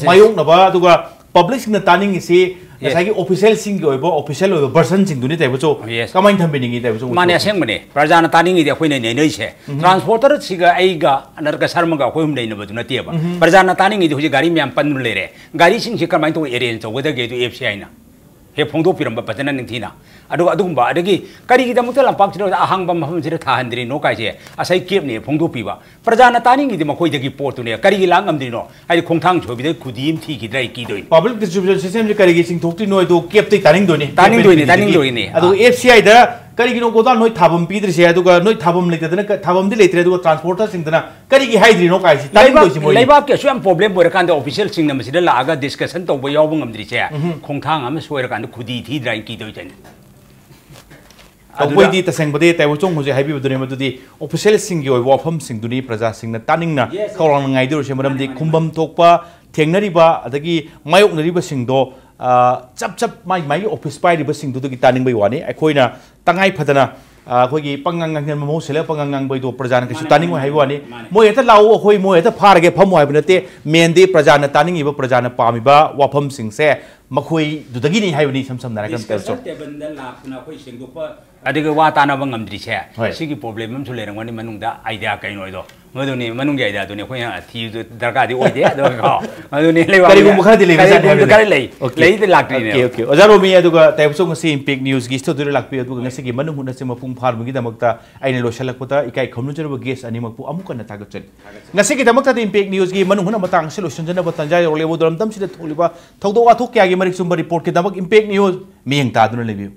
ꯃꯥꯌꯣꯛꯅꯕ, ꯑꯗꯨꯒ ꯄꯕ꯭ꯂꯤꯛꯁꯤꯡꯅ ꯇꯥꯅꯤꯡꯉꯤꯁꯤ ꯉꯁꯥꯏꯒꯤ ꯑꯣꯐꯤꯁꯤꯌꯦꯜꯁꯤꯡꯒꯤ ꯑꯣꯏꯕ ꯑꯣꯐꯤꯁꯤꯌꯦꯜ ꯑꯣꯏꯕ ꯚꯔꯁꯟꯁꯤꯡꯗꯨꯅꯤ ꯇꯥꯏꯕꯆꯧ꯫ ꯀꯃꯥꯏꯅ ꯊꯝꯕꯤꯅꯤꯡꯉꯤ ꯇꯥꯏꯕꯆꯧ? ꯃꯥꯅꯦ, ꯑꯁꯦꯡꯕꯅꯦ꯫ ꯄ꯭ꯔꯖꯥꯅ ꯇꯥꯅꯤꯡꯉꯤꯗꯤ ꯑꯩꯈꯣꯏꯅ ꯅꯩꯅꯔꯤꯁꯦ꯫ ꯇ꯭ꯔꯥꯟꯁꯄꯣꯔꯇꯔꯁꯤꯒ ꯑꯩꯒ ꯑꯅꯔꯀ ꯁꯔꯃꯒ ꯑꯩꯈꯣꯏ ꯑꯍꯨꯝ ꯅꯩꯅꯕꯗꯨ ꯅꯠꯇꯦꯕ꯫ ꯄ꯭ꯔꯖꯥꯅ ꯇꯥꯅꯤꯡꯉꯤꯗꯤ ꯍꯧꯖꯤꯛ ꯒꯥꯔꯤ ꯃꯌꯥꯝ ꯄꯟꯗꯨꯅ ꯂꯩꯔꯦ, ꯒꯥꯔꯤꯁꯤꯡꯁꯦ ꯀꯃꯥꯏꯅ ꯇꯧꯕ ꯑꯦꯔꯦꯟꯖ ꯇꯧꯒꯗꯒꯦ ꯑꯗꯨ ꯑꯦꯐ ꯁꯤ ꯑꯥꯏꯅ ꯍꯦꯛ ꯐꯣꯡꯗꯣꯛꯄꯤꯔꯝꯕ ꯐꯖꯅ ꯅꯤꯡꯊꯤꯅ꯫ ꯑꯗꯨꯒ ꯑꯗꯨꯒꯨꯝꯕ ꯑꯗꯒꯤ ꯀꯔꯤꯒꯤꯗꯃꯛꯇ ꯂꯝꯄꯥꯛꯁꯤꯗ ꯑꯍꯥꯡꯕ ꯃꯐꯝꯁꯤꯗ ꯊꯥꯍꯟꯗ꯭ꯔꯤꯅꯣ ꯀꯥꯏꯁꯦ ꯉꯁꯥꯏ ꯀꯦꯞꯅ ꯍꯦꯛ ꯐꯣꯡꯗꯣꯛꯄꯤꯕ꯫ ꯄ꯭ꯔꯖꯥꯅ ꯇꯥꯅꯤꯡꯉꯤꯗꯤ ꯃꯈꯣꯏꯗꯒꯤ ꯄꯣꯠꯇꯨꯅꯦ꯫ ꯀꯔꯤꯒꯤ ꯂꯥꯛ ꯉꯝꯗ꯭ꯔꯤꯅꯣ? ꯍꯥꯏꯗꯤ ꯈꯣꯡꯊꯥꯡ ꯁꯣꯏꯕꯗ ꯈꯨꯗꯤ ꯑꯃ ꯊꯤꯈꯤꯗ꯭ꯔꯥ ꯑꯩ ꯀꯤꯗꯣꯏꯅꯤ꯫ ꯄꯕ꯭ꯂꯤꯛ ꯗꯤꯁꯇ꯭ꯔꯤꯕ꯭ꯌꯨꯁꯟ ꯁꯤꯁꯇꯦꯝꯁꯦ ꯀꯔꯤꯒꯤ ꯆꯤꯡꯊꯣꯛꯇ꯭ꯔꯤꯅꯣ ꯍꯥꯏꯗꯣ ꯀꯦꯞꯇꯩ ꯇꯥꯅꯤꯡꯗꯣꯏꯅꯤ꯫ ꯇꯥꯅꯤꯡꯗꯣꯏꯅꯤ, ꯇꯥꯅꯤꯡꯗꯣꯏꯅꯤ꯫ ꯑꯗꯨꯒ ꯑꯦꯐ ꯁꯤ ꯑꯥꯏꯗ ꯀꯔꯤꯒꯤꯅꯣ ꯒꯣꯗꯥꯎꯟ ꯅꯣꯏ ꯊꯥꯐꯝ ꯄꯤꯗ꯭ꯔꯤꯁꯦ? ꯑꯗꯨꯒ ꯅꯣꯏ ꯊꯥꯐꯝ ꯂꯩꯇꯗꯅ ꯊꯥꯐꯝꯗꯤ ꯂꯩꯇ꯭ꯔꯦ, ꯑꯗꯨꯒ ꯇ꯭ꯔꯥꯟꯁꯄꯣꯔꯇꯔꯁꯤꯡꯗꯅ ꯀꯔꯤꯒꯤ ꯍꯥꯏꯗ꯭ꯔꯤꯅꯣ ꯀꯥꯏꯁꯤ ꯇꯥꯅꯤꯡꯗꯣꯏꯁꯤ ꯃꯣꯏꯅꯤ꯫ ꯂꯩꯕꯥꯛꯀꯤ ꯑꯁꯨꯛ ꯌꯥꯝ ꯄ꯭ꯔꯣꯕ꯭ꯂꯦꯝ ꯑꯣꯏꯔꯀꯥꯟꯗ ꯑꯣꯐꯤꯁꯤꯌꯦꯜꯁꯤꯡꯅ ꯃꯁꯤꯗ ꯂꯥꯛꯑꯒ ꯗꯤꯁꯀꯁꯟ ꯇꯧꯕ ꯌꯥꯎꯕ ꯉꯝꯗ꯭ꯔꯤꯁꯦ ꯈꯣꯡꯊꯥꯡ ꯑꯃ ꯁꯣꯏꯔꯀꯥꯟꯗ ꯈꯨꯗꯤ ꯊꯤꯗ꯭ꯔꯥ ꯍꯥꯏꯅ ꯀꯤꯗꯣꯏꯁꯦ꯫ ꯇꯧꯕꯩꯗꯤ ꯇꯁꯦꯡꯕꯗꯤ ꯇꯥꯏꯕꯪꯆꯧ ꯍꯧꯖꯤꯛ ꯍꯥꯏꯕꯤꯕꯗꯨꯅꯤ, ꯃꯗꯨꯗꯤ ꯑꯣꯐꯤꯁꯤꯌꯦꯜꯁꯤꯡꯒꯤ ꯑꯣꯏꯕ ꯋꯥꯐꯝꯁꯤꯡꯗꯨꯅꯤ ꯄ꯭ꯔꯖꯥꯁꯤꯡꯅ ꯇꯥꯅꯤꯡꯅ ꯈꯧꯔꯥꯡꯅ ꯉꯥꯏꯗꯧꯔꯤꯁꯦ꯫ ꯃꯔꯝꯗꯤ ꯈꯨꯝꯐꯝ ꯊꯣꯛꯄ ꯊꯦꯡꯅꯔꯤꯕ ꯑꯗꯒꯤ ꯃꯥꯌꯣꯛꯅꯔꯤꯕꯁꯤꯡꯗꯣ ꯆꯞ ꯆꯞ ꯃꯥꯒꯤ ꯃꯥꯒꯤ ꯑꯣꯐꯤꯁ ꯄꯥꯏꯔꯤꯕꯁꯤꯡꯗꯨꯗꯒꯤ ꯇꯥꯅꯤꯡꯕꯒꯤ ꯋꯥꯅꯤ꯫ ꯑꯩꯈꯣꯏꯅ ꯇꯉꯥꯏ ꯐꯗꯅ ꯑꯩꯈꯣꯏꯒꯤ ꯄꯪꯉꯥꯡ ꯉꯥꯡꯁꯤꯟꯕ ꯃꯍꯨꯠ ꯁꯤꯜꯂꯒ ꯄꯪꯉꯥꯡ ꯉꯥꯡꯕꯩꯗꯣ ꯄ꯭ꯔꯖꯥꯅ ꯀꯩꯁꯨ ꯇꯥꯅꯤꯡꯉꯣꯏ ꯍꯥꯏꯕ ꯋꯥꯅꯤ꯫ ꯃꯣꯏ ꯍꯦꯛꯇ ꯂꯥꯛꯑꯣ, ꯑꯩꯈꯣꯏ ꯃꯣꯏ ꯍꯦꯛꯇ ꯐꯥꯔꯒꯦ ꯐꯝꯃꯣ ꯍꯥꯏꯕ ꯅꯠꯇꯦ꯫ ꯃꯦꯟꯗꯤ ꯄ꯭ꯔꯖꯥꯅ ꯇꯥꯅꯤꯡꯉꯤꯕ, ꯄ꯭ꯔꯖꯥꯅ ꯄꯥꯝꯃꯤꯕ ꯋꯥꯐꯝꯁꯤꯡꯁꯦ ꯃꯈꯣꯏꯗꯨꯗꯒꯤꯅꯤ ꯍꯥꯏꯕꯅꯤ꯫ ꯏꯁꯝ ꯁꯝꯅ ꯍꯥꯏꯔꯀꯥꯟꯗ ꯗꯤꯁꯀꯁꯟ ꯇꯦꯕꯜꯗ ꯂꯥꯛꯇꯅ ꯑꯩꯈꯣꯏ ꯁꯦꯡꯗꯣꯛꯄ ꯑꯗꯨꯒ ꯋꯥ ꯇꯥꯅꯕ ꯉꯝꯗ꯭ꯔꯤꯁꯦ ꯍꯣꯏ꯫ ꯁꯤꯒꯤ ꯄ꯭ꯔꯣꯕ꯭ꯂꯦꯝ ꯑꯃꯁꯨ ꯂꯩꯔꯝꯒꯅꯤ ꯃꯅꯨꯡꯗ ꯑꯥꯏꯗꯤꯌꯥ ꯀꯩꯅꯣꯗꯣ꯫ ꯃꯗꯨꯅꯤ ꯃꯅꯨꯡꯒꯤ ꯑꯥꯏꯗꯤꯌꯥꯗꯨꯅꯤ ꯑꯩꯈꯣꯏꯅ ꯊꯤꯕꯗꯨ ꯗꯔꯀꯥꯔꯗꯤ ꯑꯣꯏꯗꯦ꯫ ꯑꯗꯨꯒ ꯀꯣ, ꯃꯗꯨꯅꯤ ꯂꯩꯕꯥꯛ ꯀꯔꯤꯒꯨꯝꯕ ꯈꯔꯗꯤ ꯂꯩꯕꯖꯥꯠꯅꯤ ꯀꯔꯤꯒꯨꯝꯕ ꯍꯥꯏꯕꯗꯨꯅꯤ꯫ ꯈꯔ ꯂꯩ꯫ ꯑꯣꯀꯦ꯫ ꯂꯩꯗꯤ ꯂꯥꯛꯇ꯭ꯔꯤꯅꯦ꯫ Okay, okay. ꯑꯣꯖꯥ ꯔꯣꯃꯤ, ꯑꯗꯨꯒ ꯇꯥꯏꯕꯆꯧ ꯉꯁꯤ ꯏꯝꯄꯦꯛ ꯅ꯭ꯌꯨꯁꯀꯤ ꯁ꯭ꯇꯨꯗꯤꯑꯣꯗ ꯂꯥꯛꯄꯤꯌꯨ, ꯑꯗꯨꯒ ꯉꯁꯤꯒꯤ ꯃꯅꯨꯡ ꯍꯨꯠꯅꯁꯦ ꯃꯄꯨꯡ ꯐꯥꯍꯟꯕꯒꯤꯗꯃꯛꯇ ꯑꯩꯅ ꯂꯣꯏꯁꯤꯜꯂꯛꯄꯗ ꯏꯀꯥꯏ ꯈꯨꯝꯅꯖꯔꯕ ꯒꯦꯁ ꯑꯅꯤꯃꯛꯄꯨ ꯑꯃꯨꯛ ꯍꯟꯅ ꯊꯥꯒꯠꯆꯔꯤ꯫ ꯉꯁꯤꯒꯤꯗꯃꯛꯇꯗꯤ ꯏꯝꯄꯦꯛ ꯅ꯭ꯌꯨꯁꯀꯤ ꯃꯅꯨꯡ ꯍꯨꯠꯅ ꯃꯇꯥꯡ ꯑꯁꯤ ꯂꯣꯏꯁꯤꯟꯖꯅꯕ ꯇꯥꯟꯖꯥ ꯌꯧꯔꯛꯂꯦ꯫ ꯑꯗꯨ ꯂꯝꯗꯝꯁꯤꯗ ꯊꯣꯛꯂꯤꯕ ꯊꯧꯗꯣꯛ ꯋꯥꯊꯣꯛ ꯀꯌꯥꯒꯤ ꯃꯔꯤꯛ ꯆꯨꯝꯕ ꯔꯤꯄꯣꯔꯠꯀꯤꯗꯃꯛ ꯏꯝꯄꯦꯛ ꯅ꯭ꯌꯨꯁ ꯃꯤꯠꯌꯦꯡ ꯇꯥꯗꯨꯅ ꯂꯩꯕꯤꯌꯨ꯫